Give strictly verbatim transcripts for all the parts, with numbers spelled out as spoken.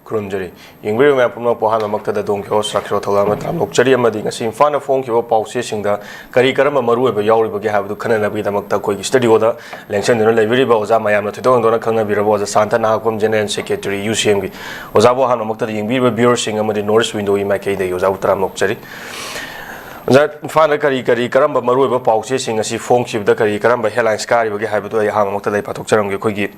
ꯈꯨꯔꯨꯝꯖꯔꯤ꯫ ꯌꯦꯡꯕꯤꯔꯤꯕ ꯃꯌꯥꯝ ꯄꯨꯝꯅꯃꯛꯄꯨ ꯑꯍꯥꯟꯕꯃꯛꯇꯗ ꯗꯣꯟ ꯀꯤꯍꯣꯁ ꯁꯥꯈꯤꯔꯣ ꯊꯧꯖꯥꯜ ꯑꯃ ꯇꯔꯥꯝꯅ ꯑꯣꯛꯆꯔꯤ, ꯑꯃꯗꯤ ꯉꯁꯤ ꯏꯝꯐꯥꯜꯅ ꯐꯣꯡꯈꯤꯕ ꯄꯥꯎꯆꯦꯁꯤꯡꯗ ꯀꯔꯤ ꯀꯔꯝꯕ ꯃꯔꯨꯑꯣꯏꯕ ꯌꯥꯎꯔꯤꯕꯒꯦ ꯍꯥꯏꯕꯗꯨ ꯈꯟꯅꯅꯕꯒꯤꯗꯃꯛꯇ ꯑꯩꯈꯣꯏꯒꯤ ꯁ꯭ꯇꯨꯗꯤꯑꯣꯗ ꯂꯦꯡꯁꯤꯟꯗꯨꯅ ꯂꯩꯕꯤꯔꯤꯕ ꯑꯣꯖꯥ ꯃꯌꯥꯝꯅ ꯊꯣꯏꯗꯣꯛ ꯍꯦꯟꯗꯣꯛꯅ ꯈꯪꯅꯕꯤꯔꯕ ꯑꯣꯖꯥ ꯁꯥꯟꯇ ꯅꯍꯥꯈꯣꯝ, ꯖꯦꯅꯔꯦꯜ ꯁꯦꯀ꯭ꯔꯦꯇꯔꯤ, ꯌꯨ ꯁꯤ ꯑꯦꯝꯒꯤ꯫ ꯑꯣꯖꯥꯕꯨ ꯑꯍꯥꯟꯕꯃꯛꯇꯗ ꯌꯦꯡꯕꯤꯔꯤꯕ ꯚ꯭ꯌꯨꯋꯔꯁꯤꯡ ꯑꯃꯗꯤ ꯅꯣꯔꯠ ꯏꯁ ꯋꯤꯟꯗꯣꯒꯤ ꯃꯥꯏꯀꯩꯗꯒꯤ ꯑꯣꯖꯥꯕꯨ ꯇꯔꯥꯝꯅ ꯑꯣꯛꯆꯔꯤ꯫ ꯑꯣꯖꯥ, ꯏꯝꯐꯥꯜꯗ ꯀꯔꯤ ꯀꯔꯤ ꯀꯔꯝꯕ ꯃꯔꯨꯑꯣꯏꯕ ꯄꯥꯎꯆꯦꯁꯤꯡ ꯑꯁꯤ ꯐꯣꯡꯈꯤꯕꯗ ꯀꯔꯤ ꯀꯔꯝꯕ ꯍꯦꯗꯂꯥꯏꯟꯁ ꯀꯥꯔꯤꯕꯒꯦ ꯍꯥꯏꯕꯗꯨ ꯑꯩ ꯑꯍꯥꯟꯕꯃꯛꯇꯗ ꯑꯩ ꯄꯥꯊꯣꯛꯆꯔꯝꯒꯦ꯫ ꯑꯩꯈꯣꯏꯒꯤ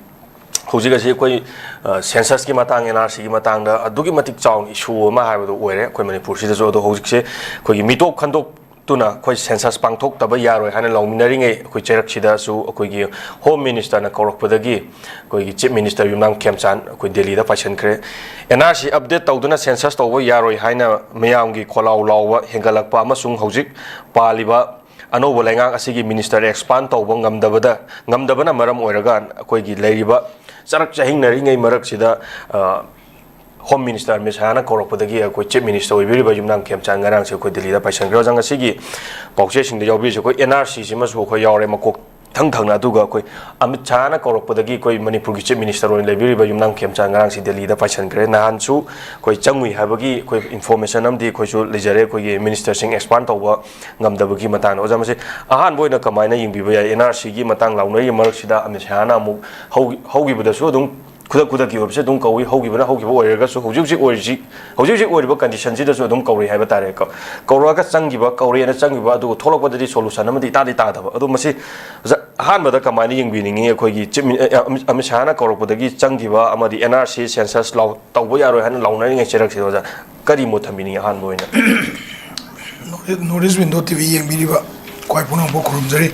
ꯍꯧꯖꯤꯛ ꯑꯁꯤ ꯑꯩꯈꯣꯏ, ꯑ, ꯁꯦꯟꯁꯁꯀꯤ ꯃꯇꯥꯡ, ꯑꯦꯟ ꯑꯥꯔ ꯁꯤꯒꯤ ꯃꯇꯥꯡꯗ ꯑꯗꯨꯛꯀꯤ ꯃꯇꯤꯛ ꯆꯥꯎꯅ ꯏꯁꯨ ꯑꯃ ꯍꯥꯏꯕꯗꯨ ꯑꯣꯏꯔꯦ ꯑꯩꯈꯣꯏ ꯃꯅꯤꯄꯨꯔꯁꯤꯗꯁꯨ꯫ ꯑꯗꯣ ꯍꯧꯖꯤꯛꯁꯦ ꯑꯩꯈꯣꯏꯒꯤ ꯃꯤꯇꯣꯞ ꯈꯟꯗꯣꯛꯇꯨꯅ ꯑꯩꯈꯣꯏ ꯁꯦꯟꯁꯁ ꯄꯥꯡꯊꯣꯛꯇꯕ ꯌꯥꯔꯣꯏ ꯍꯥꯏꯅ ꯂꯥꯎꯃꯤꯟꯅꯔꯤꯉꯩ ꯑꯩꯈꯣꯏ ꯆꯩꯔꯛꯁꯤꯗꯁꯨ ꯑꯩꯈꯣꯏꯒꯤ ꯍꯣꯝ ꯃꯤꯅꯤꯁꯇꯔꯅ ꯀꯧꯔꯛꯄꯗꯒꯤ ꯑꯩꯈꯣꯏꯒꯤ ꯆꯤꯐ ꯃꯤꯅꯤꯁꯇꯔ ꯌꯨꯝꯅꯥꯝ ꯈꯦꯝꯆꯥꯟ ꯑꯩꯈꯣꯏ ꯗꯦꯜꯂꯤꯗ ꯄꯥꯏꯁꯤꯟꯈ꯭ꯔꯦ꯫ ꯑꯦꯟ ꯑꯥꯔ ꯁꯤ ꯑꯞꯗꯦꯠ ꯇꯧꯗꯨꯅ ꯁꯦꯟꯁꯁ ꯇꯧꯕ ꯌꯥꯔꯣꯏ ꯍꯥꯏꯅ ꯃꯤꯌꯥꯝꯒꯤ ꯈꯣꯜꯂꯥꯎ ꯂꯥꯎꯕ ꯍꯦꯟꯒꯠꯂꯛꯄ ꯑꯃꯁꯨꯡ ꯍꯧꯖꯤꯛ ꯄꯥꯜꯂꯤꯕ ꯑꯅꯧꯕ ꯂꯩꯉꯥꯛ ꯑꯁꯤꯒꯤ ꯃꯤꯅꯤꯁꯇꯔ ꯑꯦꯛꯁꯄꯥꯟ ꯇꯧꯕ ꯉꯝꯗꯕꯗ, ꯉꯝꯗꯕꯅ ꯃꯔꯝ ꯑꯣꯏꯔꯒ ꯑꯩꯈꯣꯏꯒꯤ ꯂꯩꯔꯤꯕ ꯆꯔꯛ ꯆꯍꯤꯡꯅꯔꯤꯉꯩ ꯃꯔꯛꯁꯤꯗ, ꯑ, ꯍꯣꯝ ꯃꯤꯅꯤꯁꯇꯔ ꯑꯃꯤꯠ ꯁꯍꯥꯅ ꯀꯧꯔꯛꯄꯗꯒꯤ ꯑꯩꯈꯣꯏ ꯆꯤꯐ ꯃꯤꯅꯤꯁꯇꯔ ꯑꯣꯏꯕꯤꯔꯤꯕ ꯌꯨꯝꯅꯥꯝ ꯈꯦꯝꯆꯥꯟ ꯉꯔꯥꯡꯁꯦ ꯑꯩꯈꯣꯏ ꯗꯤꯜꯂꯤꯗ ꯄꯥꯏꯁꯟꯈ꯭ꯔꯦ꯫ ꯑꯣꯖꯥ, ꯉꯁꯤꯒꯤ ꯄꯥꯎꯆꯦꯁꯤꯡꯗ ꯌꯥꯎꯕꯤꯔꯤꯁꯦ ꯑꯩꯈꯣꯏ ꯑꯦꯟ ꯑꯥꯔ ꯁꯤꯁꯤꯃꯁꯨ ꯑꯩꯈꯣꯏ ꯌꯥꯎꯔꯦ, ꯃꯀꯣꯛ ꯊꯪ ꯊꯪꯅ꯫ ꯑꯗꯨꯒ ꯑꯩꯈꯣꯏ ꯑꯃꯤꯠ ꯁꯍꯥꯅ ꯀꯧꯔꯛꯄꯗꯒꯤ ꯑꯩꯈꯣꯏ ꯃꯅꯤꯄꯨꯔꯒꯤ ꯆꯤꯐ ꯃꯤꯅꯤꯁꯇꯔ ꯑꯣꯏꯅ ꯂꯩꯕꯤꯔꯤꯕ ꯌꯨꯝꯅꯥꯝ ꯈꯦꯝꯆꯥꯟ ꯉꯔꯥꯡꯁꯤ ꯗꯤꯜꯂꯤꯗ ꯄꯥꯏꯁꯟꯈ꯭ꯔꯦ꯫ ꯅꯍꯥꯟꯁꯨ ꯑꯩꯈꯣꯏ ꯆꯪꯉꯨꯏ ꯍꯥꯏꯕꯒꯤ ꯑꯩꯈꯣꯏ ꯏꯟꯐꯣꯔꯃꯦꯁꯟ ꯑꯃꯗꯤ ꯑꯩꯈꯣꯏꯁꯨ ꯂꯩꯖꯔꯦ, ꯑꯩꯈꯣꯏꯒꯤ ꯃꯤꯅꯤꯁꯇꯔꯁꯤꯡ ꯑꯦꯛꯁꯄꯥꯟ ꯇꯧꯕ ꯉꯝꯗꯕꯒꯤ ꯃꯇꯥꯡꯗ꯫ ꯑꯣꯖꯥ, ꯃꯁꯤ ꯑꯍꯥꯟꯕ ꯑꯣꯏꯅ ꯀꯃꯥꯏꯅ ꯌꯦꯡꯕꯤꯕ ꯌꯥꯏ? ꯑꯦꯟ ꯑꯥꯔ ꯁꯤꯒꯤ ꯃꯇꯥꯡ ꯂꯥꯎꯅꯔꯤꯕ ꯃꯔꯛꯁꯤꯗ ꯑꯃꯤꯠ ꯁꯍꯥꯅ ꯑꯃꯨꯛ ꯍꯧ-, ꯍꯧꯈꯤꯕꯗꯁꯨ ꯑꯗꯨꯝ ꯈꯨꯗꯛ ꯈꯨꯗꯛꯀꯤ ꯑꯣꯏꯕꯁꯦ ꯑꯗꯨꯝ ꯀꯧꯏ, ꯍꯧꯈꯤꯕꯅ ꯍꯧꯈꯤꯕ ꯑꯣꯏꯔꯒꯁꯨ ꯍꯧꯖꯤꯛ ꯍꯧꯖꯤꯛ ꯑꯣꯏꯔꯤꯁꯤ, ꯍꯧꯖꯤꯛ ꯍꯧꯖꯤꯛ ꯑꯣꯏꯔꯤꯕ ꯀꯟꯗꯤꯁꯟꯁꯤꯗꯁꯨ ꯑꯗꯨꯝ ꯀꯧꯔꯤ ꯍꯥꯏꯕ ꯇꯥꯔꯦ꯫ ꯀꯧ-, ꯀꯧꯔꯛꯑꯒ ꯆꯪꯈꯤꯕ, ꯀꯧꯔꯦꯅ ꯆꯪꯈꯤꯕ, ꯑꯗꯨꯒ ꯊꯣꯛꯂꯛꯄꯗꯗꯤ ꯁꯣꯂꯨꯁꯟ ꯑꯃꯗꯤ ꯏꯇꯥꯗꯤ ꯇꯥꯗꯕ꯫ ꯑꯗꯣ ꯃꯁꯤ ꯑꯣꯖꯥ, ꯑꯍꯥꯟꯕꯗ ꯀꯃꯥꯏꯅ ꯌꯦꯡꯕꯤꯅꯤꯡꯉꯤ? ꯑꯩꯈꯣꯏꯒꯤ ꯆꯤꯐ ꯃꯤꯅꯤ-, ꯑ, ꯑꯃꯤꯠ, ꯑꯃꯤꯠ ꯁꯍꯥꯅ ꯀꯧꯔꯛꯄꯗꯒꯤ ꯆꯪꯈꯤꯕ ꯑꯃꯗꯤ ꯑꯦꯟ ꯑꯥꯔ ꯁꯤ ꯁꯦꯟꯁꯁ ꯂꯥꯎ-, ꯇꯧꯕ ꯌꯥꯔꯣꯏ ꯍꯥꯏꯅ ꯂꯥꯎꯅꯔꯤꯉꯩ ꯆꯩꯔꯛꯁꯤꯗ ꯑꯣꯖꯥ, ꯀꯔꯤ ꯃꯣꯠ ꯊꯝꯕꯤꯅꯤꯡꯉꯤ ꯑꯍꯥꯟꯕ ꯑꯣꯏꯅ? North east window T V ꯌꯦꯡꯕꯤꯔꯤꯕ ꯈ꯭ꯋꯥꯏ ꯄꯨꯝꯅꯃꯛꯄꯨ ꯈꯨꯔꯨꯝꯖꯔꯤ꯫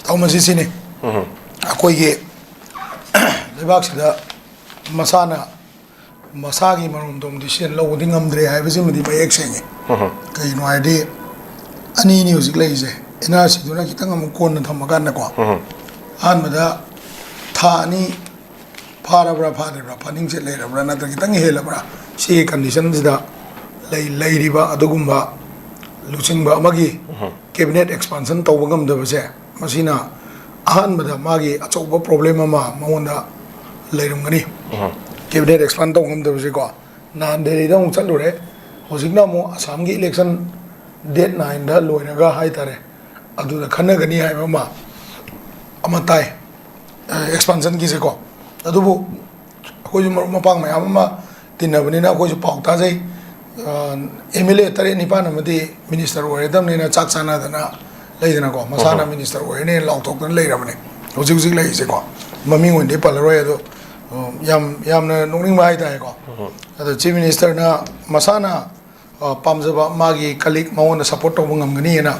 ꯇꯥꯎ, ꯃꯁꯤ ꯁꯤꯅꯤ꯫ ꯎꯝ꯫ ꯑꯩꯈꯣꯏꯒꯤ ꯂꯩꯕꯥꯛꯁꯤꯗ ꯃꯁꯥꯅ ꯃꯁꯥꯒꯤ ꯃꯔꯣꯝꯗꯣꯝ ꯗꯤꯁꯤꯖꯟ ꯂꯧꯕꯗꯤ ꯉꯝꯗ꯭ꯔꯦ ꯍꯥꯏꯕꯁꯤꯃꯗꯤ ꯃꯌꯦꯛ ꯁꯦꯡꯉꯤ꯫ ꯎꯝ꯫ ꯀꯩꯒꯤꯅꯣ ꯍꯥꯏꯔꯗꯤ, ꯑꯅꯤꯅꯤ ꯍꯧꯖꯤꯛ ꯂꯩꯔꯤꯁꯦ, ꯑꯦꯟ ꯑꯥꯔ ꯁꯤꯗꯨꯅ ꯈꯤꯇꯪ ꯑꯃꯨꯛ ꯀꯣꯟꯅ ꯊꯝꯃꯀꯥꯟꯗꯀꯣ, ꯎꯝ꯫ ꯑꯍꯥꯟꯕꯗ ꯊꯥ ꯑꯅꯤ ꯐꯥꯔꯕ꯭ꯔꯥ, ꯐꯥꯗ꯭ꯔꯤꯕ꯭ꯔꯥ, ꯐꯥꯅꯤꯡꯆꯤꯠ ꯂꯩꯔꯕ꯭ꯔꯥ, ꯅꯠꯇ꯭ꯔꯒ ꯈꯤꯇꯪ ꯍꯦꯜꯂꯕ꯭ꯔꯥ, ꯁꯤꯒꯤ ꯀꯟꯗꯤꯁꯟꯁꯤꯗ ꯂꯩ-, ꯂꯩꯔꯤꯕ ꯑꯗꯨꯒꯨꯝꯕ ꯂꯨꯆꯤꯡꯕ ꯑꯃꯒꯤ ꯎꯝ꯫ ꯀꯦꯕꯤꯅꯦꯠ ꯑꯦꯛꯁꯄꯥꯟꯁꯟ ꯇꯧꯕ ꯉꯝꯗꯕꯁꯦ, ꯃꯁꯤꯅ ꯑꯍꯥꯟꯕꯗ ꯃꯥꯒꯤ ꯑꯆꯧꯕ ꯄ꯭ꯔꯣꯕ꯭ꯂꯦꯝ ꯑꯃ ꯃꯉꯣꯟꯗ ꯂꯩꯔꯝꯒꯅꯤ꯫ ꯎꯝ꯫ ꯀꯦꯕꯤꯅꯦꯠ ꯑꯦꯛꯁꯄꯥꯟ ꯇꯧ ꯉꯝꯗꯕꯁꯦꯀꯣ, ꯅꯍꯥꯟ ꯗꯦꯜꯂꯤꯗ ꯑꯃꯨꯛ ꯆꯠꯂꯨꯔꯦ, ꯍꯧꯖꯤꯛꯅ ꯑꯃꯨꯛ ꯑꯁꯥꯝꯒꯤ ꯏꯂꯦꯛꯁꯟ ꯗꯦꯠ ꯅꯥꯏꯟꯗ ꯂꯣꯏꯔꯒ ꯍꯥꯏꯇꯥꯔꯦ, ꯑꯗꯨꯗ ꯈꯟꯅꯒꯅꯤ ꯍꯥꯏꯕ ꯑꯃ, ꯑꯃ ꯇꯥꯏ, ꯑꯦꯛꯁꯄꯥꯟꯁꯟꯒꯤꯁꯦꯀꯣ꯫ ꯑꯗꯨꯕꯨ ꯑꯩꯈꯣꯏꯁꯨ ꯃꯔꯨꯞ ꯃꯄꯥꯡ ꯃꯌꯥꯝ ꯑꯃ ꯇꯤꯟꯅꯕꯅꯤꯅ ꯑꯩꯈꯣꯏꯁꯨ ꯄꯥꯎ ꯇꯥꯖꯩ꯫ ꯑꯦꯝ ꯑꯦꯜ ꯑꯦ ꯇꯔꯦꯠ ꯅꯤꯄꯥꯟ ꯑꯃꯗꯤ ꯃꯤꯅꯤꯁꯇꯔ ꯑꯣꯏꯔꯗꯕꯅꯤꯅ ꯆꯥꯛ ꯆꯥꯅꯗꯅ ꯂꯩꯗꯅꯀꯣ, ꯃꯁꯥꯅ ꯎꯝ꯫ ꯃꯤꯅꯤꯁꯇꯔ ꯑꯣꯏꯔꯅꯦꯅ ꯂꯥꯎꯊꯣꯛꯇꯅ ꯂꯩꯔꯕꯅꯦ꯫ ꯍꯧꯖꯤꯛ ꯍꯧꯖꯤꯛ ꯂꯩꯔꯤꯁꯦꯀꯣ, ꯃꯃꯤꯡ ꯑꯣꯏꯅꯗꯤ ꯄꯜꯂꯔꯣꯏ, ꯑꯗꯣ ꯑ, ꯌꯥꯝ ꯌꯥꯝꯅ ꯅꯣꯛꯅꯤꯡꯕ ꯍꯥꯏꯇꯥꯔꯦꯀꯣ꯫ ꯎꯝ꯫ ꯑꯗꯣ ꯆꯤꯐ ꯃꯤꯅꯤꯁꯇꯔꯅ ꯃꯁꯥꯅ ꯑ, ꯄꯥꯝꯖꯕ ꯃꯥꯒꯤ ꯀꯂꯤꯛ ꯃꯉꯣꯟꯗ ꯁꯞꯄꯣꯔꯠ ꯇꯧꯕ ꯉꯝꯒꯅꯤꯅ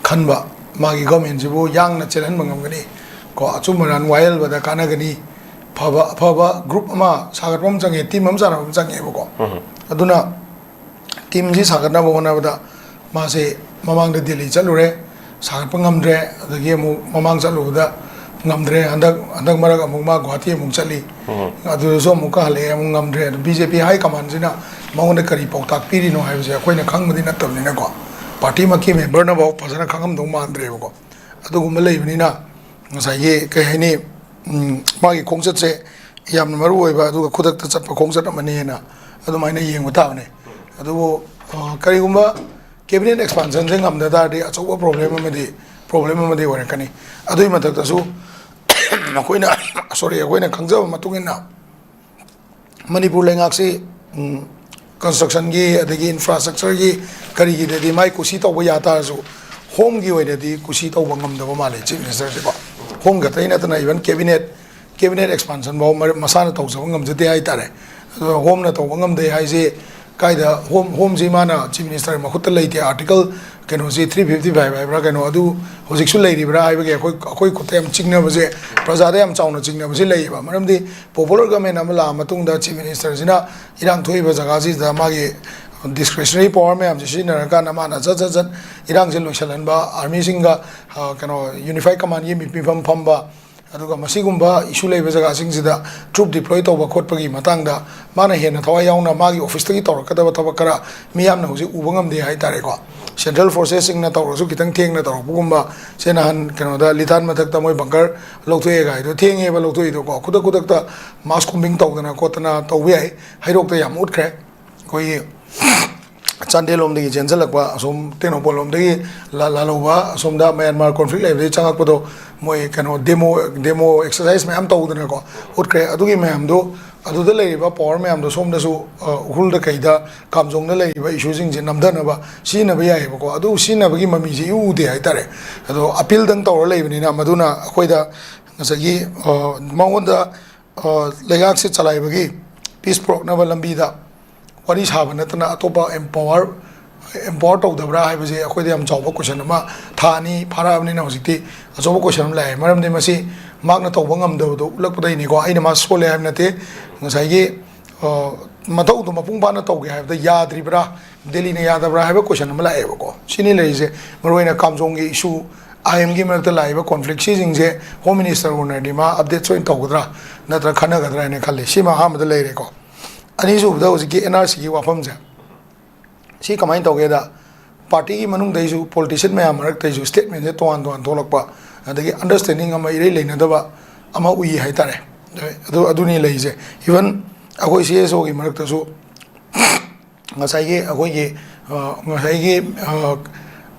ꯈꯟꯕ, ꯃꯥꯒꯤ ꯒꯣꯔꯃꯦꯟꯁꯤꯕꯨ ꯌꯥꯡꯅ ꯆꯦꯜꯍꯟꯕ ꯉꯝꯒꯅꯤ, ꯀꯣ, ꯑꯆꯨꯝ ꯑꯔꯥꯟ ꯋꯥꯌꯦꯜꯕꯗ ꯀꯥꯟꯅꯒꯅꯤ, ꯐꯕ ꯑꯐꯕ ꯒ꯭ꯔꯨꯞ ꯑꯃ ꯁꯥꯒꯠꯄ ꯑꯃ ꯆꯪꯉꯦ, ꯇꯤꯝ ꯑꯃ ꯁꯥꯟꯅꯕ ꯑꯃ ꯆꯪꯉꯦꯕꯀꯣ꯫ ꯎꯝ꯫ ꯑꯗꯨꯅ ꯇꯤꯝꯁꯤ ꯁꯥꯒꯠꯅꯕ ꯍꯣꯠꯅꯕꯗ ꯃꯥꯁꯦ ꯃꯃꯥꯡꯗ ꯗꯦꯜꯂꯤ ꯆꯠꯂꯨꯔꯦ, ꯁꯥꯒꯠꯄ ꯉꯝꯗ꯭ꯔꯦ, ꯑꯗꯒꯤ ꯑꯃꯨꯛ ꯃꯃꯥꯡ ꯆꯠꯂꯨꯕꯗ ꯉꯝꯗ꯭ꯔꯦ, ꯍꯟꯗꯛ ꯍꯟꯗꯛ ꯃꯔꯛ ꯑꯃꯨꯛ ꯃꯥ ꯒꯨꯍꯥꯇꯤ ꯑꯃꯨꯛ ꯆꯠꯂꯤ, ꯎꯝ꯫ ꯑꯗꯨꯗꯁꯨ ꯑꯃꯨꯛꯀ ꯍꯜꯂꯛꯑꯦ, ꯑꯃꯨꯛ ꯉꯝꯗ꯭ꯔꯦ꯫ ꯑꯗꯨ ꯕꯤ ꯖꯦ ꯄꯤ ꯍꯥꯏ ꯀꯃꯥꯟꯁꯤꯅ ꯃꯉꯣꯟꯗ ꯀꯔꯤ ꯄꯥꯎꯇꯥꯛ ꯄꯤꯔꯤꯅꯣ ꯍꯥꯏꯕꯁꯦ ꯑꯩꯈꯣꯏꯅ ꯈꯪꯕꯗꯤ ꯅꯠꯇꯕꯅꯤꯅꯀꯣ, ꯄꯥꯔꯇꯤꯃꯛꯀꯤ ꯃꯦꯝꯕꯔꯅꯐꯥꯎ ꯐꯖꯅ ꯈꯪꯉꯝꯗꯧ ꯃꯥꯟꯗ꯭ꯔꯦꯕꯀꯣ꯫ ꯑꯗꯨꯒꯨꯝꯕ ꯂꯩꯕꯅꯤꯅ ꯉꯁꯥꯏꯒꯤ ꯀꯩ ꯍꯥꯏꯅꯤ, ꯎꯝ, ꯃꯥꯒꯤ ꯈꯣꯡꯆꯠꯁꯦ ꯌꯥꯝꯅ ꯃꯔꯨ ꯑꯣꯏꯕ, ꯑꯗꯨꯒ ꯈꯨꯗꯛꯇ ꯆꯠꯄ ꯈꯣꯡꯆꯠ ꯑꯃꯅꯦꯅ ꯑꯗꯨꯃꯥꯏꯅ ꯌꯦꯡꯕ ꯇꯥꯕꯅꯦ꯫ ꯑꯗꯨꯕꯨ ꯑ, ꯀꯔꯤꯒꯨꯝꯕ ꯀꯦꯕꯤꯅꯦꯠ ꯑꯦꯛꯁꯄꯥꯟꯁꯟꯁꯦ ꯉꯝꯗ ꯇꯥꯔꯗꯤ ꯑꯆꯧꯕ ꯄ꯭ꯔꯣꯕ꯭ꯂꯦꯝ ꯑꯃꯗꯤ ꯄ꯭ꯔꯣꯕ꯭ꯂꯦꯝ ꯑꯃꯗꯤ ꯑꯣꯏꯔꯛꯀꯅꯤ꯫ ꯑꯗꯨꯒꯤ ꯃꯊꯛꯇꯁꯨ ꯑꯩꯈꯣꯏꯅ ꯁꯣꯔꯤ ꯑꯩꯈꯣꯏꯅ ꯈꯪꯖꯕ ꯃꯇꯨꯡ ꯏꯟꯅ ꯃꯅꯤꯄꯨꯔ ꯂꯩꯉꯥꯛꯁꯤ, ꯎꯝ, ꯀꯟꯁꯇ꯭ꯔꯛꯁꯟꯒꯤ ꯑꯗꯒꯤ ꯏꯟꯐ꯭ꯔꯥꯁ꯭ꯇ꯭ꯔꯛꯆꯔꯒꯤ ꯀꯔꯤꯒꯤꯗꯗꯤ ꯃꯥꯏ ꯀꯨꯁꯤ ꯇꯧꯕ ꯌꯥ ꯇꯥꯔꯁꯨ, ꯍꯣꯝꯒꯤ ꯑꯣꯏꯅꯗꯤ ꯀꯨꯁꯤ ꯇꯧꯕ ꯉꯝꯗꯕ ꯃꯥꯜꯂꯦ ꯆꯤꯐ ꯃꯤꯅꯤꯁꯇꯔꯁꯦꯀꯣ꯫ ꯍꯣꯝ ꯈꯛꯇꯒꯤ ꯅꯠꯇꯅ ꯏꯚꯟ ꯀꯦꯕꯤꯅꯦꯠ ꯀꯦꯕꯤꯅꯦꯠ ꯑꯦꯛꯁꯄꯥꯟꯁꯟ ꯐꯥꯎ ꯃꯔ-, ꯃꯁꯥꯅ ꯇꯧꯖꯕ ꯉꯝꯖꯗꯦ ꯍꯥꯏꯇꯥꯔꯦ꯫ ꯑꯗꯣ ꯍꯣꯝꯅ ꯇꯧꯕ ꯉꯝꯗꯦ ꯍꯥꯏꯁꯦ ꯀꯥꯏꯗ? ꯍꯣꯝ, ꯍꯣꯝꯁꯤ ꯃꯥꯅ ꯆꯤꯐ ꯃꯤꯅꯤꯁꯇꯔꯒꯤ ꯃꯈꯨꯠꯇ ꯂꯩꯇꯦ꯫ ꯑꯥꯔꯇꯤꯀꯜ ꯀꯩꯅꯣꯁꯤ, ꯊ꯭ꯔꯤ ꯐꯤꯐꯇꯤ ꯐꯥꯏꯚ ꯍꯥꯏꯕ꯭ꯔꯥ ꯀꯩꯅꯣ, ꯑꯗꯨ ꯍꯧꯖꯤꯛꯁꯨ ꯂꯩꯔꯤꯕ꯭ꯔꯥ ꯍꯥꯏꯕꯒꯤ ꯑꯩꯈꯣꯏ, ꯑꯩꯈꯣꯏ ꯈꯨꯠꯇ ꯌꯥꯝ ꯆꯤꯡꯅꯕꯁꯦ, ꯄ꯭ꯔꯖꯥꯗ ꯌꯥꯝ ꯆꯥꯎꯅ ꯆꯤꯡꯅꯕꯁꯦ ꯂꯩꯌꯦꯕ꯫ ꯃꯔꯝꯗꯤ ꯄꯣꯄꯨꯂꯔ ꯒꯃꯦꯟ ꯑꯃ ꯂꯥꯛꯑ ꯃꯇꯨꯡꯗ ꯆꯤꯐ ꯃꯤꯅꯤꯁꯇꯔꯁꯤꯅ ꯏꯔꯥꯡ ꯊꯣꯛꯏꯕ ꯖꯒꯥꯁꯤꯗ ꯃꯥꯒꯤ ꯗꯤꯁꯀ꯭ꯔꯦꯁꯅꯔꯤ ꯄꯋꯥꯔ ꯃꯌꯥꯝꯁꯦ ꯁꯤꯖꯤꯟꯅꯔꯀꯥꯟꯗ ꯃꯥꯅ ꯖꯠ ꯖꯠ ꯖꯠ ꯏꯔꯥꯡꯁꯦ ꯂꯣꯏꯁꯤꯜꯍꯟꯕ, ꯑꯥꯔꯃꯤꯁꯤꯡꯒ, ꯑ, ꯀꯩꯅꯣ, ꯌꯨꯅꯤꯐꯥꯏꯠ ꯀꯃꯥꯟꯒꯤ ꯃꯤ-, ꯃꯤꯐꯝ ꯐꯝꯕ, ꯑꯗꯨꯒ ꯃꯁꯤꯒꯨꯝꯕ ꯏꯁꯨ ꯂꯩꯕ ꯖꯒꯥꯁꯤꯡꯁꯤꯗ ꯇ꯭ꯔꯨꯞ ꯗꯤꯄ꯭ꯂꯣꯏ ꯇꯧꯕ ꯈꯣꯠꯄꯒꯤ ꯃꯇꯥꯡꯗ ꯃꯥꯅ ꯍꯦꯟꯅ ꯊꯋꯥꯏ ꯌꯥꯎꯅ ꯃꯥꯒꯤ ꯑꯣꯐꯤꯁꯇꯒꯤ ꯇꯧꯔꯛꯀꯗꯕ ꯊꯕꯛ ꯈꯔ ꯃꯤꯌꯥꯝꯅ ꯍꯧꯖꯤꯛ ꯎꯕ ꯉꯝꯗꯦ ꯍꯥꯏꯇꯥꯔꯦꯀꯣ꯫ ꯁꯦꯟꯇ꯭ꯔꯦꯜ ꯐꯣꯔꯁꯦꯁꯁꯤꯡꯅ ꯇꯧꯔꯁꯨ ꯈꯤꯇꯪ ꯊꯦꯡꯅ ꯇꯧꯔꯛꯄꯒꯨꯝꯕ꯫ ꯁꯦ ꯅꯍꯥꯟ ꯀꯩꯅꯣꯗ ꯂꯤꯇꯥꯟ ꯃꯊꯛꯇ ꯃꯣꯏ ꯕꯪꯀꯔ ꯂꯧꯊꯣꯛꯑꯦ ꯀꯥꯏꯗꯣ ꯊꯦꯡꯉꯦꯕ ꯂꯧꯊꯣꯛꯏꯗꯣꯀꯣ꯫ ꯈꯨꯗꯛ ꯈꯨꯗꯛꯇ ꯃꯥꯁ ꯀꯨꯝꯕꯤꯡ ꯇꯧꯗꯅ ꯈꯣꯠꯇꯅ ꯇꯧꯕ ꯌꯥꯏ꯫ ꯍꯩꯔꯣꯛꯇ ꯌꯥꯝ ꯎꯠꯈ꯭ꯔꯦ꯫ ꯑꯩꯈꯣꯏꯒꯤ ꯆꯥꯟꯗꯦꯜ ꯂꯣꯝꯗꯒꯤ ꯆꯦꯟꯁꯤꯜꯂꯛꯄ, ꯑꯁꯣꯝ ꯇꯦꯡꯅꯧꯄꯜ ꯂꯣꯝꯗꯒꯤ ꯂꯥ-, ꯂꯥꯜꯍꯧꯕ, ꯑꯁꯣꯝꯗ ꯃꯌꯥꯟꯃꯥꯔ ꯀꯣꯟꯐ꯭ꯂꯤꯛ ꯂꯩꯕꯗꯒꯤ ꯆꯪꯉꯛꯄꯗꯣ, ꯃꯣꯏ ꯀꯩꯅꯣ ꯗꯦꯃꯣ, ꯗꯦꯃꯣ ꯑꯦꯛꯁꯔꯁꯥꯏꯁ ꯃꯌꯥꯝ ꯇꯧꯗꯅꯀꯣ ꯎꯠꯈ꯭ꯔꯦ꯫ ꯑꯗꯨꯒꯤ ꯃꯌꯥꯝꯗꯣ, ꯑꯗꯨꯗ ꯂꯩꯔꯤꯕ ꯄꯋꯥꯔ ꯃꯌꯥꯝꯗꯣ ꯁꯣꯝꯗꯁꯨ, ꯑ, ꯎꯈ꯭ꯔꯨꯜꯗ ꯀꯩꯗ ꯀꯥꯝꯖꯣꯡꯗ ꯂꯩꯔꯤꯕ ꯏꯁꯨꯁꯤꯡꯁꯦ ꯅꯝꯊꯅꯕ ꯁꯤꯖꯤꯟꯅꯕ ꯌꯥꯏꯑꯕꯀꯣ꯫ ꯑꯗꯨ ꯁꯤꯖꯤꯟꯅꯕꯒꯤ ꯃꯃꯤꯁꯦ ꯏꯎ ꯎꯗꯦ ꯍꯥꯏꯇꯥꯔꯦ꯫ ꯑꯗꯣ ꯑꯄꯤꯜꯗꯪ ꯇꯧꯔ ꯂꯩꯕꯅꯤꯅ ꯃꯗꯨꯅ ꯑꯩꯈꯣꯏꯗ ꯉꯁꯥꯏꯒꯤ, ꯑ, ꯃꯉꯣꯟꯗ, ꯑ, ꯂꯩꯉꯥꯛꯁꯦ ꯆꯂꯥꯏꯕꯒꯤ, ꯄꯤꯁ ꯄꯨꯔꯛꯅꯕ ꯂꯝꯕꯤꯗ ꯋꯥꯔꯤ ꯁꯥꯕ ꯅꯠꯇꯅ ꯑꯇꯣꯞꯄ ꯑꯦꯝꯄꯥꯋꯔ, ꯑꯦꯝꯄꯥꯋꯔ ꯇꯧꯗꯕ꯭ꯔꯥ ꯍꯥꯏꯕꯁꯦ ꯑꯩꯈꯣꯏꯗ ꯌꯥꯝ ꯆꯥꯎꯕ ꯀꯣꯏꯁꯟ ꯑꯃ꯫ ꯊꯥ ꯑꯅꯤ ꯐꯥꯔꯛꯑꯕꯅꯤꯅ ꯍꯧꯖꯤꯛꯇꯤ ꯑꯆꯧꯕ ꯀꯣꯏꯁꯟ ꯑꯃ ꯂꯥꯛꯑꯦ꯫ ꯃꯔꯝꯗꯤ ꯃꯁꯤ ꯃꯍꯥꯛꯅ ꯇꯧꯕ ꯉꯝꯗꯕꯗꯣ ꯎꯠꯂꯛꯄꯗꯩꯅꯤꯀꯣ꯫ ꯑꯩꯅ ꯃꯥ ꯁꯣꯜꯂꯦ ꯍꯥꯏꯕ ꯅꯠꯇꯦ꯫ ꯉꯁꯥꯏꯒꯤ, ꯑ, ꯃꯊꯧꯗꯣ ꯃꯄꯨꯡ ꯐꯥꯅ ꯇꯧꯒꯦ ꯍꯥꯏꯕꯗ ꯌꯥꯗ꯭ꯔꯤꯕ꯭ꯔꯥ, ꯗꯦꯜꯂꯤꯅ ꯌꯥꯗꯕ꯭ꯔꯥ ꯍꯥꯏꯕ ꯀꯣꯏꯁꯟ ꯑꯃ ꯂꯥꯛꯑꯦꯕꯀꯣ꯫ ꯁꯤꯅꯤ ꯂꯩꯔꯤꯁꯦ꯫ ꯃꯔꯨꯑꯣꯏꯅ ꯀꯥꯝꯖꯣꯡꯒꯤ ꯏꯁꯨ, ꯑꯥꯏ ꯑꯦꯝꯒꯤ ꯃꯔꯛꯇ ꯂꯥꯛꯏꯕ ꯀꯣꯟꯐ꯭ꯂꯤꯛ, ꯁꯤꯁꯤꯡꯁꯦ ꯍꯣꯝ ꯃꯤꯅꯤꯁꯇꯔ ꯑꯣꯏꯅꯗꯤ ꯃꯥ ꯑꯞꯗꯦꯠꯁ ꯑꯣꯏꯅ ꯇꯧꯒꯗ꯭ꯔꯥ ꯅꯠꯇ꯭ꯔꯒ ꯈꯟꯅꯒꯗ꯭ꯔꯥ ꯍꯥꯏꯅ ꯈꯜꯂꯤ꯫ ꯁꯤꯃ ꯑꯍꯥꯟꯕꯗ ꯂꯩꯔꯦꯀꯣ꯫ ꯑꯅꯤꯁꯨꯕꯗ ꯍꯧꯖꯤꯛꯀꯤ ꯑꯦꯟ ꯑꯥꯔ ꯁꯤꯒꯤ ꯋꯥꯐꯝꯁꯦ꯫ ꯁꯤ ꯀꯃꯥꯏꯅ ꯇꯧꯒꯦꯗ, ꯄꯥꯔꯇꯤꯒꯤ ꯃꯅꯨꯡꯗꯩꯁꯨ, ꯄꯣꯂꯤꯇꯤꯁꯤꯌꯟ ꯃꯌꯥꯝ ꯃꯔꯛꯇꯩꯁꯨ ꯁ꯭ꯇꯦꯠꯃꯦꯟꯁꯦ ꯇꯣꯉꯥꯟ ꯇꯣꯉꯥꯟ ꯊꯣꯛꯂꯛꯄ, ꯑꯗꯒꯤ ꯑꯟꯗꯔꯁ꯭ꯇꯦꯟꯗꯤꯡ ꯑꯃ ꯏꯔꯩ ꯂꯩꯅꯗꯕ ꯑꯃ ꯎꯏ ꯍꯥꯏꯇꯥꯔꯦ꯫ ꯑꯗꯨ, ꯑꯗꯨꯅꯤ ꯂꯩꯔꯤꯁꯦ꯫ ꯏꯚꯟ ꯑꯩꯈꯣꯏ ꯁꯤ ꯑꯦꯁ ꯑꯣꯒꯤ ꯃꯔꯛꯇꯁꯨ ꯉꯁꯥꯏꯒꯤ ꯑꯩꯈꯣꯏꯒꯤ, ꯑ, ꯉꯁꯥꯏꯒꯤ, ꯑ,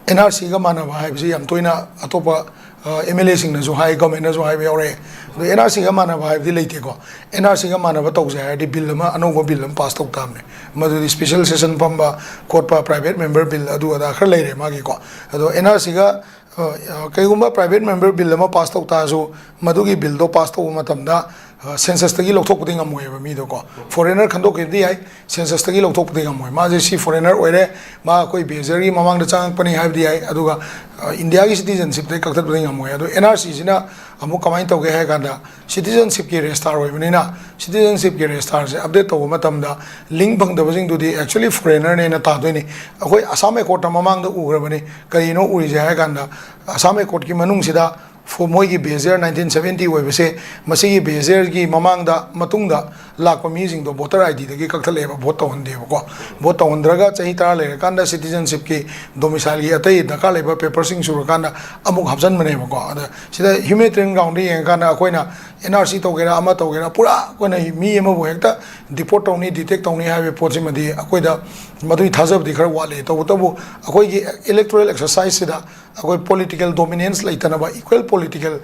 ꯑꯦꯟ ꯑꯥꯔ ꯁꯤꯒ ꯃꯥꯟꯅꯕ ꯍꯥꯏꯕꯁꯤ ꯌꯥꯝ ꯇꯣꯏꯅ ꯑꯇꯣꯞꯄ, ꯑ, ꯑꯦꯝ ꯑꯦꯜ ꯑꯦꯁꯤꯡꯅꯁꯨ ꯍꯥꯏ, ꯒꯣꯔꯃꯦꯟꯅꯁꯨ ꯍꯥꯏꯕ ꯌꯥꯎꯔꯛꯑꯦ꯫ ꯑꯗꯣ ꯑꯦꯟ ꯑꯥꯔ ꯁꯤꯒ ꯃꯥꯟꯅꯕ ꯍꯥꯏꯕꯗꯤ ꯂꯩꯇꯦꯀꯣ꯫ ꯑꯦꯟ ꯑꯥꯔ ꯁꯤꯒ ꯃꯥꯟꯅꯕ ꯇꯧꯁꯦ ꯍꯥꯏꯔꯗꯤ ꯕꯤꯜ ꯑꯃ, ꯑꯅꯧꯕ ꯕꯤꯜ ꯑꯃ ꯄꯥꯁ ꯇꯧ ꯇꯥꯕꯅꯦ꯫ ꯃꯗꯨꯗꯤ ꯁ꯭ꯄꯦꯁꯦꯜ ꯁꯦꯁꯟ ꯐꯝꯕ ꯈꯣꯠꯄ, ꯄ꯭ꯔꯥꯏꯚꯦꯠ ꯃꯦꯝꯕꯔ ꯕꯤꯜ ꯑꯗꯨ ꯑꯗꯥ ꯈꯔ ꯂꯩꯔꯦ ꯃꯥꯒꯤꯀꯣ꯫ ꯑꯗꯣ ꯑꯦꯟ ꯑꯥꯔ ꯁꯤꯒ, ꯑ, ꯑ, ꯀꯩꯒꯨꯝꯕ ꯄ꯭ꯔꯥꯏꯚꯦꯠ ꯃꯦꯝꯕꯔ ꯕꯤꯜ ꯑꯃ ꯄꯥꯁ ꯇꯧ ꯇꯥꯔꯁꯨ, ꯃꯗꯨꯒꯤ ꯕꯤꯜꯗꯣ ꯄꯥꯁ ꯇꯧꯕ ꯃꯇꯝꯗ, ꯑ, ꯁꯦꯟꯁꯁꯇꯒꯤ ꯂꯧꯊꯣꯛꯄꯗꯤ ꯉꯝꯃꯣꯏꯑꯕ ꯃꯤꯗꯣꯀꯣ꯫ ꯐꯣꯔꯦꯅꯔ ꯈꯟꯗꯣꯛꯈꯤꯕꯗꯤ ꯌꯥꯏ, ꯁꯦꯟꯁꯁꯇꯒꯤ ꯂꯧꯊꯣꯛꯄꯗꯤ ꯉꯝꯃꯣꯏ꯫ ꯃꯥꯁꯦ ꯁꯤ ꯐꯣꯔꯦꯅꯔ ꯑꯣꯏꯔꯦ, ꯃꯥ ꯑꯩꯈꯣꯏ ꯕꯦꯖꯔꯒꯤ ꯃꯃꯥꯡꯗ ꯆꯪꯉꯛꯄꯅꯤ ꯍꯥꯏꯕꯗꯤ ꯌꯥꯏ, ꯑꯗꯨꯒ, ꯑ, ꯏꯟꯗꯤꯌꯥꯒꯤ ꯁꯤꯇꯤꯖꯟꯁꯤꯞꯇꯒꯤ ꯀꯛꯊꯠꯄꯗꯤ ꯉꯝꯃꯣꯏ꯫ ꯑꯗꯣ ꯑꯦꯟ ꯑꯥꯔ ꯁꯤꯁꯤꯅ ꯑꯃꯨꯛ ꯀꯃꯥꯏꯅ ꯇꯧꯒꯦ ꯍꯥꯏ ꯀꯥꯟꯗ, ꯁꯤꯇꯤꯖꯟꯁꯤꯞꯀꯤ ꯔꯦꯖꯤꯁꯇꯥꯔ ꯑꯣꯏꯕꯅꯤꯅ, ꯁꯤꯇꯤꯖꯟꯁꯤꯞꯀꯤ ꯔꯦꯖꯤꯁꯇꯥꯔꯁꯦ ꯑꯞꯗꯦꯠ ꯇꯧꯕ ꯃꯇꯝꯗ ꯂꯤꯡ ꯐꯪꯗꯕꯁꯤꯡꯗꯨꯗꯤ ꯑꯦꯛꯆꯨꯋꯦꯂꯤ ꯐꯣꯔꯦꯅꯔꯅꯦꯅ ꯇꯥꯗꯣꯏꯅꯤ꯫ ꯑꯩꯈꯣꯏ ꯑꯁꯥꯝ ꯑꯦꯀꯣꯔꯠꯇ ꯃꯃꯥꯡꯗ ꯎꯈ꯭ꯔꯕꯅꯤ꯫ ꯀꯔꯤꯅꯣ ꯎꯔꯤꯁꯦ ꯍꯥꯏ ꯀꯥꯟꯗ, ꯑꯁꯥꯝ ꯑꯦꯀꯣꯔꯠꯀꯤ ꯃꯅꯨꯡꯁꯤꯗ ꯐꯣ- ꯃꯣꯏꯒꯤ ꯕꯦꯖꯤꯌꯔ ꯅꯥꯏꯟꯇꯤꯟ ꯁꯕꯦꯟꯇꯤ ꯑꯣꯏꯕꯁꯦ, ꯃꯁꯤꯒꯤ ꯕꯦꯖꯤꯌꯔꯒꯤ ꯃꯃꯥꯡꯗ, ꯃꯇꯨꯡꯗ ꯂꯥꯛꯄ ꯃꯤꯁꯤꯡꯗꯣ ꯚꯣꯇꯔ ꯑꯥꯏ ꯗꯤꯗꯒꯤ ꯀꯛꯊꯠꯂꯛꯑꯦꯕ, ꯚꯣꯠ ꯇꯧꯍꯟꯗꯦꯕꯀꯣ꯫ ꯚꯣꯠ ꯇꯧꯍꯟꯗ꯭ꯔꯒ ꯆꯍꯤ ꯇꯔꯥ ꯂꯩꯔꯀꯥꯟꯗ ꯁꯤꯇꯤꯖꯟꯁꯤꯞꯀꯤ, ꯗꯣꯃꯤꯁꯥꯏꯜꯒꯤ ꯑꯇꯩ ꯗꯔꯀꯥꯔ ꯂꯩꯕ ꯄꯦꯄꯔꯁꯤꯡ ꯁꯨꯔꯀꯥꯟꯗ ꯑꯃꯨꯛ ꯍꯥꯞꯆꯟꯕꯅꯦꯕꯀꯣ꯫ ꯑꯗ ꯁꯤꯗ ꯍ꯭ꯌꯨꯃꯦꯅꯤꯇꯦꯔꯤꯌꯟ ꯒ꯭ꯔꯥꯎꯟꯗ ꯌꯦꯡꯉꯀꯥꯟꯗ ꯑꯩꯈꯣꯏꯅ ꯑꯦꯟ ꯑꯥꯔ ꯁꯤ ꯇꯧꯒꯦꯔꯥ, ꯑꯃ ꯇꯧꯒꯦꯔꯥ, ꯄꯨꯔꯥ ꯑꯩꯈꯣꯏꯅ ꯃꯤ ꯑꯃꯕꯨ ꯍꯦꯛꯇ ꯗꯤꯄꯣꯔꯠ ꯇꯧꯅꯤ, ꯗꯤꯇꯦꯛ ꯇꯧꯅꯤ ꯍꯥꯏꯕꯒꯤ ꯄꯣꯠꯁꯤꯃꯗꯤ ꯑꯩꯈꯣꯏꯗ ꯃꯗꯨꯒꯤ ꯊꯥꯖꯕꯗꯤ ꯈꯔ ꯋꯥꯠꯂꯤ꯫ ꯇꯧꯕꯇꯕꯨ ꯑꯩꯈꯣꯏꯒꯤ ꯏꯂꯦꯛꯇꯣꯔꯦꯜ ꯑꯦꯛꯁꯔꯁꯥꯏꯁꯁꯤꯗ ꯑꯩꯈꯣꯏ ꯄꯣꯂꯤꯇꯤꯀꯦꯜ ꯗꯣꯃꯤꯅꯦꯟꯁ ꯂꯩꯇꯅꯕ, equal political,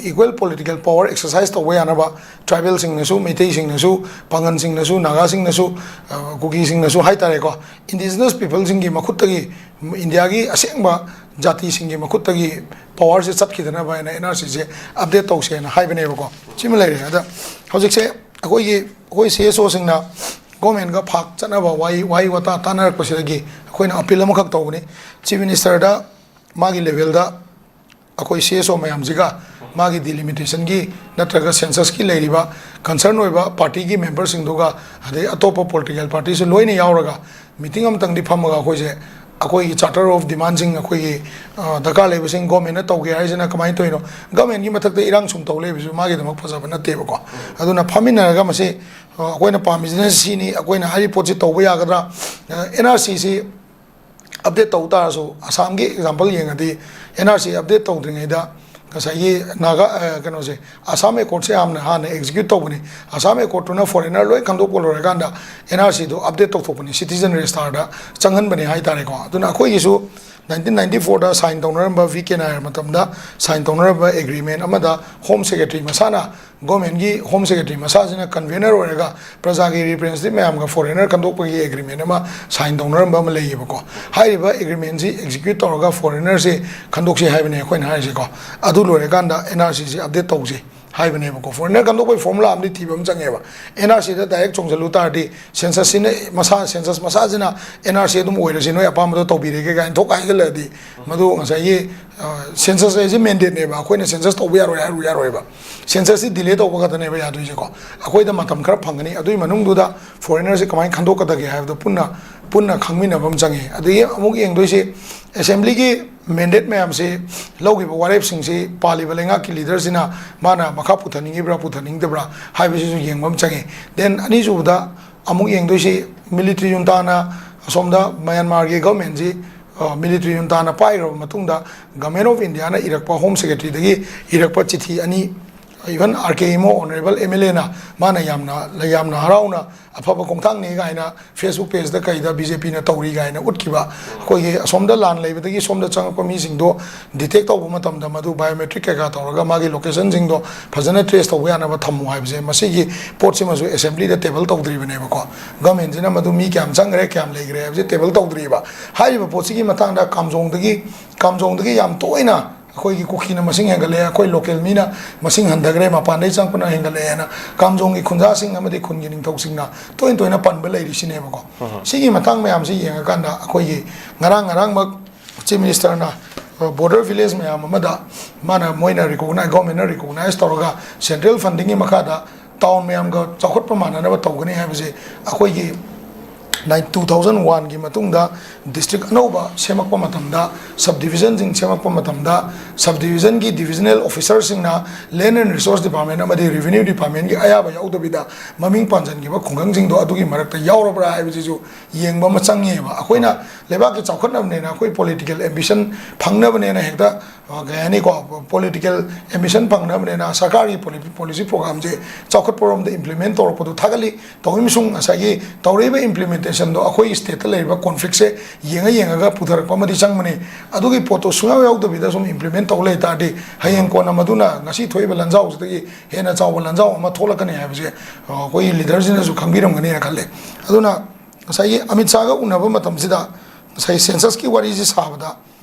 equal political power exercise ꯇꯧꯕ ꯌꯥꯅꯕ, ꯇ꯭ꯔꯥꯏꯕꯦꯜꯁꯤꯡꯅꯁꯨ, ꯃꯩꯇꯩꯁꯤꯡꯅꯁꯨ, ꯄꯥꯉꯟꯁꯤꯡꯅꯁꯨ, ꯅꯥꯒꯥꯁꯤꯡꯅꯁꯨ, ꯑ, ꯀꯨꯀꯤꯁꯤꯡꯅꯁꯨ ꯍꯥꯏꯇꯥꯔꯦꯀꯣ, ꯏꯟꯗꯤꯖꯤꯅꯁ ꯄꯤꯄꯜꯁꯤꯡꯒꯤ ꯃꯈꯨꯠꯇꯒꯤ, ꯏꯟꯗꯤꯌꯥꯒꯤ ꯑꯁꯦꯡꯕ ꯖꯥꯇꯤꯁꯤꯡꯒꯤ ꯃꯈꯨꯠꯇꯒꯤ ꯄꯋꯥꯔꯁꯦ ꯆꯠꯈꯤꯗꯅꯕ ꯍꯥꯏꯅ ꯑꯦꯟ ꯑꯥꯔ ꯁꯤꯁꯦ ꯑꯞꯗꯦꯠ ꯇꯧꯁꯦꯅ ꯍꯥꯏꯕꯅꯦꯕꯀꯣ꯫ ꯁꯤꯃ ꯂꯩꯔꯦ꯫ ꯑꯗ ꯍꯧꯖꯤꯛꯁꯦ ꯑꯩꯈꯣꯏꯒꯤ, ꯑꯩꯈꯣꯏ ꯁꯤ ꯑꯦꯁ ꯑꯣꯁꯤꯡꯅ ꯒꯣꯔꯃꯦꯟꯒ ꯐꯥꯛ ꯆꯠꯅꯕ ꯋꯥꯍꯩ, ꯋꯥꯍꯩ ꯋꯥꯇꯥ ꯇꯥꯟꯅꯔꯛꯄꯁꯤꯗꯒꯤ ꯑꯩꯈꯣꯏꯅ ꯑꯄꯤꯜ ꯑꯃꯈꯛ ꯇꯧꯕꯅꯤ꯫ ꯆꯤꯐ ꯃꯤꯅꯤꯁꯇꯔꯗ ꯃꯥꯒꯤ ꯂꯦꯚꯦꯜꯗ ꯑꯩꯈꯣꯏ ꯁꯤ ꯑꯦꯁ ꯑꯣ ꯃꯌꯥꯝꯁꯤꯒ, ꯃꯥꯒꯤ ꯗꯤꯂꯤꯃꯤꯇꯦꯁꯟꯒꯤ ꯅꯠꯇ꯭ꯔꯒ ꯁꯦꯟꯁꯁꯀꯤ ꯂꯩꯔꯤꯕ ꯀꯟꯁꯔꯟ ꯑꯣꯏꯕ ꯄꯥꯔꯇꯤꯒꯤ ꯃꯦꯝꯕꯔꯁꯤꯡꯗꯨꯒ, ꯑꯗꯩ ꯑꯇꯣꯞꯄ ꯄꯣꯂꯤꯇꯤꯀꯦꯜ ꯄꯥꯔꯇꯤꯁꯨ ꯂꯣꯏꯅ ꯌꯥꯎꯔꯒ ꯃꯤꯇꯤꯡ ꯑꯃꯇꯪꯗꯤ ꯐꯝꯃꯒ ꯑꯩꯈꯣꯏꯁꯦ ꯑꯩꯈꯣꯏꯒꯤ ꯆꯥꯔꯇꯔ ꯑꯣꯐ ꯗꯤꯃꯥꯟꯁꯤꯡ, ꯑꯩꯈꯣꯏꯒꯤ, ꯑ, ꯗꯔꯀꯥꯔ ꯂꯩꯕꯁꯤꯡ ꯒꯣꯔꯃꯦꯟꯅ ꯇꯧꯒꯦ ꯍꯥꯏꯁꯤꯅ ꯀꯃꯥꯏꯅ ꯇꯧꯔꯤꯅꯣ? ꯒꯣꯔꯃꯦꯟꯒꯤ ꯃꯊꯛꯇ ꯏꯔꯥꯡ ꯁꯨꯝ ꯇꯧ ꯂꯩꯕꯁꯨ ꯃꯥꯒꯤꯗꯃꯛ ꯐꯖꯕ ꯅꯠꯇꯦꯕꯀꯣ꯫ ꯑꯗꯨꯅ ꯐꯝꯃꯤꯟꯅꯔꯒ ꯃꯁꯤ, ꯑ, ꯑꯩꯈꯣꯏꯅ ꯄꯥꯝꯃꯤꯁꯤꯅ ꯁꯤꯅꯤ, ꯑꯩꯈꯣꯏꯅ ꯍꯥꯏꯔꯤꯕ ꯄꯣꯠꯁꯤ ꯇꯧꯕ ꯌꯥꯒꯗ꯭ꯔꯥ? ꯑꯦꯟ ꯑꯥꯔ ꯁꯤꯁꯤ ꯑꯞꯗꯦꯠ ꯇꯧ ꯇꯥꯔꯁꯨ, ꯑꯁꯥꯝꯒꯤ ꯑꯦꯛꯖꯥꯝꯄꯜ ꯌꯦꯡꯉꯗꯤ, ꯑꯦꯟ ꯑꯥꯔ ꯁꯤ ꯑꯞꯗꯦꯠ ꯇꯧꯗ꯭ꯔꯤꯉꯩꯗ ꯉꯁꯥꯏꯒꯤ ꯅꯥꯒꯥ, ꯑ, ꯀꯩꯅꯣꯁꯦ, ꯑꯁꯥꯝ ꯑꯦꯀꯣꯔꯠꯁꯦ ꯌꯥꯝꯅ ꯍꯥꯟꯅ ꯑꯦꯛꯖꯤꯀ꯭ꯌꯨꯠ ꯇꯧꯕꯅꯤ꯫ ꯑꯁꯥꯝ ꯑꯦꯀꯣꯔꯠꯇꯨꯅ ꯐꯣꯔꯦꯅꯔ ꯂꯣꯏ ꯈꯟꯗꯣꯛꯄ ꯂꯣꯏꯔꯀꯥꯟꯗ ꯑꯦꯟ ꯑꯥꯔ ꯁꯤꯗꯣ ꯑꯞꯗꯦꯠ ꯇꯧꯊꯣꯛꯄꯅꯤ, ꯁꯤꯇꯤꯖꯟ ꯔꯦꯖꯤꯁꯇꯥꯔꯗ ꯆꯪꯍꯟꯕꯅꯦ ꯍꯥꯏꯇꯥꯔꯦꯀꯣ꯫ ꯑꯗꯨꯅ ꯑꯩꯈꯣꯏꯒꯤꯁꯨ ꯅꯥꯏꯟꯇꯤꯟ ꯅꯥꯏꯟꯇꯤ ꯐꯣꯔꯗ ꯁꯥꯏꯟ ꯇꯧꯅꯔꯝꯕ, ꯚꯤ ꯀꯦ ꯅꯥꯌꯔ ꯃꯇꯝꯗ ꯁꯥꯏꯟ ꯇꯧꯅꯔꯝꯕ ꯑꯦꯒ꯭ꯔꯤꯃꯦꯟ ꯑꯃꯗ ꯍꯣꯝ ꯁꯦꯀ꯭ꯔꯦꯇꯔꯤ ꯃꯁꯥꯅ, ꯒꯣꯔꯃꯦꯟꯒꯤ ꯍꯣꯝ ꯁꯦꯀ꯭ꯔꯦꯇꯔꯤ ꯃꯁꯥꯁꯤꯅ ꯀꯟꯚꯦꯅꯔ ꯑꯣꯏꯔꯒ ꯄ꯭ꯔꯖꯥꯒꯤ ꯔꯤꯄ꯭ꯔꯦꯖꯦꯟꯇꯦꯇꯤꯚ ꯃꯌꯥꯝꯒ ꯐꯣꯔꯦꯅꯔ ꯈꯟꯗꯣꯛꯄꯒꯤ ꯑꯦꯒ꯭ꯔꯤꯃꯦꯟ ꯑꯃ ꯁꯥꯏꯟ ꯇꯧꯅꯔꯝꯕ ꯑꯃ ꯂꯩꯌꯦꯕꯀꯣ꯫ ꯍꯥꯏꯔꯤꯕ ꯑꯦꯒ꯭ꯔꯤꯃꯦꯟꯁꯤ ꯑꯦꯛꯖꯤꯀ꯭ꯌꯨꯠ ꯇꯧꯔꯒ ꯐꯣꯔꯦꯅꯔꯁꯤ ꯈꯟꯗꯣꯛꯁꯤ ꯍꯥꯏꯕꯅꯦ ꯑꯩꯈꯣꯏꯅ ꯍꯥꯏꯔꯤꯁꯦꯀꯣ꯫ ꯑꯗꯨ ꯂꯣꯏꯔꯀꯥꯟꯗ ꯑꯦꯟ ꯑꯥꯔ ꯁꯤꯁꯤ ꯑꯞꯗꯦꯠ ꯇꯧꯁꯤ ꯍꯥꯏꯕꯅꯦꯕꯀꯣ꯫ ꯐꯣꯔꯦꯅꯔ ꯈꯟꯗꯣꯛꯄꯒꯤ ꯐꯣꯔꯃꯨꯂꯥ ꯑꯃꯗꯤ ꯊꯤꯕ ꯑꯃ ꯆꯪꯉꯦꯕ꯫ ꯑꯦꯟ ꯑꯥꯔ ꯁꯤꯗ ꯗꯥꯏꯔꯦꯛ ꯆꯣꯡꯁꯤꯜꯂꯨ ꯇꯥꯔꯗꯤ, ꯁꯦꯟꯁꯁꯁꯤꯅ ꯃꯁꯥ, ꯁꯦꯟꯁꯁ ꯃꯁꯥꯁꯤꯅ ꯑꯦꯟ ꯑꯥꯔ ꯁꯤ ꯑꯗꯨꯝ ꯑꯣꯏꯔꯁꯤ, ꯅꯣꯏ ꯑꯄꯥꯝꯕꯗꯣ ꯇꯧꯕꯤꯔꯒꯦ ꯀꯥꯏꯅ ꯊꯣꯛ ꯍꯥꯏꯖꯤꯜꯂꯛꯑꯗꯤ, ꯃꯗꯨ ꯉꯁꯥꯏꯒꯤ, ꯑ, ꯁꯦꯟꯁꯁ ꯍꯥꯏꯁꯦ ꯃꯦꯟꯗꯦꯠꯅꯦꯕ, ꯑꯩꯈꯣꯏꯅ ꯁꯦꯟꯁꯁ ꯇꯧꯕ ꯌꯥꯔꯣꯏ ꯍꯥꯏꯔꯨ ꯌꯥꯔꯣꯏꯕ꯫ ꯁꯦꯟꯁꯁꯁꯤ ꯗꯤꯂꯦ ꯇꯧꯕ ꯈꯛꯇꯅꯦꯕ ꯌꯥꯗꯣꯏꯁꯦꯀꯣ꯫ ꯑꯩꯈꯣꯏꯗ ꯃꯇꯝ ꯈꯔ ꯐꯪꯒꯅꯤ, ꯑꯗꯨꯒꯤ ꯃꯅꯨꯡꯗꯨꯗ ꯐꯣꯔꯦꯅꯔꯁꯤ ꯀꯃꯥꯏꯅ ꯈꯟꯗꯣꯛꯀꯗꯒꯦ ꯍꯥꯏꯕꯗꯣ ꯄꯨꯟꯅ ꯄꯨꯟꯅ ꯈꯪꯃꯤꯟꯅꯕ ꯑꯃ ꯆꯪꯉꯤ꯫ ꯑꯗꯒꯤ ꯑꯃꯨꯛ ꯌꯦꯡꯗꯣꯏꯁꯤ ꯑꯦꯁꯦꯝꯕ꯭ꯂꯤꯒꯤ ꯃꯦꯟꯗꯦꯠ ꯃꯌꯥꯝꯁꯤ, ꯂꯧꯈꯤꯕ ꯋꯥꯔꯦꯞꯁꯤꯡꯁꯤ ꯄꯥꯜꯂꯤꯕ ꯂꯩꯉꯥꯛꯀꯤ ꯂꯤꯗꯔꯁꯤꯅ ꯃꯥꯅ ꯃꯈꯥ ꯄꯨꯊꯅꯤꯡꯉꯤꯕ꯭ꯔꯥ ꯄꯨꯊꯅꯤꯡꯗꯕ꯭ꯔꯥ ꯍꯥꯏꯕꯁꯤꯁꯨ ꯌꯦꯡꯕ ꯑꯃ ꯆꯪꯉꯤ꯫ ꯗꯦꯟ ꯑꯅꯤꯁꯨꯕꯗ ꯑꯃꯨꯛ ꯌꯦꯡꯗꯣꯏꯁꯤ ꯃꯤꯂꯤꯇ꯭ꯔꯤ ꯖꯨꯟꯇꯥꯅ ꯑꯁꯣꯝꯗ ꯃ꯭ꯌꯥꯟꯃꯥꯔꯒꯤ ꯒꯚꯔꯟꯃꯦꯟꯁꯤ, ꯑ, ꯃꯤꯂꯤꯇ꯭ꯔꯤ ꯖꯨꯟꯇꯥꯅ ꯄꯥꯏꯈ꯭ꯔꯕ ꯃꯇꯨꯡꯗ ꯒꯚꯔꯟꯃꯦꯟ ꯑꯣꯐ ꯏꯟꯗꯤꯌꯥꯅ ꯏꯔꯛꯄ ꯍꯣꯝ ꯁꯦꯀ꯭ꯔꯦꯇꯔꯤꯗꯒꯤ ꯏꯔꯛꯄ ꯆꯤꯊꯤ ꯑꯅꯤ, ꯏꯚꯟ ꯑꯥꯔ ꯀꯦ ꯏꯃꯣ ꯑꯣꯅꯔꯦꯕꯜ ꯑꯦꯝ ꯑꯦꯜ ꯑꯦꯅ ꯃꯥꯅ ꯌꯥꯝꯅ, ꯌꯥꯝꯅ ꯍꯔꯥꯎꯅ ꯑꯐꯕ ꯈꯣꯡꯊꯥꯡꯅꯤ ꯀꯥꯏꯅ ꯐꯦꯁꯕꯨꯛ ꯄꯦꯖꯇ ꯀꯩꯗ ꯕꯤ ꯖꯦ ꯄꯤꯅ ꯇꯧꯔꯤ ꯀꯥꯏꯅ ꯎꯠꯈꯤꯕ, ꯑꯩꯈꯣꯏꯒꯤ ꯑꯁꯣꯝꯗ ꯂꯥꯟ ꯂꯩꯕꯗꯒꯤ ꯁꯣꯝꯗ ꯆꯪꯉꯛꯄ ꯃꯤꯁꯤꯡꯗꯣ ꯗꯤꯇꯦꯛ ꯇꯧꯕ ꯃꯇꯝꯗ ꯃꯗꯨ ꯕꯥꯏꯑꯣꯃꯦꯇ꯭ꯔꯤꯛ ꯀꯩꯀꯥ ꯇꯧꯔꯒ ꯃꯥꯒꯤ ꯂꯣꯀꯦꯁꯟꯁꯤꯡꯗꯣ ꯐꯖꯅ ꯇ꯭ꯔꯦꯁ ꯇꯧꯕ ꯌꯥꯅꯕ ꯊꯝꯃꯨ ꯍꯥꯏꯕꯁꯦ, ꯃꯁꯤꯒꯤ ꯄꯣꯠꯁꯤꯃꯁꯨ ꯑꯦꯁꯦꯝꯕ꯭ꯂꯤꯗ ꯇꯦꯕꯜ ꯇꯧꯗ꯭ꯔꯤꯕꯅꯦꯕꯀꯣ꯫ ꯒꯚꯔꯟꯃꯦꯟꯁꯤꯅ ꯃꯗꯨ ꯃꯤ ꯀꯌꯥꯝ ꯆꯪꯈ꯭ꯔꯦ, ꯀꯌꯥꯝ ꯂꯩꯈ꯭ꯔꯦ ꯍꯥꯏꯕꯁꯦ ꯇꯦꯕꯜ ꯇꯧꯗ꯭ꯔꯤꯕ꯫ ꯍꯥꯏꯔꯤꯕ ꯄꯣꯠꯁꯤꯒꯤ ꯃꯇꯥꯡꯗ ꯀꯥꯝꯖꯣꯡꯗꯒꯤ, ꯀꯥꯝꯖꯣꯡꯗꯒꯤ ꯌꯥꯝ ꯇꯣꯏꯅ ꯑꯩꯈꯣꯏꯒꯤ ꯀꯨꯀꯤꯅ ꯃꯁꯤꯡ ꯍꯦꯟꯒꯠꯂꯛꯑꯦ, ꯑꯩꯈꯣꯏ ꯂꯣꯀꯦꯜ ꯃꯤꯅ ꯃꯁꯤꯡ ꯍꯟꯊꯈ꯭ꯔꯦ, ꯃꯄꯥꯟꯗꯒꯤ ꯆꯪꯉꯛꯄꯅ ꯍꯦꯟꯒꯠꯂꯛꯑꯦꯅ ꯀꯥꯝꯖꯣꯡꯒꯤ ꯈꯨꯟꯖꯥꯁꯤꯡ ꯑꯃꯗꯤ ꯈꯨꯟꯒꯤ ꯅꯤꯡꯊꯧꯁꯤꯡꯅ ꯇꯣꯏꯅ ꯇꯣꯏꯅ ꯄꯟꯕ ꯂꯩꯔꯤꯁꯤꯅꯦꯕꯀꯣ꯫ ꯁꯤꯒꯤ ꯃꯇꯥꯡ ꯃꯌꯥꯝꯁꯤ ꯌꯦꯡꯉꯀꯥꯟꯗ ꯑꯩꯈꯣꯏꯒꯤ ꯉꯔꯥꯡ ꯉꯔꯥꯡꯃꯛ ꯆꯤꯐ ꯃꯤꯅꯤꯁꯇꯔꯅ ꯕꯣꯔꯗꯔ ꯚꯤꯂꯦꯖ ꯃꯌꯥꯝ ꯑꯃꯗ ꯃꯥꯅ, ꯃꯣꯏꯅ ꯔꯤꯀꯣꯛꯅꯥꯏ-, ꯒꯚꯔꯟꯃꯦꯟꯅ ꯔꯤꯀꯣꯛꯅꯥꯏꯁ ꯇꯧꯔꯒ ꯁꯦꯟꯇ꯭ꯔꯦꯜ ꯐꯟꯗꯤꯡꯒꯤ ꯃꯈꯥꯗ ꯇꯥꯎꯟ ꯃꯌꯥꯝꯒ ꯆꯥꯎꯈꯠꯄ ꯃꯥꯟꯅꯅꯕ ꯇꯧꯒꯅꯤ ꯍꯥꯏꯕꯁꯦ ꯑꯩꯈꯣꯏꯒꯤ ꯅꯥꯏꯟ-, ꯇꯨ ꯊꯥꯎꯖꯟ ꯋꯥꯟꯒꯤ ꯃꯇꯨꯡꯗ ꯗꯤꯁꯇ꯭ꯔꯤꯛ ꯑꯅꯧꯕ ꯁꯦꯝꯃꯛꯄ ꯃꯇꯝꯗ, ꯁꯕ ꯗꯤꯕꯤꯖꯟꯁꯤꯡ ꯁꯦꯝꯃꯛꯄ ꯃꯇꯝꯗ, ꯁꯕ ꯗꯤꯕꯤꯖꯟꯒꯤ ꯗꯤꯕꯤꯖꯅꯦꯜ ꯑꯣꯐꯤꯁꯔꯁꯤꯡꯅ ꯂꯦꯟ ꯑꯦꯟ ꯔꯤꯁꯣꯔꯁ ꯗꯤꯄꯥꯔꯠꯃꯦꯟ ꯑꯃꯗꯤ ꯔꯦꯚꯤꯅ꯭ꯌꯨ ꯗꯤꯄꯥꯔꯠꯃꯦꯟꯒꯤ ꯑꯌꯥꯕ ꯌꯥꯎꯗꯕꯤꯗ ꯃꯃꯤꯡ ꯄꯥꯟꯁꯤꯟꯈꯤꯕ ꯈꯨꯡꯒꯪꯁꯤꯡꯗꯣ ꯑꯗꯨꯒꯤ ꯃꯔꯛꯇ ꯌꯥꯎꯔꯕ꯭ꯔꯥ ꯍꯥꯏꯕꯁꯤꯁꯨ ꯌꯦꯡꯕ ꯑꯃ ꯆꯪꯉꯦꯕ꯫ ꯑꯩꯈꯣꯏꯅ ꯂꯩꯕꯥꯛꯀꯤ ꯆꯥꯎꯈꯠꯅꯕꯅꯦꯅ, ꯑꯩꯈꯣꯏ ꯄꯣꯂꯤꯇꯤꯀꯦꯜ ꯑꯦꯝꯕꯤꯁꯟ ꯐꯪꯅꯕꯅꯦꯅ ꯍꯦꯛꯇ, ꯑ, ꯀꯩ ꯍꯥꯏꯅꯤꯀꯣ, ꯄꯣꯂꯤꯇꯤꯀꯦꯜ ꯑꯦꯝꯕꯤꯁꯟ ꯐꯪꯅꯕꯅꯦꯅ ꯁꯔꯀꯥꯔꯒꯤ ꯄꯣꯂꯤ-, ꯄꯣꯂꯤꯁꯤ ꯄ꯭ꯔꯣꯒꯥꯝꯁꯦ ꯆꯥꯎꯈꯠꯄꯔꯣꯝꯗ ꯏꯝꯄ꯭ꯂꯤꯃꯦꯟ ꯇꯧꯔꯛꯄꯗꯨ ꯊꯥꯒꯠꯂꯤ꯫ ꯇꯧꯔꯤꯕꯁꯨ ꯉꯁꯥꯏꯒꯤ ꯇꯧꯔꯛꯏꯕ ꯏꯝꯄ꯭ꯂꯤꯃꯦꯟꯇꯦꯁꯟꯗꯣ ꯑꯩꯈꯣꯏꯒꯤ ꯁ꯭ꯇꯦꯠꯇ ꯂꯩꯔꯤꯕ ꯀꯣꯟꯐ꯭ꯂꯤꯛꯁꯦ ꯌꯦꯡꯉ ꯌꯦꯡꯉꯒ ꯄꯨꯊꯔꯛꯄ ꯑꯃꯗꯤ ꯆꯪꯕꯅꯤ꯫ ꯑꯗꯨꯒꯤ ꯄꯣꯠꯇꯣ ꯁꯨꯡꯌꯥꯎ ꯌꯥꯎꯗꯕꯤꯗ ꯁꯨꯝ ꯏꯝꯄ꯭ꯂꯤꯃꯦꯟ ꯇꯧ ꯂꯩ ꯇꯥꯔꯗꯤ, ꯍꯌꯦꯡ ꯀꯣꯟꯅ ꯃꯗꯨꯅ ꯉꯁꯤ ꯊꯣꯛꯏꯕ ꯂꯥꯟꯖꯥꯎꯁꯤꯗꯒꯤ ꯍꯦꯟꯅ ꯆꯥꯎꯕ ꯂꯥꯟꯖꯥꯎ ꯑꯃ ꯊꯣꯛꯂꯛꯀꯅꯤ ꯍꯥꯏꯕꯁꯦ, ꯑ, ꯑꯩꯈꯣꯏꯒꯤ ꯂꯤꯗꯔꯁꯤꯡꯅꯁꯨ ꯈꯪꯕꯤꯔꯝꯒꯅꯤꯅ ꯈꯜꯂꯦ꯫ ꯑꯗꯨꯅ ꯉꯁꯥꯏꯒꯤ ꯑꯃꯤꯠ ꯁꯥꯍꯒ ꯎꯅꯕ ꯃꯇꯝꯁꯤꯗ ꯉꯁꯥꯏ ꯁꯦꯟꯁꯁꯀꯤ ꯋꯥꯔꯤꯁꯤ ꯁꯥꯕꯗ,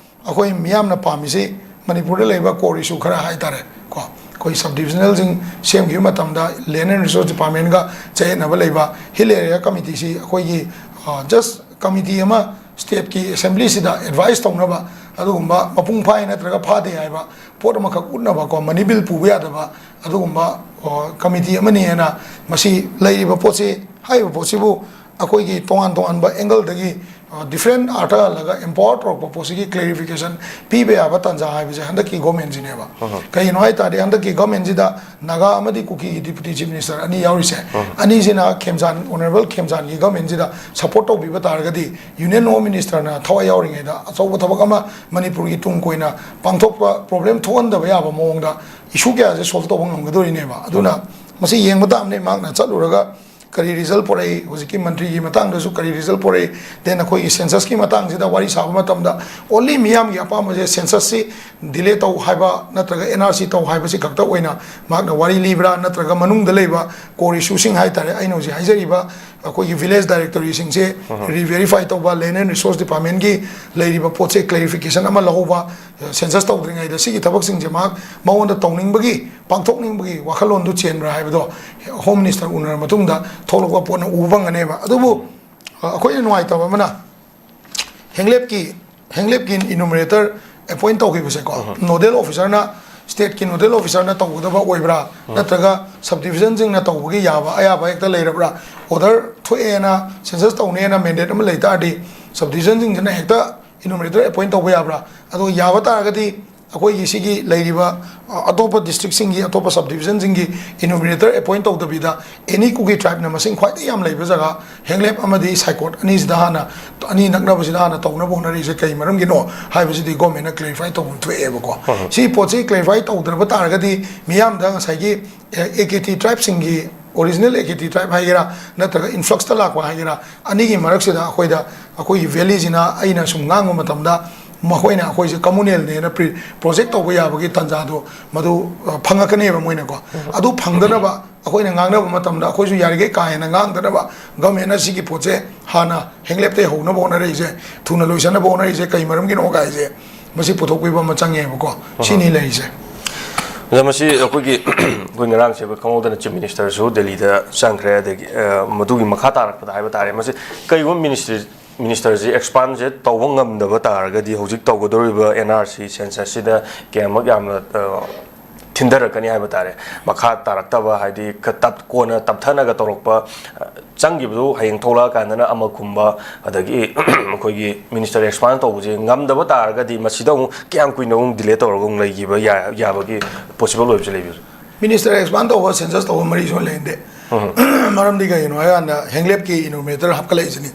ꯑꯩꯈꯣꯏ ꯃꯤꯌꯥꯝꯅ ꯄꯥꯝꯃꯤꯁꯤ ꯃꯅꯤꯄꯨꯔꯗ ꯂꯩꯕ ꯀꯣꯔ ꯏꯁꯨ ꯈꯔ ꯍꯥꯏ ꯇꯥꯔꯦ ꯀꯣ, ꯑꯩꯈꯣꯏ ꯁꯕ ꯗꯤꯕꯤꯖꯅꯦꯜꯁꯤꯡ ꯁꯦꯝꯈꯤꯕ ꯃꯇꯝꯗ ꯂꯦꯟ ꯑꯦꯟ ꯔꯤꯁꯣꯔꯁ ꯗꯤꯄꯥꯔꯠꯃꯦꯟꯒ ꯆꯌꯦꯠꯅꯕ ꯂꯩꯕ, ꯍꯤꯜ ꯑꯦꯔꯤꯌꯥ ꯀꯃꯤꯇꯤꯁꯤ ꯑꯩꯈꯣꯏꯒꯤ, ꯑ, ꯖꯁ ꯀꯃꯤꯇꯤ ꯑꯃ ꯁ꯭ꯇꯦꯠꯀꯤ ꯑꯦꯁꯦꯝꯕ꯭ꯂꯤꯁꯤꯗ ꯑꯦꯗꯚꯥꯏꯁ ꯇꯧꯅꯕ, ꯑꯗꯨꯒꯨꯝꯕ ꯃꯄꯨꯡ ꯐꯥꯏ ꯅꯠꯇ꯭ꯔꯒ ꯐꯥꯗꯦ ꯍꯥꯏꯕ ꯄꯣꯠ ꯑꯃꯈꯛ ꯎꯠꯅꯕꯀꯣ, ꯃꯅꯤ ꯕꯤꯜ ꯄꯨꯕ ꯌꯥꯗꯕ ꯑꯗꯨꯒꯨꯝꯕ, ꯑ, ꯀꯃꯤꯇꯤ ꯑꯃꯅꯤ ꯍꯥꯏꯅ ꯃꯁꯤ ꯂꯩꯔꯤꯕ ꯄꯣꯠꯁꯤ, ꯍꯥꯏꯔꯤꯕ ꯄꯣꯠꯁꯤꯕꯨ ꯑꯩꯈꯣꯏꯒꯤ ꯇꯣꯉꯥꯟ ꯇꯣꯉꯥꯟꯕ ꯑꯦꯡꯒꯜꯗꯒꯤ ꯗꯤꯐ꯭ꯔꯦꯟ ꯑꯥꯔꯊ ꯍꯜꯂꯒ ꯑꯦꯝꯄꯥꯋꯔ ꯇꯧꯔꯛꯄ ꯄꯣꯠꯁꯤꯒꯤ ꯀ꯭ꯂꯦꯔꯤꯐꯤꯀꯦꯁꯟ ꯄꯤꯕ ꯌꯥꯕ ꯇꯥꯟꯖꯥ ꯍꯥꯏꯕꯁꯦ ꯍꯟꯗꯛꯀꯤ ꯒꯣꯔꯃꯦꯟꯁꯤꯅꯦꯕ꯫ ꯀꯩꯒꯤꯅꯣ ꯍꯥꯏ ꯇꯥꯔꯗꯤ, ꯍꯟꯗꯛꯀꯤ ꯒꯣꯔꯃꯦꯟꯁꯤꯗ ꯅꯥꯒꯥ ꯑꯃꯗꯤ ꯀꯨꯀꯤꯒꯤ ꯗꯤꯄꯨꯇꯤ ꯆꯤꯐ ꯃꯤꯅꯤꯁꯇꯔ ꯑꯅꯤ ꯌꯥꯎꯔꯤꯁꯦ, ꯑꯅꯤꯁꯤꯅ ꯈꯦꯝꯖꯥꯟ, ꯑꯣꯅꯔꯦꯕꯜ ꯈꯦꯝꯖꯥꯟꯒꯤ ꯒꯣꯔꯃꯦꯟꯁꯤꯗ ꯁꯄꯣꯔꯠ ꯇꯧꯕꯤꯕ ꯇꯥꯔꯒꯗꯤ, ꯌꯨꯅꯤꯌꯟ ꯍꯣꯝ ꯃꯤꯅꯤꯁꯇꯔꯅ ꯊꯋꯥꯏ ꯌꯥꯎꯔꯤꯉꯩꯗ ꯑꯆꯧꯕ ꯊꯕꯛ ꯑꯃ ꯃꯅꯤꯄꯨꯔꯒꯤ ꯇꯨꯡ ꯀꯣꯏꯅ ꯄꯥꯡꯊꯣꯛꯄ, ꯄ꯭ꯔꯣꯕ꯭ꯂꯦꯝ ꯊꯣꯛꯍꯟꯗꯕ ꯌꯥꯕ ꯃꯑꯣꯡꯗ ꯏꯁꯨ ꯀꯌꯥꯁꯦ ꯁꯣꯜꯕ ꯇꯧꯕ ꯉꯝꯒꯗꯣꯔꯤꯅꯦꯕ꯫ ꯑꯗꯨꯅ ꯃꯁꯤ ꯌꯦꯡꯕ ꯇꯥꯕꯅꯦ, ꯃꯍꯥꯛꯅ ꯆꯠꯂꯨꯔꯒ ꯀꯔꯤ ꯔꯤꯖꯜ ꯄꯨꯔꯛꯏ, ꯍꯧꯖꯤꯛꯀꯤ ꯃꯟꯇ꯭ꯔꯤꯒꯤ ꯃꯇꯥꯡꯗꯁꯨ ꯀꯔꯤ ꯔꯤꯖꯜ ꯄꯨꯔꯛꯏ, ꯗꯦꯟ ꯑꯩꯈꯣꯏꯒꯤ ꯁꯦꯟꯁꯁꯀꯤ ꯃꯇꯥꯡꯁꯤꯗ ꯋꯥꯔꯤ ꯁꯥꯕ ꯃꯇꯝꯗ ꯑꯣꯟꯂꯤ ꯃꯤꯌꯥꯝꯒꯤ ꯑꯄꯥꯝꯕꯁꯦ ꯁꯦꯟꯁꯁꯁꯤ ꯗꯤꯂꯦ ꯇꯧ ꯍꯥꯏꯕ ꯅꯠꯇ꯭ꯔꯒ ꯑꯦꯟ ꯑꯥꯔ ꯁꯤ ꯇꯧ ꯍꯥꯏꯕꯁꯤ ꯈꯛꯇ ꯑꯣꯏꯅ ꯃꯍꯥꯛꯅ ꯋꯥꯔꯤ ꯂꯤꯕ꯭ꯔꯥ, ꯅꯠꯇ꯭ꯔꯒ ꯃꯅꯨꯡꯗ ꯂꯩꯕ ꯀꯣꯔ ꯏꯁꯨꯁꯤꯡ ꯍꯥꯏ ꯇꯥꯔꯦ, ꯑꯩꯅ ꯍꯧꯖꯤꯛ ꯍꯥꯏꯖꯔꯤꯕ ꯑꯩꯈꯣꯏꯒꯤ ꯚꯤꯂꯦꯖ ꯗꯥꯏꯔꯦꯛꯇꯣꯔꯤꯁꯤꯡꯁꯦ ꯔꯤꯚꯦꯔꯤꯐꯥꯏ ꯇꯧꯕ, ꯂꯦꯟ ꯑꯦꯟ ꯔꯤꯁꯣꯔꯁ ꯗꯤꯄꯥꯔꯠꯃꯦꯟꯒꯤ ꯂꯩꯔꯤꯕ ꯄꯣꯠꯁꯦ ꯀ꯭ꯂꯦꯔꯤꯐꯤꯀꯦꯁꯟ ꯑꯃ ꯂꯧꯍꯧꯕ, ꯁꯦꯟꯁꯁ ꯇꯧꯗ꯭ꯔꯤꯉꯩꯗ ꯁꯤꯒꯤ ꯊꯕꯛꯁꯤꯡꯁꯦ ꯃꯍꯥꯛ ꯃꯉꯣꯟꯗ ꯇꯧꯅꯤꯡꯕꯒꯤ, ꯄꯥꯡꯊꯣꯛꯅꯤꯡꯕꯒꯤ ꯋꯥꯈꯜꯂꯣꯟꯗꯨ ꯆꯦꯟꯕ꯭ꯔꯥ ꯍꯥꯏꯕꯗꯣ ꯍꯣꯝ ꯃꯤꯅꯤꯁꯇꯔ ꯎꯅꯔ ꯃꯇꯨꯡꯗ ꯊꯣꯛꯂꯛꯄ ꯄꯣꯠꯅ ꯎꯕ ꯐꯪꯒꯅꯦꯕ꯫ ꯑꯗꯨꯕꯨ ꯑ, ꯑꯩꯈꯣꯏꯅ ꯅꯨꯡꯉꯥꯏꯇꯕ ꯑꯃꯅ ꯍꯦꯡꯂꯦꯞꯀꯤ, ꯍꯦꯡꯂꯦꯞꯀꯤ ꯏꯅꯨꯃꯔꯦꯇꯔ ꯑꯦꯄꯣꯏꯟ ꯇꯧꯈꯤꯕꯁꯦꯀꯣ, ꯅꯣꯗꯦꯜ ꯑꯣꯐꯤꯁꯔꯅ, ꯁ꯭ꯇꯦꯠꯀꯤ ꯅꯣꯗꯦꯜ ꯑꯣꯐꯤꯁꯔꯅ ꯇꯧꯒꯗꯕ ꯑꯣꯏꯕ꯭ꯔꯥ, ꯅꯠꯇ꯭ꯔꯒ ꯁꯕ ꯗꯤꯕꯤꯖꯟꯁꯤꯡꯅ ꯇꯧꯕꯒꯤ ꯌꯥꯕ ꯑꯌꯥꯕ ꯍꯦꯛꯇ ꯂꯩꯔꯕ꯭ꯔꯥ? ꯑꯣꯔꯗꯔ ꯊꯣꯛꯑꯦꯅ, ꯁꯦꯟꯁꯁ ꯇꯧꯅꯦꯅ ꯃꯦꯟꯗꯦꯠ ꯑꯃ ꯂꯩ ꯇꯥꯔꯗꯤ, ꯁꯕ ꯗꯤꯕꯤꯖꯟꯁꯤꯡꯁꯤꯅ ꯍꯦꯛꯇ ꯏꯅꯨꯃꯔꯦꯇꯔ ꯑꯦꯄꯣꯏꯟ ꯇꯧꯕ ꯌꯥꯕ꯭ꯔꯥ? ꯑꯗꯣ ꯌꯥꯕ ꯇꯥꯔꯒꯗꯤ ꯑꯩꯈꯣꯏꯒꯤ ꯁꯤꯒꯤ ꯂꯩꯔꯤꯕ, ꯑ, ꯑꯇꯣꯞꯄ ꯗꯤꯁꯇ꯭ꯔꯤꯛꯁꯤꯡꯒꯤ, ꯑꯇꯣꯞꯄ ꯁꯕ ꯗꯤꯕꯤꯖꯟꯁꯤꯡꯒꯤ ꯏꯅꯨꯃꯔꯦꯇꯔ ꯑꯦꯄꯣꯏꯟ ꯇꯧꯗꯕꯤꯗ, ꯑꯦꯅꯤ ꯀꯨꯀꯤ ꯇ꯭ꯔꯥꯏꯕꯅ ꯃꯁꯤꯡ ꯈ꯭ꯋꯥꯏꯗꯒꯤ ꯌꯥꯝ ꯂꯩꯕ ꯖꯒꯥ, ꯍꯦꯡꯂꯦꯞ ꯑꯃꯗꯤ ꯁꯥꯏꯀꯣꯠ ꯑꯅꯤꯁꯤꯗ ꯍꯥꯟꯅ, ꯑꯅꯤ ꯅꯛꯅꯕꯁꯤꯗ ꯍꯥꯟꯅ ꯇꯧꯅꯕ ꯍꯣꯠꯅꯔꯤꯁꯦ ꯀꯩ ꯃꯔꯝꯒꯤꯅꯣ ꯍꯥꯏꯕꯁꯤꯗꯤ ꯒꯣꯔꯃꯦꯟꯅ ꯀ꯭ꯂꯦꯔꯤꯐꯥꯏ ꯇꯧꯐꯝ ꯊꯣꯛꯑꯦꯕꯀꯣ꯫ ꯁꯤ ꯄꯣꯠꯁꯤ ꯀ꯭ꯂꯦꯔꯤꯐꯥꯏ ꯇꯧꯗ꯭ꯔꯕ ꯇꯥꯔꯒꯗꯤ ꯃꯤꯌꯥꯝꯗ ꯉꯁꯥꯏꯒꯤ ꯑꯦ ꯀꯦ ꯇꯤ ꯇ꯭ꯔꯥꯏꯕꯁꯤꯡꯒꯤ, original A K T tribe ꯍꯥꯏꯒꯦꯔꯥ, ꯅꯠꯇ꯭ꯔꯒ ꯏꯟꯐ꯭ꯂꯛꯁꯇ ꯂꯥꯛꯄ ꯍꯥꯏꯒꯦꯔꯥ, ꯑꯅꯤꯒꯤ ꯃꯔꯛꯁꯤꯗ ꯑꯩꯈꯣꯏꯗ, ꯑꯩꯈꯣꯏꯒꯤ ꯚꯦꯂꯤꯁꯤꯅ, ꯑꯩꯅ ꯁꯨꯝ ꯉꯥꯡꯕ ꯃꯇꯝꯗ, ꯃꯈꯣꯏꯅ ꯑꯩꯈꯣꯏꯁꯦ ꯀꯝꯃꯨꯅꯦꯜꯅꯦꯅ ꯄ꯭ꯔꯤ-, ꯄ꯭ꯔꯣꯖꯦꯛ ꯇꯧꯕ ꯌꯥꯕꯒꯤ ꯇꯥꯟꯖꯥꯗꯣ ꯃꯗꯨ, ꯑ, ꯐꯪꯉꯛꯀꯅꯦꯕ ꯃꯣꯏꯅꯀꯣ꯫ ꯑꯗꯨ ꯐꯪꯗꯅꯕ ꯑꯩꯈꯣꯏꯅ ꯉꯥꯡꯅꯕ ꯃꯇꯝꯗ ꯑꯩꯈꯣꯏꯁꯨ ꯌꯥꯔꯤꯈꯩ ꯀꯥ ꯍꯦꯟꯅ ꯉꯥꯡꯗꯅꯕ ꯒꯃꯦꯟꯅ ꯁꯤꯒꯤ ꯄꯣꯠꯁꯦ ꯍꯥꯟꯅ ꯍꯦꯡꯂꯦꯞꯇꯩ ꯍꯧꯅꯕ ꯍꯣꯠꯅꯔꯛꯏꯁꯦ, ꯊꯨꯅ ꯂꯣꯏꯁꯤꯟꯅꯕ ꯍꯣꯠꯅꯔꯛꯏꯁꯦ ꯀꯩ ꯃꯔꯝꯒꯤꯅꯣ ꯀꯥꯏꯁꯦ, ꯃꯁꯤ ꯄꯨꯊꯣꯛꯄꯤꯕ ꯑꯃ ꯆꯪꯉꯦꯕꯀꯣ꯫ ꯁꯤꯅꯤ ꯂꯩꯔꯤꯁꯦ꯫ ꯑꯗ ꯃꯁꯤ ꯑꯩꯈꯣꯏꯒꯤ, ꯑꯩꯈꯣꯏ ꯉꯔꯥꯡꯁꯦ ꯑꯩꯈꯣꯏ ꯈꯪꯍꯧꯗꯅ ꯆꯤꯐ ꯃꯤꯅꯤꯁꯇꯔꯁꯨ ꯗꯦꯜꯂꯤꯗ ꯆꯪꯈ꯭ꯔꯦ꯫ ꯑꯗꯒꯤ, ꯑ, ꯃꯗꯨꯒꯤ ꯃꯈꯥ ꯇꯥꯔꯛꯄꯗ ꯍꯥꯏꯕ ꯇꯥꯔꯦ, ꯃꯁꯤ ꯀꯔꯤꯒꯨꯝꯕ ꯃꯤꯅꯤꯁꯇ꯭ꯔꯤ, ꯃꯤꯅꯤꯁꯇꯔꯁꯤ ꯑꯦꯛꯁꯄꯥꯟꯁꯦ ꯇꯧꯕ ꯉꯝꯗꯕ ꯇꯥꯔꯒꯗꯤ, ꯍꯧꯖꯤꯛ ꯇꯧꯒꯗꯧꯔꯤꯕ ꯑꯦꯟ ꯑꯥꯔ ꯁꯤ ꯁꯦꯟꯁꯁꯁꯤꯗ ꯀꯌꯥꯃꯨꯛ ꯌꯥꯝꯅ, ꯑ, ꯊꯤꯟꯊꯔꯛꯀꯅꯤ ꯍꯥꯏꯕ ꯇꯥꯔꯦ? ꯃꯈꯥ ꯇꯥꯔꯛꯇꯕ, ꯍꯥꯏꯗꯤ ꯈ-, ꯇꯞ-, ꯀꯣꯟꯅ ꯇꯞꯊꯅꯒ ꯇꯧꯔꯛꯄ, ꯑ, ꯆꯪꯈꯤꯕꯗꯨ ꯍꯌꯦꯡ ꯊꯣꯛꯂꯛꯑꯀꯥꯟꯗꯅ ꯑꯃ ꯈꯨꯝꯕ, ꯑꯗꯒꯤ ꯑꯩꯈꯣꯏꯒꯤ ꯃꯤꯅꯤꯁꯇꯔ ꯑꯦꯛꯁꯄꯥꯟ ꯇꯧꯕꯁꯦ ꯉꯝꯗꯕ ꯇꯥꯔꯒꯗꯤ ꯃꯁꯤꯗ ꯑꯃꯨꯛ ꯀꯌꯥꯝ ꯀꯨꯏꯅ ꯑꯃꯨꯛ ꯗꯤꯂꯦ ꯇꯧꯔꯒ ꯑꯃꯨꯛ ꯂꯩꯈꯤꯕ ꯌꯥ-, ꯌꯥꯕꯒꯤ ꯄꯣꯁꯤꯕꯜ ꯑꯣꯏꯕꯁꯦ ꯂꯩꯕꯤꯕ꯭ꯔꯥ? ꯃꯤꯅꯤꯁꯇꯔ ꯑꯦꯛꯁꯄꯥꯟ ꯇꯧꯕ ꯁꯦꯟꯁꯁ ꯇꯧꯕ ꯃꯔꯤ ꯁꯨꯡꯂꯩ ꯂꯩꯅꯗꯦ꯫ ꯃꯔꯝꯗꯤ ꯀꯩꯒꯤꯅꯣ ꯍꯥꯏꯀꯥꯟꯗ ꯍꯦꯡꯂꯦꯞꯀꯤ ꯏꯅꯣꯃꯤꯅꯦꯇꯔ ꯍꯥꯞꯀꯠꯂꯛꯏꯁꯤꯅꯤ꯫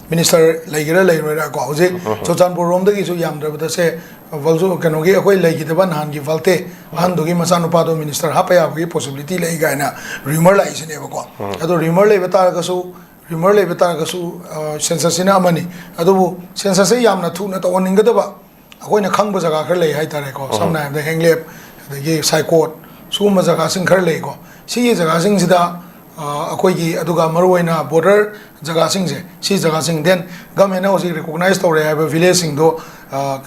ꯃꯤꯅꯤꯁꯇꯔ ꯂꯩꯒꯦꯔꯥ ꯂꯩꯔꯣꯏꯔꯥ ꯀꯣ, ꯍꯧꯖꯤꯛ ꯆꯨꯔꯆꯥꯟꯄꯨꯔ ꯔꯣꯝꯗꯒꯤꯁꯨ ꯌꯥꯝꯗ꯭ꯔꯕꯗ ꯁꯦ ꯀꯩꯅꯣꯒꯤ ꯑꯩꯈꯣꯏ ꯂꯩꯈꯤꯗꯕ ꯅꯍꯥꯟꯒꯤ ꯐꯜꯇꯦ ꯑꯍꯟꯗꯨꯒꯤ ꯃꯆꯥꯅꯨꯄꯥꯗꯣ ꯃꯤꯅꯤꯁꯇꯔ ꯍꯥꯞꯄ ꯌꯥꯕꯒꯤ ꯄꯣꯁꯤꯕꯤꯂꯤꯇꯤ ꯂꯩ ꯀꯥꯏꯅ ꯔꯤꯌꯨꯃꯔ ꯂꯥꯛꯏꯁꯤꯅꯦꯕꯀꯣ꯫ ꯑꯗꯣ ꯔꯤꯌꯨꯃꯔ ꯂꯩꯕ ꯇꯥꯔꯒꯁꯨ, ꯔꯤꯌꯨꯃꯔ ꯂꯩꯕ ꯇꯥꯔꯒꯁꯨ, ꯁꯦꯟꯁꯁꯁꯤꯅ ꯑꯃꯅꯤ꯫ ꯑꯗꯨꯕꯨ ꯁꯦꯟꯁꯁꯁꯦ ꯌꯥꯝꯅ ꯊꯨꯅ ꯇꯧꯍꯟꯅꯤꯡꯒꯗꯕ ꯑꯩꯈꯣꯏꯅ ꯈꯪꯕ ꯖꯒꯥ ꯈꯔ ꯂꯩ ꯍꯥꯏꯇꯥꯔꯦꯀꯣ꯫ ꯁꯝꯅ ꯍꯥꯏꯔꯕꯗ ꯍꯦꯡꯂꯦꯞ, ꯑꯗꯒꯤ ꯁꯥꯏꯀꯣꯠ, ꯁꯤꯒꯨꯝꯕ ꯖꯒꯥꯁꯤꯡ ꯈꯔ ꯂꯩꯀꯣ꯫ ꯁꯤꯒꯤ ꯖꯒꯥꯁꯤꯡꯁꯤꯗ ꯑꯩꯈꯣꯏꯒꯤ, ꯑꯗꯨꯒ ꯃꯔꯨꯑꯣꯏꯅ ꯕꯣꯔꯗꯔ ꯖꯒꯥꯁꯤꯡꯁꯦ, ꯁꯤ ꯖꯒꯥꯁꯤꯡ, ꯗꯦꯟ ꯒꯃꯦꯟꯅ ꯍꯧꯖꯤꯛ ꯔꯤꯀꯣꯛꯅꯥꯏꯁ ꯇꯧꯔꯦ ꯍꯥꯏꯕ ꯚꯤꯂꯦꯖꯁꯤꯡꯗꯣ,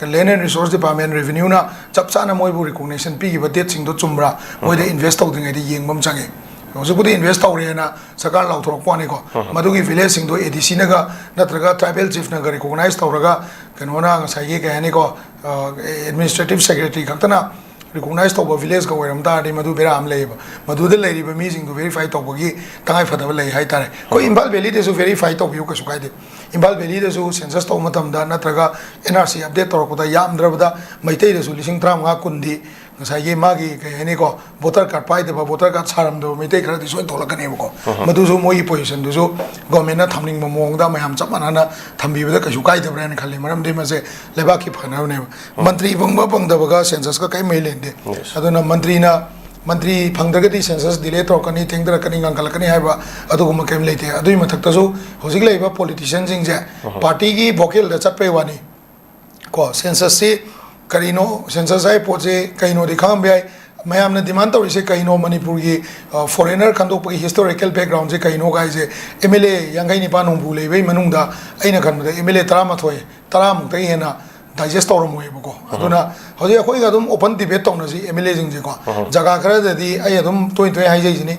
ꯂꯦꯟ ꯑꯦꯟ ꯔꯤꯁꯣꯔꯁ ꯗꯤꯄꯥꯔꯠꯃꯦꯟ, ꯔꯦꯚꯤꯅ꯭ꯌꯨꯅ ꯆꯞ ꯆꯥꯅ ꯃꯣꯏꯕꯨ ꯔꯤꯀꯣꯛꯅꯦꯁꯟ ꯄꯤꯈꯤꯕ ꯗꯦꯠꯁꯤꯡꯗꯣ ꯆꯨꯝꯕ꯭ꯔꯥ, ꯃꯣꯏꯗ ꯏꯟꯚꯦꯁ ꯇꯧꯗ꯭ꯔꯤꯉꯩꯗ ꯌꯦꯡꯕ ꯑꯃ ꯆꯪꯉꯦ꯫ ꯍꯧꯖꯤꯛꯄꯨꯗꯤ ꯏꯟꯚꯦꯁ ꯇꯧꯔꯦꯅ ꯁꯔꯀꯥꯔ ꯂꯥꯎꯊꯣꯔꯛꯄ ꯋꯥꯅꯤꯀꯣ꯫ ꯃꯗꯨꯒꯤ ꯚꯤꯂꯦꯖꯁꯤꯡꯗꯣ ꯑꯦ ꯗꯤ ꯁꯤꯅꯒ ꯅꯠꯇ꯭ꯔꯒ ꯇ꯭ꯔꯥꯏꯕꯦꯜ ꯆꯤꯐꯅꯒ ꯔꯤꯀꯣꯛꯅꯥꯏꯁ ꯇꯧꯔꯒ, ꯀꯩꯅꯣꯅ ꯉꯁꯥꯏꯒꯤ ꯀꯩ ꯍꯥꯏꯅꯤꯀꯣ, ꯑꯦꯗꯃꯤꯅꯤꯁꯇ꯭ꯔꯦꯇꯤꯞ ꯁꯦꯀ꯭ꯔꯦꯇꯔꯤ ꯈꯛꯇꯅ ꯔꯤꯀꯣꯛꯅꯥꯏꯁ ꯇꯧꯕ ꯚꯤꯂꯦꯖꯀ ꯑꯣꯏꯔꯝ ꯇꯥꯔꯗꯤ ꯃꯗꯨ ꯕꯦꯔꯥ ꯑꯃ ꯂꯩꯌꯦꯕ꯫ ꯃꯗꯨꯗ ꯂꯩꯔꯤꯕ ꯃꯤꯁꯤꯡꯗꯨ ꯚꯦꯔꯤꯐꯥꯏ ꯇꯧꯕꯒꯤ ꯇꯉꯥꯏ ꯐꯗꯕ ꯂꯩ ꯍꯥꯏꯇꯥꯔꯦ꯫ ꯑꯩꯈꯣꯏ ꯏꯝꯐꯥꯜ ꯚꯦꯂꯤꯗꯁꯨ ꯚꯦꯔꯤꯐꯥꯏ ꯇꯧꯕꯤꯌꯨ, ꯀꯩꯁꯨ ꯀꯥꯏꯗꯦ꯫ ꯏꯝꯐꯥꯜ ꯚꯦꯂꯤꯗꯁꯨ ꯁꯦꯟꯁꯁ ꯇꯧꯕ ꯃꯇꯝꯗ ꯅꯠꯇ꯭ꯔꯒ ꯑꯦꯟ ꯑꯥꯔ ꯁꯤ ꯑꯞꯗꯦꯠ ꯇꯧꯔꯛꯄꯗ ꯌꯥꯝꯗ꯭ꯔꯕꯗ ꯃꯩꯇꯩꯗꯁꯨ ꯂꯤꯁꯤꯡ ꯇꯔꯥꯃꯉꯥ ꯀꯨꯟꯗꯤ ꯉꯁꯥꯏꯒꯤ ꯃꯥꯒꯤ ꯀꯩ ꯍꯥꯏꯅꯤꯀꯣ, ꯚꯣꯇꯔ ꯀꯥꯔꯗ ꯄꯥꯏꯗꯕ, ꯚꯣꯇꯔ ꯀꯥꯔꯗ ꯁꯥꯔꯝꯗꯕ ꯃꯩꯇꯩ ꯈꯔꯗꯤ ꯁꯣꯏꯅ ꯊꯣꯛꯂꯛꯀꯅꯦꯕꯀꯣ꯫ ꯃꯗꯨꯁꯨ ꯃꯣꯏꯒꯤ ꯄꯣꯖꯤꯁꯟꯗꯨꯁꯨ ꯒꯣꯔꯃꯦꯟꯅ ꯊꯝꯅꯤꯡꯕ ꯃꯑꯣꯡꯗ ꯃꯌꯥꯝ ꯆꯞ ꯃꯥꯟꯅꯅ ꯊꯝꯕꯤꯕꯗ ꯀꯩꯁꯨ ꯀꯥꯏꯗꯕ꯭ꯔꯥ ꯍꯥꯏꯅ ꯈꯜꯂꯤ꯫ ꯃꯔꯝꯗꯤ ꯃꯁꯦ ꯂꯩꯕꯥꯛꯀꯤ ꯐꯅꯕꯅꯦꯕ꯫ ꯃꯟꯇ꯭ꯔꯤ ꯐꯪꯕ ꯐꯪꯗꯕꯒ ꯁꯦꯟꯁꯁꯀ ꯀꯔꯤꯝ ꯃꯔꯤ ꯂꯩꯅꯗꯦ꯫ ꯑꯗꯨꯅ ꯃꯟꯇ꯭ꯔꯤꯅ, ꯃꯟꯇ꯭ꯔꯤ ꯐꯪꯗ꯭ꯔꯒꯗꯤ ꯁꯦꯟꯁꯁ ꯗꯤꯂꯦ ꯇꯧꯔꯛꯀꯅꯤ, ꯊꯦꯡꯊꯔꯛꯀꯅꯤ, ꯉꯟꯈꯠꯂꯛꯀꯅꯤ ꯍꯥꯏꯕ ꯑꯗꯨꯒꯨꯝꯕ ꯀꯔꯤꯝ ꯂꯩꯇꯦ꯫ ꯑꯗꯨꯒꯤ ꯃꯊꯛꯇꯁꯨ ꯍꯧꯖꯤꯛ ꯂꯩꯔꯤꯕ ꯄꯣꯂꯤꯇꯤꯁꯤꯌꯟꯁꯤꯡꯁꯦ ꯄꯥꯔꯇꯤꯒꯤ ꯚꯣꯀꯦꯜꯗ ꯆꯠꯄꯩ ꯋꯥꯅꯤ꯫ ꯀꯣ, ꯁꯦꯟꯁꯁꯁꯤ ꯀꯔꯤꯅꯣ, ꯁꯦꯟꯁꯁ ꯍꯥꯏꯕ ꯄꯣꯠꯁꯤ ꯀꯩꯅꯣꯗꯤ ꯈꯪꯉꯝꯕ ꯌꯥꯏ꯫ ꯃꯌꯥꯝꯅ ꯗꯤꯃꯥꯟ ꯇꯧꯔꯤꯁꯦ ꯀꯩꯅꯣ, ꯃꯅꯤꯄꯨꯔꯒꯤ ꯐꯣꯔꯦꯅꯔ ꯈꯟꯗꯣꯛꯄꯒꯤ ꯍꯤꯁꯇꯣꯔꯤꯀꯦꯜ ꯕꯦꯛꯒ꯭ꯔꯥꯎꯟꯁꯦ ꯀꯩꯅꯣ ꯍꯥꯏꯁꯦ, ꯑꯦꯝ ꯑꯦꯜ ꯑꯦ ꯌꯥꯡꯈꯩ ꯅꯤꯄꯥꯟ ꯍꯨꯝꯐꯨ ꯂꯩꯕꯒꯤ ꯃꯅꯨꯡꯗ ꯑꯩꯅ ꯈꯟꯕꯗ ꯑꯦꯝ ꯑꯦꯜ ꯑꯦ ꯇꯔꯥꯃꯥꯊꯣꯏ, ꯇꯔꯥꯃꯨꯛꯇꯒꯤ ꯍꯦꯟꯅ ꯗꯥꯏꯖꯦꯁ ꯇꯧꯔꯝꯃꯣꯏꯕꯀꯣ꯫ ꯑꯗꯨꯅ ꯍꯧꯖꯤꯛ ꯑꯩꯈꯣꯏꯒ ꯑꯗꯨꯝ ꯑꯣꯄꯟ ꯗꯤꯕꯦꯠ ꯇꯧꯅꯁꯤ ꯑꯦꯝ ꯑꯦꯜ ꯑꯦꯁꯤꯡꯁꯦꯀꯣ꯫ ꯖꯒꯥ ꯈꯔꯗꯗꯤ ꯑꯩ ꯑꯗꯨꯝ ꯇꯣꯏ ꯇꯣꯏꯅ ꯍꯥꯏꯖꯩꯁꯤꯅꯤ,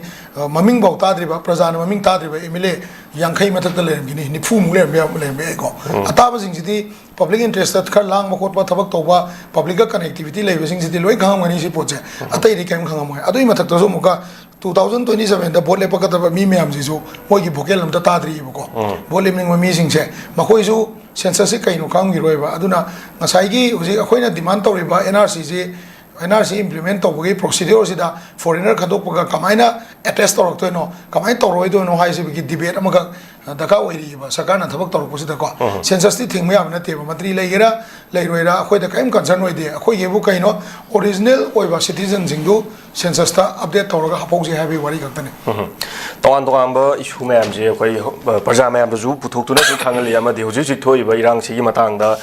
ꯃꯃꯤꯡꯐꯥꯎ ꯇꯥꯗ꯭ꯔꯤꯕ, ꯄ꯭ꯔꯖꯥꯅ ꯃꯃꯤꯡ ꯇꯥꯗ꯭ꯔꯤꯕ ꯑꯦꯝ ꯑꯦꯜ ꯑꯦ ꯌꯥꯡꯈꯩ ꯃꯊꯛꯇ ꯂꯩꯔꯝꯈꯤꯅꯤ, ꯅꯤꯐꯨꯃꯨꯛ ꯂꯩꯔꯝꯕ ꯌꯥ-, ꯂꯩꯔꯝꯕ ꯌꯥꯏꯀꯣ꯫ ꯑꯇꯥꯕꯁꯤꯡꯁꯤꯗꯤ ꯄꯕ꯭ꯂꯤꯛ ꯏꯟꯇꯔꯦꯁꯇ ꯈꯔ ꯂꯥꯡꯕ ꯈꯣꯠꯄ, ꯊꯕꯛ ꯇꯧꯕ, ꯄꯕ꯭ꯂꯤꯛꯀ ꯀꯅꯦꯛꯇꯤꯕꯤꯇꯤ ꯂꯩꯕꯁꯤꯡꯁꯤꯗꯤ ꯂꯣꯏ ꯈꯪꯉꯝꯒꯅꯤ ꯁꯤ ꯄꯣꯠꯁꯦ꯫ ꯑꯇꯩꯗꯤ ꯀꯔꯤꯝ ꯈꯪꯉꯝꯃꯣꯏ꯫ ꯑꯗꯨꯒꯤ ꯃꯊꯛꯇꯁꯨ ꯑꯃꯨꯛꯀ ꯇꯨ ꯊꯥꯎꯖꯟ ꯇ꯭ꯋꯦꯟꯇꯤ ꯁꯚꯦꯟꯗ ꯚꯣꯠ ꯂꯦꯞꯄꯛꯀꯗꯕ ꯃꯤ ꯃꯌꯥꯝꯁꯤꯁꯨ ꯃꯣꯏꯒꯤ ꯚꯣꯀꯦꯜ ꯑꯝꯇ ꯇꯥꯗ꯭ꯔꯤꯑꯕꯀꯣ꯫ ꯎꯝ꯫ ꯚꯣꯠ ꯂꯦꯞꯅꯤꯡꯕ ꯃꯤꯁꯤꯡꯁꯦ, ꯃꯈꯣꯏꯁꯨ ꯁꯦꯟꯁꯁꯁꯤ ꯀꯩꯅꯣ ꯈꯪꯈꯤꯔꯣꯏꯕ꯫ ꯑꯗꯨꯅ ꯉꯁꯥꯏꯒꯤ ꯍꯧꯖꯤꯛ ꯑꯩꯈꯣꯏꯅ ꯗꯤꯃꯥꯟ ꯇꯧꯔꯤꯕ ꯑꯦꯟ ꯑꯥꯔ ꯁꯤꯁꯤ, ꯑꯦꯟ ꯑꯥꯔ ꯁꯤ ꯏꯝꯄ꯭ꯂꯤꯃꯦꯟ ꯇꯧꯕꯒꯤ ꯄ꯭ꯔꯣꯁꯤꯗ꯭ꯌꯣꯔꯁꯤꯗ ꯐꯣꯔꯦꯅꯔ ꯈꯟꯗꯣꯛꯄꯒ ꯀꯃꯥꯏꯅ ꯑꯦꯇꯦꯁ ꯇꯧꯔꯛꯇꯣꯏꯅꯣ, ꯀꯃꯥꯏꯅ ꯇꯧꯔꯣꯏꯗꯣꯏꯅꯣ ꯍꯥꯏꯁꯤꯕꯒꯤ ꯗꯤꯕꯦꯠ ꯑꯃꯈꯛ ꯗꯔꯀꯥꯔ ꯑꯣꯏꯔꯤꯑꯕ ꯁꯔꯀꯥꯔꯅ ꯊꯕꯛ ꯇꯧꯔꯛꯄꯁꯤꯗꯀꯣ꯫ ꯎꯝ꯫ ꯁꯦꯟꯁꯁꯇꯤ ꯊꯤꯡꯕ ꯌꯥꯕ ꯅꯠꯇꯦꯕ, ꯃꯟꯇ꯭ꯔꯤ ꯂꯩꯒꯦꯔꯥ ꯂꯩꯔꯣꯏꯔꯥ ꯑꯩꯈꯣꯏꯗ ꯀꯔꯤꯝ ꯀꯟꯁꯔꯟ ꯑꯣꯏꯗꯦ꯫ ꯑꯩꯈꯣꯏꯒꯤꯕꯨ ꯀꯩꯅꯣ, ꯑꯣꯔꯤꯖꯤꯅꯦꯜ ꯑꯣꯏꯕ ꯁꯤꯇꯤꯖꯟꯁꯤꯡꯗꯨ ꯁꯦꯟꯁꯁꯇ ꯑꯞꯗꯦꯠ ꯇꯧꯔꯒ ꯍꯥꯞꯍꯧꯁꯦ ꯍꯥꯏꯕꯒꯤ ꯋꯥꯔꯤ ꯈꯛꯇꯅꯤ꯫ ꯎꯝ꯫ ꯇꯣꯉꯥꯟ ꯇꯣꯉꯥꯟꯕ ꯏꯁꯨ ꯃꯌꯥꯝꯁꯦ ꯑꯩꯈꯣꯏ, ꯑ, ꯄ꯭ꯔꯖꯥ ꯃꯌꯥꯝꯗꯁꯨ ꯄꯨꯊꯣꯛꯇꯨꯅꯁꯨ ꯈꯪꯍꯜꯂꯤ, ꯑꯃꯗꯤ ꯍꯧꯖꯤꯛ ꯍꯧꯖꯤꯛ ꯊꯣꯛꯏꯕ ꯏꯔꯥꯡꯁꯤꯒꯤ ꯃꯇꯥꯡꯗ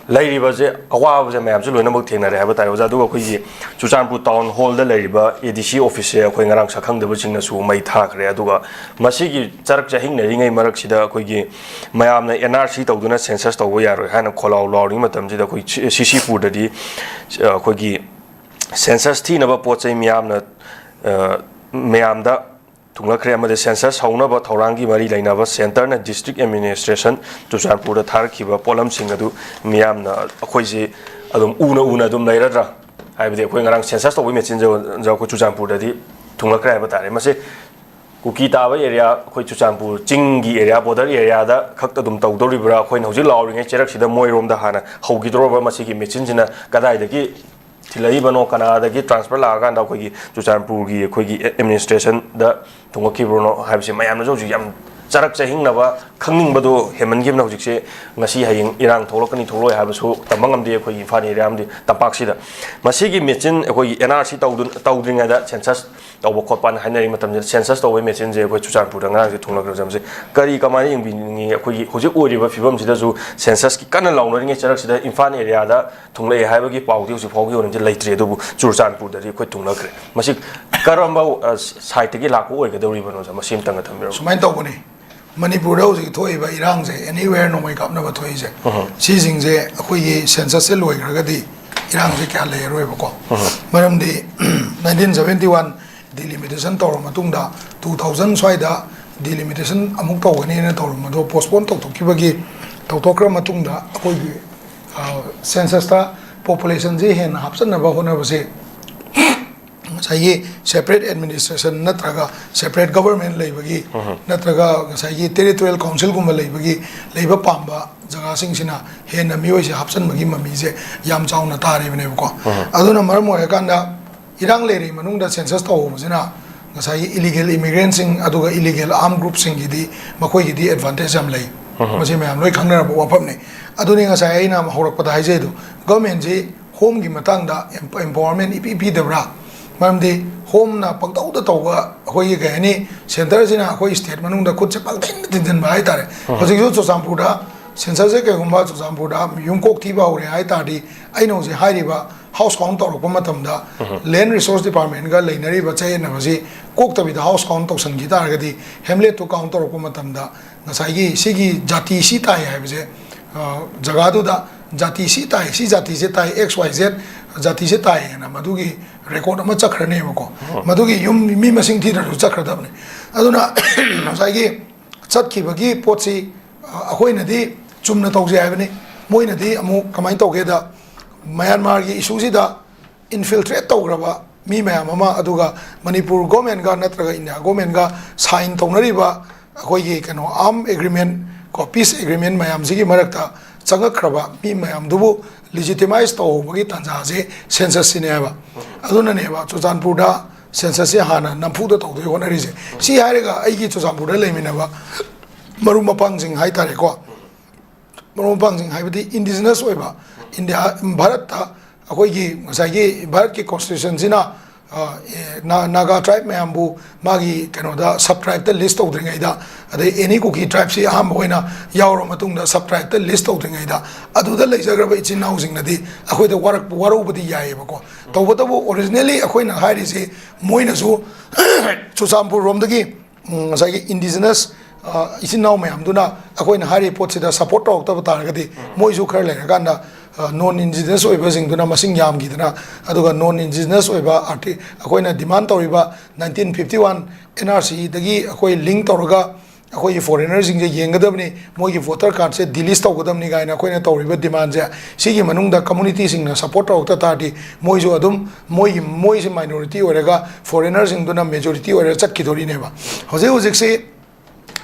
ꯂꯩꯔꯤꯕꯁꯦ, ꯑꯋꯥꯕꯁꯦ ꯃꯌꯥꯝꯁꯦ ꯂꯣꯏꯅꯃꯛ ꯊꯦꯡꯅꯔꯦ ꯍꯥꯏꯕ ꯇꯥꯔꯦ, ꯑꯣꯖꯥ꯫ ꯑꯗꯨꯒ ꯑꯩꯈꯣꯏꯒꯤ ꯆꯨꯔꯆꯥꯟꯄꯨꯔ ꯇꯥꯎꯟ ꯍꯣꯜꯗ ꯂꯩꯔꯤꯕ ꯑꯦ ꯗꯤ ꯁꯤ ꯑꯣꯐꯤꯁꯁꯦ ꯑꯩꯈꯣꯏ ꯉꯔꯥꯡ ꯁꯛꯈꯪꯗꯕꯁꯤꯡꯅꯁꯨ ꯃꯩ ꯊꯥꯈ꯭ꯔꯦ꯫ ꯑꯗꯨꯒ ꯃꯁꯤꯒꯤ ꯆꯔꯛ ꯆꯍꯤꯡꯅꯔꯤꯉꯩ ꯃꯔꯛꯁꯤꯗ ꯑꯩꯈꯣꯏꯒꯤ ꯃꯌꯥꯝꯅ ꯑꯦꯟ ꯑꯥꯔ ꯁꯤ ꯇꯧꯗꯨꯅ ꯁꯦꯟꯁꯁ ꯇꯧꯕ ꯌꯥꯔꯣꯏ ꯍꯥꯏꯅ ꯈꯣꯜꯂꯥꯎ ꯂꯥꯎꯔꯤꯉꯩ ꯃꯇꯝꯁꯤꯗ ꯑꯩꯈꯣꯏ ꯁꯤ-, ꯁꯤ ꯁꯤ ꯄꯨꯔꯗꯗꯤ, ꯑ, ꯑꯩꯈꯣꯏꯒꯤ ꯁꯦꯟꯁꯁ ꯊꯤꯅꯕ ꯄꯣꯠ ꯆꯩ ꯃꯤꯌꯥꯝꯅ, ꯑ, ꯃꯌꯥꯝꯗ ꯊꯨꯡꯂꯛꯈ꯭ꯔꯦ, ꯑꯃꯗꯤ ꯁꯦꯟꯁꯁ ꯍꯧꯅꯕ ꯊꯧꯔꯥꯡꯒꯤ ꯃꯔꯤ ꯂꯩꯅꯕ ꯁꯦꯟꯇꯔꯅ ꯗꯤꯁꯇ꯭ꯔꯤꯛ ꯑꯦꯗꯃꯤꯅꯤꯁꯇ꯭ꯔꯦꯁꯟ ꯆꯨꯔꯆꯥꯟꯄꯨꯔꯗ ꯊꯥꯔꯛꯈꯤꯕ ꯄꯣꯠꯂꯝꯁꯤꯡ ꯑꯗꯨ ꯃꯤꯌꯥꯝꯅ ꯑꯩꯈꯣꯏꯁꯤ ꯑꯗꯨꯝ ꯎꯅ ꯎꯅ ꯑꯗꯨꯝ ꯂꯩꯔꯗ꯭ꯔꯥ? ꯍꯥꯏꯕꯗꯤ ꯑꯩꯈꯣꯏ ꯉꯔꯥꯡ ꯁꯦꯟꯁꯁ ꯇꯧꯕꯒꯤ ꯃꯦꯆꯤꯟꯁꯦ ꯑꯩꯈꯣꯏ ꯆꯨꯔꯆꯥꯟꯄꯨꯔꯗꯗꯤ ꯊꯨꯡꯂꯛꯈ꯭ꯔꯦ ꯍꯥꯏꯕ ꯇꯥꯔꯦ꯫ ꯃꯁꯤ ꯀꯨꯀꯤ ꯇꯥꯕ ꯑꯦꯔꯤꯌꯥ, ꯑꯩꯈꯣꯏ ꯆꯨꯔꯆꯥꯟꯄꯨꯔ ꯆꯤꯡꯒꯤ ꯑꯦꯔꯤꯌꯥ, ꯕꯣꯔꯗꯔ ꯑꯦꯔꯤꯌꯥꯗ ꯈꯛꯇ ꯑꯗꯨꯝ ꯇꯧꯗꯧꯔꯤꯕ꯭ꯔꯥ? ꯑꯩꯈꯣꯏꯅ ꯍꯧꯖꯤꯛ ꯂꯥꯎꯔꯤꯉꯩ ꯆꯦꯔꯛꯁꯤꯗ ꯃꯣꯏꯔꯣꯝꯗ ꯍꯥꯟꯅ ꯍꯧꯈꯤꯗꯧꯔꯕ꯭ꯔꯥ? ꯃꯁꯤꯒꯤ ꯃꯦꯆꯤꯟꯁꯤꯅ ꯀꯗꯥꯏꯗꯒꯤ ꯊꯤꯜꯂꯛꯏꯕꯅꯣ, ꯀꯅꯥꯗꯒꯤ ꯇ꯭ꯔꯥꯟꯁꯐꯔ ꯂꯥꯛꯑꯀꯥꯟꯗ ꯑꯩꯈꯣꯏꯒꯤ ꯆꯨꯔꯆꯥꯟꯄꯨꯔꯒꯤ ꯑꯩꯈꯣꯏꯒꯤ ꯑꯦꯗꯃꯤꯅꯤꯁꯇ꯭ꯔꯦꯁꯟꯗ ꯊꯨꯡꯉꯛꯈꯤꯕꯅꯣ ꯍꯥꯏꯕꯁꯤ ꯃꯌꯥꯝꯅꯁꯨ ꯍꯧꯖꯤꯛ ꯌꯥꯝ ꯆꯔꯛ ꯆꯍꯤꯡꯅꯕ, ꯈꯪꯅꯤꯡꯕꯗꯣ ꯍꯦꯟꯃꯟꯈꯤꯕꯅ ꯍꯧꯖꯤꯛꯁꯦ꯫ ꯉꯁꯤ ꯍꯌꯦꯡ ꯏꯔꯥꯡ ꯊꯣꯛꯂꯛꯀꯅꯤ ꯊꯣꯛꯂꯛꯑꯣꯏ ꯍꯥꯏꯕꯁꯨ ꯇꯝꯕ ꯉꯝꯗꯦ꯫ ꯑꯩꯈꯣꯏꯒꯤ ꯏꯝꯐꯥꯜ ꯑꯦꯔꯤꯌꯥ ꯑꯃꯗꯤ ꯇꯝꯄꯥꯛꯁꯤꯗ ꯃꯁꯤꯒꯤ ꯃꯦꯆꯤꯟ ꯑꯩꯈꯣꯏꯒꯤ ꯑꯦꯟ ꯑꯥꯔ ꯁꯤ ꯇꯧꯗꯨ-, ꯇꯧꯗ꯭ꯔꯤꯉꯩꯗ ꯁꯦꯟꯁꯁ ꯇꯧꯕ ꯈꯣꯠꯄꯅ ꯍꯥꯏꯅꯔꯤ ꯃꯇꯝꯁꯤꯗ ꯁꯦꯟꯁꯁ ꯇꯧꯕꯒꯤ ꯃꯦꯆꯤꯟꯁꯦ ꯑꯩꯈꯣꯏ ꯆꯨꯔꯆꯥꯟꯄꯨꯔꯗ ꯉꯔꯥꯡꯁꯦ ꯊꯨꯡꯂꯛꯈ꯭ꯔꯕꯁꯦ ꯀꯔꯤ, ꯀꯃꯥꯏꯅ ꯌꯦꯡꯕꯤꯅꯤꯡꯉꯤ? ꯑꯩꯈꯣꯏꯒꯤ ꯍꯧꯖꯤꯛ ꯑꯣꯏꯔꯤꯕ ꯐꯤꯕꯝꯁꯤꯗꯁꯨ ꯁꯦꯟꯁꯁꯀꯤ ꯀꯟꯅ ꯂꯥꯎꯅꯔꯤꯉꯩ ꯆꯔꯛꯁꯤꯗ ꯏꯝꯐꯥꯜ ꯑꯦꯔꯤꯌꯥꯗ ꯊꯨꯡꯂꯛꯑꯦ ꯍꯥꯏꯕꯒꯤ ꯄꯥꯎꯗꯤ ꯍꯧꯖꯤꯛ ꯐꯥꯎꯒꯤ ꯑꯣꯏꯅꯗꯤ ꯂꯩꯇ꯭ꯔꯤ, ꯑꯗꯨꯕꯨ ꯆꯨꯔꯆꯥꯟꯄꯨꯔꯗꯗꯤ ꯑꯩꯈꯣꯏ ꯊꯨꯡꯂꯛꯈ꯭ꯔꯦ꯫ ꯃꯁꯤ ꯀꯔꯝꯕ, ꯑ, ꯁꯥꯏꯠꯇꯒꯤ ꯂꯥꯛꯄ ꯑꯣꯏꯒꯗꯧꯔꯤꯕꯅꯣ, ꯁꯥꯔ? ꯃꯁꯤ ꯑꯝꯇꯪꯒ ꯊꯝꯕꯤꯔꯝꯃꯨ꯫ ꯁꯨꯃꯥꯏꯅ ꯇꯧꯕꯅꯤ, ꯃꯅꯤꯄꯨꯔꯗ ꯍꯧꯖꯤꯛ ꯊꯣꯛꯏꯕ ꯏꯔꯥꯡꯁꯦ, ꯑꯦꯅꯤꯋꯦꯌꯔ ꯅꯣꯡꯃꯩ ꯀꯥꯞꯅꯕ ꯊꯣꯛꯏꯁꯦ, ꯎꯝ꯫ ꯁꯤꯁꯤꯡꯁꯦ ꯑꯩꯈꯣꯏꯒꯤ ꯁꯦꯟꯁꯁꯁꯦ ꯂꯣꯏꯈ꯭ꯔꯒꯗꯤ ꯏꯔꯥꯡꯁꯦ ꯀꯌꯥ ꯂꯩꯔꯔꯣꯏꯕꯀꯣ꯫ ꯎꯝ꯫ ꯃꯔꯝꯗꯤ ꯅꯥꯏꯟꯇꯤꯟ ꯁꯚꯦꯟꯇꯤ ꯋꯥꯟ ꯗꯤꯂꯤꯃꯤꯇꯦꯁꯟ ꯇꯧꯔ ꯃꯇꯨꯡꯗ ꯇꯨ ꯊꯥꯎꯖꯟ ꯁ꯭ꯋꯥꯏꯗ ꯗꯤꯂꯤꯃꯤꯇꯦꯁꯟ ꯑꯃꯨꯛ ꯇꯧꯒꯅꯤꯅ ꯇꯧꯔꯝꯕꯗꯣ ꯄꯣꯁꯄꯣꯟ ꯇꯧꯊꯣꯛꯈꯤꯕꯒꯤ, ꯇꯧꯊꯣꯛꯈ꯭ꯔ ꯃꯇꯨꯡꯗ ꯑꯩꯈꯣꯏꯒꯤ, ꯑ, ꯁꯦꯟꯁꯁꯇ ꯄꯣꯄꯨꯂꯦꯁꯟꯁꯦ ꯍꯦꯟꯅ ꯍꯥꯞꯆꯟꯅꯕ ꯍꯣꯠꯅꯕꯁꯦ ꯉꯁꯥꯏꯒꯤ separate administration ꯅꯠꯇ꯭ꯔꯒ separate government ꯂꯩꯕꯒꯤ, ꯅꯠꯇ꯭ꯔꯒ ꯉꯁꯥꯏꯒꯤ territorial councilꯒꯨꯝꯕ ꯂꯩꯕꯒꯤ, ꯂꯩꯕ ꯄꯥꯝꯕ ꯖꯒꯥꯁꯤꯡꯁꯤꯅ ꯍꯦꯟꯅ ꯃꯤꯑꯣꯏꯁꯦ ꯍꯥꯞꯆꯤꯟꯕꯒꯤ ꯃꯃꯤꯁꯦ ꯌꯥꯝ ꯆꯥꯎꯅ ꯇꯥꯔꯤꯕꯅꯦꯕꯀꯣ꯫ ꯑꯗꯨꯅ ꯃꯔꯝ ꯑꯣꯏꯔꯀꯥꯟꯗ ꯏꯔꯥꯡ ꯂꯩꯔꯤ ꯃꯅꯨꯡꯗ census ꯇꯧꯍꯧꯕꯁꯤꯅ ꯉꯁꯥꯏꯒꯤ illegal immigrantꯁꯤꯡ ꯑꯗꯨꯒ illegal armed groupꯁꯤꯡꯒꯤꯗꯤ, ꯃꯈꯣꯏꯒꯤꯗꯤ advantage ꯌꯥꯝ ꯂꯩ꯫ ꯃꯁꯤ ꯃꯌꯥꯝ ꯂꯣꯏ ꯈꯪꯅꯔꯕ ꯋꯥꯐꯝꯅꯤ꯫ ꯑꯗꯨꯅꯤ ꯉꯁꯥꯏ ꯑꯩꯅ ꯍꯧꯔꯛꯄꯗ ꯍꯥꯏꯖꯩꯗꯣ, governmentꯁꯤ homeꯒꯤ ꯃꯇꯥꯡꯗ em-, empowerment ꯏꯄꯤ ꯄꯤꯗꯕ꯭ꯔꯥ? ꯃꯔꯝꯗꯤ homeꯅ ꯄꯪꯇꯧꯗ ꯇꯧꯕ, ꯑꯩꯈꯣꯏꯒꯤ ꯀꯩ ꯍꯥꯏꯅꯤ, centreꯁꯤꯅ ꯑꯩꯈꯣꯏ state ꯃꯅꯨꯡꯗ ꯈꯨꯠꯁꯦ ꯄꯪꯊꯤꯟꯗ ꯊꯤꯟꯖꯤꯟꯕ ꯍꯥꯏꯇꯥꯔꯦ꯫ ꯍꯧꯖꯤꯛꯁꯨ ꯆꯨꯔꯆꯥꯟꯄꯨꯔꯗ censusꯁꯦ ꯀꯩꯒꯨꯝꯕ ꯆꯨꯔꯆꯥꯟꯄꯨꯔꯗ ꯌꯨꯝ ꯀꯣꯛ ꯊꯤꯕ ꯍꯧꯔꯦ ꯍꯥꯏ ꯇꯥꯔꯗꯤ, ꯑꯩꯅ ꯍꯧꯖꯤꯛ ꯍꯥꯏꯔꯤꯕ house count ꯇꯧꯔꯛꯄ ꯃꯇꯝꯗ land resource departmentꯒ ꯂꯩꯅꯔꯤꯕ ꯆꯌꯦꯠꯅꯕꯁꯤ ꯀꯣꯛꯇꯕꯤꯗ house count ꯇꯧꯁꯟꯈꯤ ꯇꯥꯔꯒꯗꯤ, hamletꯇꯨ count ꯇꯧꯔꯛꯄ ꯃꯇꯝꯗ ꯉꯁꯥꯏꯒꯤ ꯁꯤꯒꯤ ꯖꯥꯇꯤ ꯁꯤ ꯇꯥꯏ ꯍꯥꯏꯕꯁꯦ, ꯑ, ꯖꯒꯥꯗꯨꯗ ꯖꯥꯇꯤ ꯁꯤ ꯇꯥꯏ, ꯁꯤ ꯖꯥꯇꯤꯁꯦ ꯇꯥꯏ, X Y Z ꯖꯥꯇꯤꯁꯦ ꯇꯥꯏ ꯍꯥꯏꯅ ꯃꯗꯨꯒꯤ record ꯑꯃ ꯆꯠꯈ꯭ꯔꯅꯦꯕꯀꯣ꯫ ꯃꯗꯨꯒꯤ ꯌꯨꯝ ꯃꯤ ꯃꯁꯤꯡ ꯊꯤꯗ꯭ꯔꯁꯨ ꯆꯠꯈ꯭ꯔꯗꯕꯅꯤ꯫ ꯑꯗꯨꯅ ꯉꯁꯥꯏꯒꯤ ꯆꯠꯈꯤꯕꯒꯤ ꯄꯣꯠꯁꯤ, ꯑ, ꯑꯩꯈꯣꯏꯅꯗꯤ ꯆꯨꯝꯅ ꯇꯧꯖꯩ ꯍꯥꯏꯕꯅꯤ, ꯃꯣꯏꯅꯗꯤ ꯑꯃꯨꯛ ꯀꯃꯥꯏꯅ ꯇꯧꯒꯦꯗ, ꯃ꯭ꯌꯥꯟꯃꯥꯔꯒꯤ issueꯁꯤꯗ infiltrate ꯇꯧꯈ꯭ꯔꯕ ꯃꯤ ꯃꯌꯥꯝ ꯑꯃ, ꯑꯗꯨꯒ ꯃꯅꯤꯄꯨꯔ governmentꯒ ꯅꯠꯇ꯭ꯔꯒ ꯏꯟꯗꯤꯌꯥ governmentꯒ sign ꯇꯧꯅꯔꯤꯕ ꯑꯩꯈꯣꯏꯒꯤ ꯀꯩꯅꯣ arm agreement ꯀꯣ, peace agreement ꯃꯌꯥꯝꯁꯤꯒꯤ ꯃꯔꯛꯇ ꯆꯪꯉꯛꯈ꯭ꯔꯕ ꯃꯤ ꯃꯌꯥꯝꯗꯨꯕꯨ legitimize ꯇꯧꯍꯧꯕꯒꯤ ꯇꯥꯟꯖꯥꯁꯦ censusꯁꯤꯅꯦꯕ꯫ ꯑꯗꯨꯅꯅꯦꯕ ꯆꯨꯔꯆꯥꯟꯄꯨꯔꯗ censusꯁꯦ ꯍꯥꯟꯅ ꯅꯝꯐꯨꯗ ꯇꯧꯗꯣꯏ ꯍꯣꯠꯅꯔꯤꯁꯦ꯫ ꯁꯤ ꯍꯥꯏꯔꯒ ꯑꯩꯒꯤ ꯆꯨꯔꯆꯥꯟꯄꯨꯔꯗ ꯂꯩꯃꯤꯟꯅꯕ ꯃꯔꯨꯞ ꯃꯄꯥꯡꯁꯤꯡ ꯍꯥꯏꯇꯥꯔꯦꯀꯣ, ꯃꯔꯨꯞ ꯃꯄꯥꯡꯁꯤꯡ ꯍꯥꯏꯕꯗꯤ indigenous ꯑꯣꯏꯕ, ꯏꯟꯗꯤꯌꯥ, ꯚꯥꯔꯠꯇ ꯑꯩꯈꯣꯏꯒꯤ ꯉꯁꯥꯏꯒꯤ ꯚꯥꯔꯠꯀꯤ constitutionꯁꯤꯅ, ꯑ, ꯑꯦ, ꯅꯥ-, ꯅꯥꯒꯥ tribe ꯃꯌꯥꯝꯕꯨ ꯃꯥꯒꯤ ꯀꯩꯅꯣꯗ sub tribeꯇ list ꯇꯧꯗ꯭ꯔꯤꯉꯩꯗ, ꯑꯗꯩ any ꯀꯨꯀꯤ tribeꯁꯤ ꯑꯍꯥꯟꯕ ꯑꯣꯏꯅ ꯌꯥꯎꯔ ꯃꯇꯨꯡꯗ sub tribeꯇ list ꯇꯧꯗ꯭ꯔꯤꯉꯩꯗ, ꯑꯗꯨꯗ ꯂꯩꯖꯈ꯭ꯔꯕ ꯏꯆꯤꯟ ꯏꯅꯥꯎꯁꯤꯡꯅꯗꯤ ꯑꯩꯈꯣꯏꯗ ꯋꯥꯔꯛꯄ, ꯋꯥꯔꯧꯕꯗꯤ ꯌꯥꯏꯑꯕꯀꯣ꯫ ꯇꯧꯕꯇꯕꯨ originally ꯑꯩꯈꯣꯏꯅ ꯍꯥꯏꯔꯤꯁꯤ ꯃꯣꯏꯅꯁꯨ ꯆꯨꯔꯆꯥꯟꯄꯨꯔ ꯔꯣꯝꯗꯒꯤ ꯎꯝ, ꯉꯁꯥꯏꯒꯤ indigenous, ꯑ, ꯏꯆꯤꯟ ꯏꯅꯥꯎ ꯃꯌꯥꯝꯗꯨꯅ ꯑꯩꯈꯣꯏꯅ ꯍꯥꯏꯔꯤꯕ ꯄꯣꯠꯁꯤꯗ support ꯇꯧꯔꯛꯇꯕ ꯇꯥꯔꯒꯗꯤ, ꯃꯣꯏꯁꯨ ꯈꯔ ꯂꯩꯔꯀꯥꯟꯗ, ꯑ, non indigenous ꯑꯣꯏꯕꯁꯤꯡꯗꯨꯅ ꯃꯁꯤꯡ ꯌꯥꯝꯈꯤꯗꯅ, ꯑꯗꯨꯒ non indigenous ꯑꯣꯏꯕ arti-, ꯑꯩꯈꯣꯏꯅ demand ꯇꯧꯔꯤꯕ nineteen fifty one N R Cꯗꯒꯤ ꯑꯩꯈꯣꯏ link ꯇꯧꯔꯒ ꯑꯩꯈꯣꯏꯒꯤ ꯐꯣꯔꯦꯅꯔꯁꯤꯡꯁꯦ ꯌꯦꯡꯒꯗꯕꯅꯤ, ꯃꯣꯏꯒꯤ ꯚꯣꯇꯔ ꯀꯥꯔꯗꯁꯦ ꯗꯤꯂꯤꯁ ꯇꯧꯒꯗꯕꯅꯤ ꯀꯥꯏꯅ ꯑꯩꯈꯣꯏꯅ ꯇꯧꯔꯤꯕ ꯗꯤꯃꯥꯟꯁꯦ, ꯁꯤꯒꯤ ꯃꯅꯨꯡꯗ ꯀꯝꯃꯨꯅꯤꯇꯤꯁꯤꯡꯅ ꯁꯞꯄꯣꯔꯠ ꯇꯧꯔꯛꯇ ꯇꯥꯔꯗꯤ, ꯃꯣꯏꯁꯨ ꯑꯗꯨꯝ ꯃꯣꯏꯒꯤ, ꯃꯣꯏꯁꯦ ꯃꯥꯏꯅꯣꯔꯤꯇꯤ ꯑꯣꯏꯔꯒ ꯐꯣꯔꯦꯅꯔꯁꯤꯡꯗꯨꯅ ꯃꯦꯖꯣꯔꯤꯇꯤ ꯑꯣꯏꯔꯒ ꯆꯠꯈꯤꯗꯣꯔꯤꯅꯦꯕ꯫ ꯍꯧꯖꯤꯛ ꯍꯧꯖꯤꯛꯁꯤ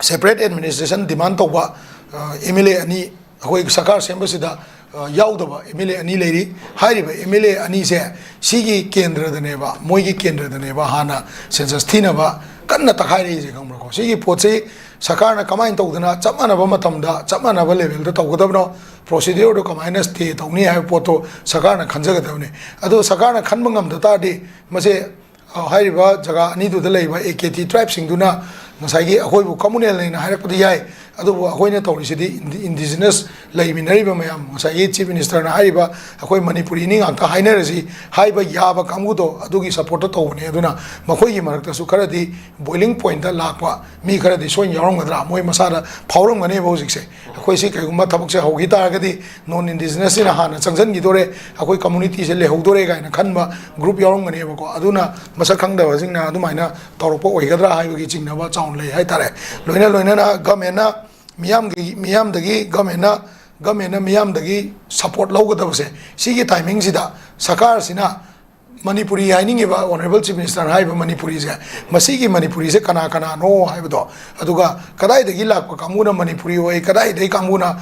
ꯁꯦꯄꯔꯦꯠ ꯑꯦꯗꯃꯤꯅꯤꯁꯇ꯭ꯔꯦꯁꯟ ꯗꯤꯃꯥꯟ ꯇꯧꯕ ꯑꯦꯝ ꯑꯦꯜ ꯑꯦ ꯑꯅꯤ, ꯑꯩꯈꯣꯏ ꯁꯔꯀꯥꯔ ꯁꯦꯝꯕꯁꯤꯗ ꯑ, ꯌꯥꯎꯗꯕ ꯑꯦꯝ ꯑꯦꯜ ꯑꯦ ꯑꯅꯤ ꯂꯩꯔꯤ꯫ ꯍꯥꯏꯔꯤꯕ ꯑꯦꯝ ꯑꯦꯜ ꯑꯦ ꯑꯅꯤꯁꯦ ꯁꯤꯒꯤ ꯀꯦꯟꯗ꯭ꯔꯗꯅꯦꯕ, ꯃꯣꯏꯒꯤ ꯀꯦꯟꯗ꯭ꯔꯗꯅꯦꯕ ꯍꯥꯟꯅ ꯁꯦꯟꯁꯁ ꯊꯤꯅꯕ ꯀꯟꯅ ꯇꯛꯈꯥꯏꯔꯛꯏꯁꯦ, ꯈꯪꯕ꯭ꯔꯥꯀꯣ? ꯁꯤꯒꯤ ꯄꯣꯠꯁꯤ ꯁꯔꯀꯥꯔꯅ ꯀꯃꯥꯏꯅ ꯇꯧꯗꯅ ꯆꯞ ꯃꯥꯟꯅꯕ ꯃꯇꯝꯗ ꯆꯞ ꯃꯥꯟꯅꯕ ꯂꯦꯚꯦꯜꯗ ꯇꯧꯒꯗꯕꯅꯣ? ꯄ꯭ꯔꯣꯁꯤꯗ꯭ꯌꯨꯔꯗꯣ ꯀꯃꯥꯏꯅ ꯁ꯭ꯇꯦ ꯇꯧꯅꯤ ꯍꯥꯏꯕ ꯄꯣꯠꯇꯣ ꯁꯔꯀꯥꯔꯅ ꯈꯟꯖꯒꯗꯕꯅꯤ꯫ ꯑꯗꯣ ꯁꯔꯀꯥꯔꯅ ꯈꯟꯕ ꯉꯝꯗ ꯇꯥꯔꯗꯤ ꯃꯁꯦ ꯑ, ꯍꯥꯏꯔꯤꯕ ꯖꯒꯥ ꯑꯅꯤꯗꯨꯗ ꯂꯩꯕ ꯑꯦ ꯀꯦ ꯇꯤ ꯇ꯭ꯔꯥꯏꯕꯁꯤꯡꯗꯨꯅ ꯉꯁꯥꯏꯒꯤ ꯑꯩꯈꯣꯏꯕꯨ ꯀꯝꯃꯨꯅꯦꯜꯅꯦꯅ ꯍꯥꯏꯔꯛꯄꯗꯤ ꯌꯥꯏ, ꯑꯗꯨꯕꯨ ꯑꯩꯈꯣꯏꯅ ꯇꯧꯔꯤꯁꯤꯗꯤ ꯏꯟꯗꯤ-, ꯏꯟꯗꯤꯖꯤꯅꯁ ꯂꯩꯃꯤꯟꯅꯔꯤꯕ ꯃꯌꯥꯝ, ꯉꯁꯥꯏꯒꯤ ꯆꯤꯐ ꯃꯤꯅꯤꯁꯇꯔꯅ ꯍꯥꯏꯔꯤꯕ ꯑꯩꯈꯣꯏ ꯃꯅꯤꯄꯨꯔꯤꯅꯤ ꯉꯥꯛꯇ ꯍꯥꯏꯅꯔꯁꯤ ꯍꯥꯏꯕ ꯌꯥꯕ ꯀꯥꯡꯕꯨꯗꯣ ꯑꯗꯨꯒꯤ ꯁꯞꯄꯣꯔꯠꯇ ꯇꯧꯕꯅꯦ꯫ ꯑꯗꯨꯅ ꯃꯈꯣꯏꯒꯤ ꯃꯔꯛꯇꯁꯨ ꯈꯔꯗꯤ ꯕꯣꯏꯂꯤꯡ ꯄꯣꯏꯟꯠꯇ ꯂꯥꯛꯄ ꯃꯤ ꯈꯔꯗꯤ ꯁꯣꯏꯅ ꯌꯥꯎꯔꯝꯒꯗ꯭ꯔꯥ, ꯃꯣꯏ ꯃꯁꯥꯗ ꯐꯥꯎꯔꯝꯒꯅꯦꯕ ꯍꯧꯖꯤꯛꯁꯦ꯫ ꯑꯩꯈꯣꯏ ꯁꯤ ꯀꯩꯒꯨꯝꯕ ꯊꯕꯛꯁꯦ ꯍꯧꯈꯤ ꯇꯥꯔꯒꯗꯤ ꯅꯣꯟ ꯏꯟꯗꯤꯖꯤꯅꯁꯁꯤꯅ ꯍꯥꯟꯅ ꯆꯪꯁꯤꯟꯈꯤꯗꯣꯔꯦ, ꯑꯩꯈꯣꯏ ꯀꯝꯃꯨꯅꯤꯇꯤꯁꯦ ꯂꯩꯍꯧꯗꯣꯔꯦ ꯀꯥꯏꯅ ꯈꯟꯕ ꯒ꯭ꯔꯨꯞ ꯌꯥꯎꯔꯝꯒꯅꯦꯕꯀꯣ꯫ ꯑꯗꯨꯅ ꯃꯁꯛ ꯈꯪꯗꯕꯁꯤꯡꯅ ꯑꯗꯨꯃꯥꯏꯅ ꯇꯧꯔꯛꯄ ꯑꯣꯏꯒꯗ꯭ꯔꯥ ꯍꯥꯏꯕꯒꯤ ꯆꯤꯡꯅꯕ ꯆꯥꯎꯅ ꯂꯩ ꯍꯥꯏꯇꯥꯔꯦ꯫ ꯂꯣꯏꯅ ꯂꯣꯏꯅꯅ ꯒꯃꯦꯟꯅ ꯃꯤꯌꯥꯝꯒꯤ, ꯃꯤꯌꯥꯝꯗꯒꯤ ꯒꯃꯦꯟꯅ, ꯒꯃꯦꯟꯅ ꯃꯤꯌꯥꯝꯗꯒꯤ ꯁꯞꯄꯣꯔꯠ ꯂꯧꯒꯗꯕꯁꯦ ꯁꯤꯒꯤ ꯇꯥꯏꯃꯤꯡꯁꯤꯗ ꯁꯔꯀꯥꯔꯁꯤꯅ ꯃꯅꯤꯄꯨꯔꯤ ꯍꯥꯏꯅꯤꯡꯉꯤꯕ ꯑꯣꯅꯔꯦꯕꯜ ꯆꯤꯐ ꯃꯤꯅꯤꯁꯇꯔꯅ ꯍꯥꯏꯔꯤꯕ ꯃꯅꯤꯄꯨꯔꯤꯁꯦ, ꯃꯁꯤꯒꯤ ꯃꯅꯤꯄꯨꯔꯤꯁꯦ ꯀꯅꯥ ꯀꯅꯥꯅꯣ ꯍꯥꯏꯕꯗꯣ, ꯑꯗꯨꯒ ꯀꯗꯥꯏꯗꯒꯤ ꯂꯥꯛꯄ ꯀꯥꯡꯕꯨꯅ ꯃꯅꯤꯄꯨꯔꯤ ꯑꯣꯏ, ꯀꯗꯥꯏꯗꯒꯤ ꯀꯥꯡꯕꯨꯅ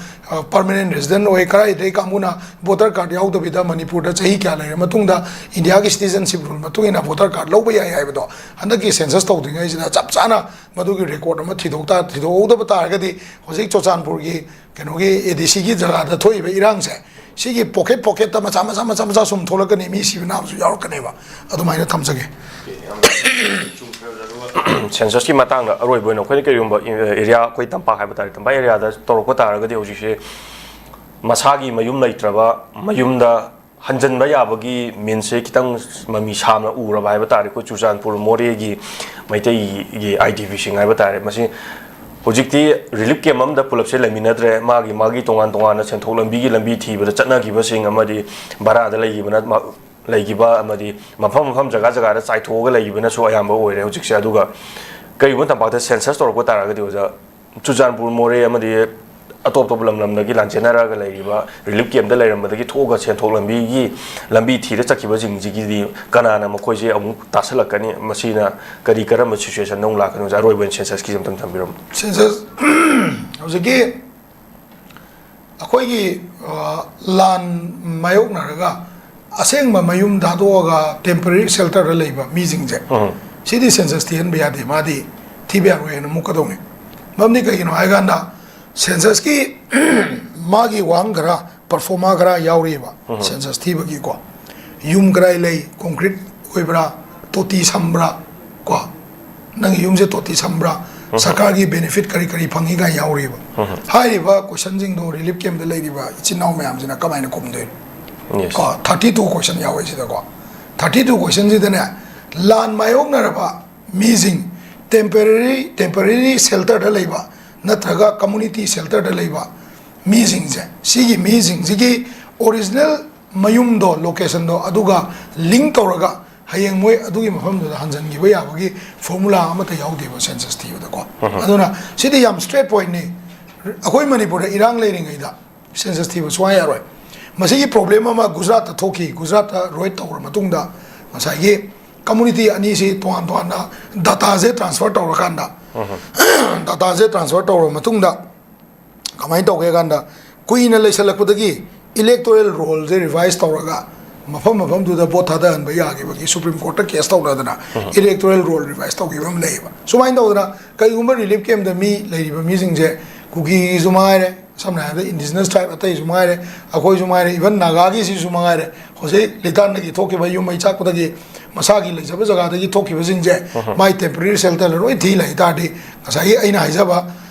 ꯄꯔꯃꯅꯦꯟ ꯔꯦꯁꯤꯗꯦꯟ ꯑꯣꯏ, ꯀꯗꯥꯏꯗꯒꯤ ꯀꯥꯡꯕꯨꯅ ꯚꯣꯇꯔ ꯀꯥꯔꯗ ꯌꯥꯎꯗꯕꯤꯗ ꯃꯅꯤꯄꯨꯔꯗ ꯆꯍꯤ ꯀꯌꯥ ꯂꯩꯔ ꯃꯇꯨꯡꯗ ꯏꯟꯗꯤꯌꯥꯒꯤ ꯁꯤꯇꯤꯖꯟꯁꯤꯞ ꯔꯨꯜ ꯃꯇꯨꯡ ꯏꯟꯅ ꯚꯣꯇꯔ ꯀꯥꯔꯗ ꯂꯧꯕ ꯌꯥꯏ ꯍꯥꯏꯕꯗꯣ ꯍꯟꯗꯛꯀꯤ ꯁꯦꯟꯁꯁ ꯇꯧꯗ꯭ꯔꯤꯉꯩꯁꯤꯗ ꯆꯞ ꯆꯥꯅ ꯃꯗꯨꯒꯤ ꯔꯦꯀꯣꯔꯗ ꯑꯃ ꯊꯤꯗꯣꯛ ꯇꯥ-, ꯊꯤꯗꯣꯛꯍꯧꯗꯕ ꯇꯥꯔꯒꯗꯤ ꯍꯧꯖꯤꯛ ꯆꯨꯔꯆꯥꯟꯄꯨꯔꯒꯤ ꯀꯩꯅꯣꯒꯤ ꯑꯦ ꯗꯤ ꯁꯤꯒꯤ ꯖꯒꯥꯗ ꯊꯣꯛꯏꯕ ꯏꯔꯥꯡꯁꯦ, ꯁꯤꯒꯤ ꯄꯣꯀꯦꯠ ꯄꯣꯀꯦꯠꯇ ꯃꯆꯥ ꯃꯆꯥ ꯃꯆꯥ ꯃꯆꯥ ꯁꯨꯝ ꯊꯣꯛꯂꯛꯀꯅꯤ, ꯃꯤ ꯁꯤꯕ ꯅꯥꯕꯁꯨ ꯌꯥꯎꯔꯛꯀꯅꯦꯕ꯫ ꯑꯗꯨꯃꯥꯏꯅ ꯊꯝꯖꯒꯦ꯫ ꯁꯦꯟꯁꯁꯀꯤ ꯃꯇꯥꯡꯗ ꯑꯔꯣꯏꯕ ꯑꯣꯏꯅ ꯑꯩꯈꯣꯏꯅ ꯀꯔꯤꯒꯨꯝꯕ ꯑꯦꯔꯤꯌꯥ, ꯑꯩꯈꯣꯏ ꯇꯝꯄꯥꯛ ꯍꯥꯏꯕ ꯇꯥꯔꯦ, ꯇꯝꯄꯥꯛ ꯑꯦꯔꯤꯌꯥꯗ ꯇꯧꯔꯛꯄ ꯇꯥꯔꯒꯗꯤ ꯍꯧꯖꯤꯛꯁꯦ ꯃꯁꯥꯒꯤ ꯃꯌꯨꯝ ꯂꯩꯇ꯭ꯔꯕ, ꯃꯌꯨꯝꯗ ꯍꯟꯖꯤꯟꯕ ꯌꯥꯕꯒꯤ ꯃꯤꯟꯁꯁꯦ ꯈꯤꯇꯪ ꯃꯃꯤ ꯁꯥꯝꯅ ꯎꯔꯕ ꯍꯥꯏꯕ ꯇꯥꯔꯦ꯫ ꯑꯩꯈꯣꯏ ꯆꯨꯔꯆꯥꯟꯄꯨꯔ ꯃꯣꯔꯦꯒꯤ ꯃꯩꯇꯩꯒꯤ ꯑꯥꯏ ꯗꯤ ꯄꯤꯁꯤꯡ ꯍꯥꯏꯕ ꯇꯥꯔꯦ, ꯃꯁꯤ ꯍꯧꯖꯤꯛꯇꯤ ꯔꯤꯂꯤꯐ ꯀꯦꯝꯞ ꯑꯃꯗ ꯄꯨꯂꯞꯁꯦ ꯂꯩꯃꯤꯟꯅꯗ꯭ꯔꯦ꯫ ꯃꯥꯒꯤ ꯃꯥꯒꯤ ꯇꯣꯉꯥꯟ ꯇꯣꯉꯥꯟꯅ ꯁꯦꯟꯊꯣꯛ ꯂꯝꯕꯤꯒꯤ ꯂꯝꯕꯤ ꯊꯤꯕꯗ ꯆꯠꯅꯈꯤꯕꯁꯤꯡ ꯑꯃꯗꯤ ꯚꯔꯥꯗ ꯂꯩꯈꯤꯕꯅ, ꯂꯩꯈꯤꯕ ꯑꯃꯗꯤ ꯃꯐꯝ ꯃꯐꯝ ꯖꯒꯥ ꯖꯒꯥꯗ ꯆꯥꯏꯊꯣꯛꯑꯒ ꯂꯩꯈꯤꯕꯅꯁꯨ ꯑꯌꯥꯝꯕ ꯑꯣꯏꯔꯦ ꯍꯧꯖꯤꯛꯁꯦ꯫ ꯑꯗꯨꯒ ꯀꯔꯤꯒꯨꯝꯕ ꯇꯝꯄꯥꯛꯇ ꯁꯦꯟꯁꯁ ꯇꯧꯔꯛꯄ ꯇꯥꯔꯒꯗꯤ ꯑꯣꯖꯥ, ꯆꯨꯔꯆꯥꯟꯄꯨꯔ, ꯃꯣꯔꯦ ꯑꯃꯗꯤ ꯑꯇꯣꯞ ꯑꯇꯣꯞꯄ ꯂꯝ ꯂꯝꯗꯒꯤ ꯂꯥꯟꯖꯦꯟꯅꯔꯒ ꯂꯩꯔꯤꯕ ꯔꯤꯂꯤꯐ ꯀꯦꯝꯞꯇ ꯂꯩꯔꯝꯕꯗꯒꯤ ꯊꯣꯛꯑꯒ ꯁꯦꯟꯊꯣꯛ ꯂꯝꯕꯤꯒꯤ ꯂꯝꯕꯤ ꯊꯤꯔ ꯆꯠꯈꯤꯕꯁꯤꯡꯁꯤꯒꯤꯗꯤ ꯀꯅꯥꯅ ꯃꯈꯣꯏꯁꯦ ꯑꯃꯨꯛ ꯇꯥꯁꯜꯂꯛꯀꯅꯤ? ꯃꯁꯤꯅ ꯀꯔꯤ ꯀꯔꯝꯕ ꯁꯤꯆꯨꯋꯦꯁꯟꯗ ꯑꯃꯨꯛ ꯂꯥꯛꯀꯅꯤ ꯑꯣꯖꯥ? ꯑꯔꯣꯏꯕ ꯑꯣꯏꯅ ꯁꯦꯟꯁꯁꯀꯤꯁꯦ ꯑꯝꯇꯪ ꯊꯝꯕꯤꯔꯝꯃꯨ꯫ ꯁꯦꯟꯁꯁ ꯍꯧꯖꯤꯛꯀꯤ ꯑꯩꯈꯣꯏꯒꯤ ꯑ, ꯂꯥꯟ ꯃꯥꯌꯣꯛꯅꯔꯒ ꯑꯁꯦꯡꯕ ꯃꯌꯨꯝ ꯊꯥꯗꯣꯛꯑꯒ ꯇꯦꯝꯄꯔꯦꯔꯤ ꯁꯦꯜꯇꯔꯗ ꯂꯩꯕ ꯃꯤꯁꯤꯡꯁꯦ, ꯎꯝ꯫ ꯁꯤꯗꯤ ꯁꯦꯟꯁꯁ ꯊꯤꯍꯟꯕ ꯌꯥꯗꯦ, ꯃꯥꯗꯤ ꯊꯤꯕ ꯌꯥꯔꯣꯏ ꯍꯥꯏꯅ ꯃꯨꯛꯀꯗꯧꯅꯤ꯫ ꯃꯔꯝꯗꯤ ꯀꯩꯒꯤꯅꯣ ꯍꯥꯏꯀꯥꯟꯗ ꯁꯦꯟꯁꯁꯀꯤ ꯃꯥꯒꯤ ꯋꯥꯍꯪ ꯈꯔ, ꯄꯔꯐꯣꯔꯃꯥ ꯈꯔ ꯌꯥꯎꯔꯤꯑꯕ ꯁꯦꯟꯁꯁ ꯊꯤꯕꯒꯤꯀꯣ꯫ ꯌꯨꯝ ꯀꯗꯥꯏ ꯂꯩ, ꯀꯣꯟꯀ꯭ꯔꯤꯠ ꯑꯣꯏꯕ꯭ꯔꯥ, ꯇꯣꯇꯤ ꯁꯝꯕ꯭ꯔꯥ, ꯀꯣ, ꯅꯪꯒꯤ ꯌꯨꯝꯁꯦ ꯇꯣꯇꯤ ꯁꯝꯕ꯭ꯔꯥ, ꯁꯔꯀꯥꯔꯒꯤ ꯕꯦꯅꯤꯐꯤꯠ ꯀꯔꯤ ꯀꯔꯤ ꯐꯪꯉꯤ ꯀꯥꯏꯅ ꯌꯥꯎꯔꯤꯕ꯫ ꯍꯥꯏꯔꯤꯕ ꯀꯣꯏꯁꯟꯁꯤꯡꯗꯣ ꯔꯤꯂꯤꯐ ꯀꯦꯝꯞꯇ ꯂꯩꯔꯤꯕ ꯏꯆꯤꯟ ꯏꯅꯥꯎ ꯃꯌꯥꯝꯁꯤꯅ ꯀꯃꯥꯏꯅ ꯈꯨꯝꯗꯣꯏꯅꯣ? Yes. ꯀꯣ, ꯊꯥꯔꯇꯤ ꯇꯨ ꯀꯣꯏꯁꯟ ꯌꯥꯎꯋꯦ ꯁꯤꯗꯀꯣ꯫ ꯊꯥꯔꯇꯤ ꯇꯨ ꯀꯣꯏꯁꯟꯁꯤꯗꯅꯦ, ꯂꯥꯟ ꯃꯥꯌꯣꯛꯅꯔꯕ ꯃꯤꯁꯤꯡ, ꯇꯦꯝꯄꯔꯦꯔꯤ ꯇꯦꯝꯄꯔꯦꯔꯤ ꯁꯦꯜꯇꯔꯗ ꯂꯩꯕ ꯅꯠꯇ꯭ꯔꯒ ꯀꯝꯃꯨꯅꯤꯇꯤ ꯁꯦꯜꯇꯔꯗ ꯂꯩꯕ ꯃꯤꯁꯤꯡꯁꯦ, ꯁꯤꯒꯤ ꯃꯤꯁꯤꯡꯁꯤꯒꯤ ꯑꯣꯔꯤꯖꯤꯅꯦꯜ ꯃꯌꯨꯝꯗꯣ, ꯂꯣꯀꯦꯁꯟꯗꯣ, ꯑꯗꯨꯒ ꯂꯤꯡ ꯇꯧꯔꯒ ꯍꯌꯦꯡ ꯃꯣꯏ ꯑꯗꯨꯒꯤ ꯃꯐꯝꯗꯨꯗ ꯍꯟꯖꯟꯈꯤꯕ ꯌꯥꯕꯒꯤ ꯐꯣꯔꯃꯨꯂꯥ ꯑꯃꯠꯇ ꯌꯥꯎꯗꯦꯕ ꯁꯦꯟꯁꯁ ꯊꯤꯕꯗꯀꯣ꯫ ꯑꯗꯨꯅ ꯁꯤꯗꯤ ꯌꯥꯝ ꯁ꯭ꯇ꯭ꯔꯦꯠ ꯄꯣꯏꯟꯠꯅꯤ꯫ ꯑꯩꯈꯣꯏ ꯃꯅꯤꯄꯨꯔꯗ ꯏꯔꯥꯡ ꯂꯩꯔꯤꯉꯩꯗ ꯁꯦꯟꯁꯁ ꯊꯤꯕ ꯁꯨꯡꯌꯥ ꯌꯥꯔꯣꯏ꯫ ꯃꯁꯤꯒꯤ ꯄ꯭ꯔꯣꯕ꯭ꯂꯦꯝ ꯑꯃ ꯒꯨꯖꯔꯥꯠꯇ ꯊꯣꯛꯈꯤ꯫ ꯒꯨꯖꯔꯥꯠꯇ ꯔꯣꯏꯗ ꯇꯧꯔ ꯃꯇꯨꯡꯗ ꯉꯁꯥꯏꯒꯤ ꯀꯝꯃꯨꯅꯤꯇꯤ ꯑꯅꯤꯁꯤ ꯇꯣꯉꯥꯟ ꯇꯣꯉꯥꯟꯅ ꯗꯇꯥꯁꯦ ꯇ꯭ꯔꯥꯟꯁꯐꯔ ꯇꯧꯔꯀꯥꯟꯗ, ꯗꯇꯥꯁꯦ ꯇ꯭ꯔꯥꯟꯁꯐꯔ ꯇꯧꯔ ꯃꯇꯨꯡꯗ ꯀꯃꯥꯏꯅ ꯇꯧꯒꯦ ꯀꯥꯟꯗ, ꯀꯨꯏꯅ ꯂꯩꯁꯜꯂꯛꯄꯗꯒꯤ ꯏꯂꯦꯛꯇꯣꯔꯦꯜ ꯔꯣꯜꯁꯦ ꯔꯤꯚꯥꯏꯁ ꯇꯧꯔꯒ ꯃꯐꯝ ꯃꯐꯝꯗꯨꯗ ꯚꯣꯠ ꯊꯥꯗꯍꯟꯕ ꯌꯥꯈꯤꯕꯒꯤ ꯁꯨꯄ꯭ꯔꯤꯝ ꯀꯣꯔꯠꯇ ꯀꯦꯁ ꯇꯧꯅꯗꯅ ꯏꯂꯦꯛꯇꯣꯔꯦꯜ ꯔꯣꯜ ꯔꯤꯚꯥꯏꯁ ꯇꯧꯈꯤꯕ ꯑꯃ ꯂꯩꯌꯦꯕ꯫ ꯁꯨꯃꯥꯏꯅ ꯇꯧꯗꯅ ꯀꯩꯒꯨꯝꯕ ꯔꯤꯂꯤꯐ ꯀꯦꯝꯞꯇ ꯃꯤ ꯂꯩꯔꯤꯕ ꯃꯤꯁꯤꯡꯁꯦ ꯀꯨꯀꯤꯒꯤꯁꯨ ꯃꯉꯥꯏꯔꯦ, ꯁꯝꯅ ꯍꯥꯏꯔꯕꯗ ꯏꯟꯗꯤꯖꯤꯅꯁ ꯇ꯭ꯔꯥꯏꯕ ꯑꯇꯩꯁꯨ ꯃꯉꯥꯏꯔꯦ, ꯑꯩꯈꯣꯏꯁꯨ ꯃꯉꯥꯏꯔꯦ, ꯏꯚꯟ ꯅꯥꯒꯥꯒꯤꯁꯤꯁꯨ ꯃꯉꯥꯏꯔꯦ, ꯍꯧꯖꯤꯛ ꯂꯤꯇꯥꯟꯗꯒꯤ ꯊꯣꯛꯈꯤꯕ ꯌꯨꯝ ꯃꯩ ꯆꯥꯛꯄꯗꯒꯤ ꯃꯁꯥꯒꯤ ꯂꯩꯖꯕ ꯖꯒꯥꯗꯒꯤ ꯊꯣꯛꯈꯤꯕꯁꯤꯡꯁꯦ ꯃꯥꯏ ꯇꯦꯝꯄꯔꯦꯔꯤ ꯁꯦꯜꯇꯔꯗ ꯂꯣꯏ ꯊꯤ ꯂꯩ ꯇꯥꯔꯗꯤ, ꯉꯁꯥꯏꯒꯤ ꯑꯩꯅ ꯍꯥꯏꯖꯕ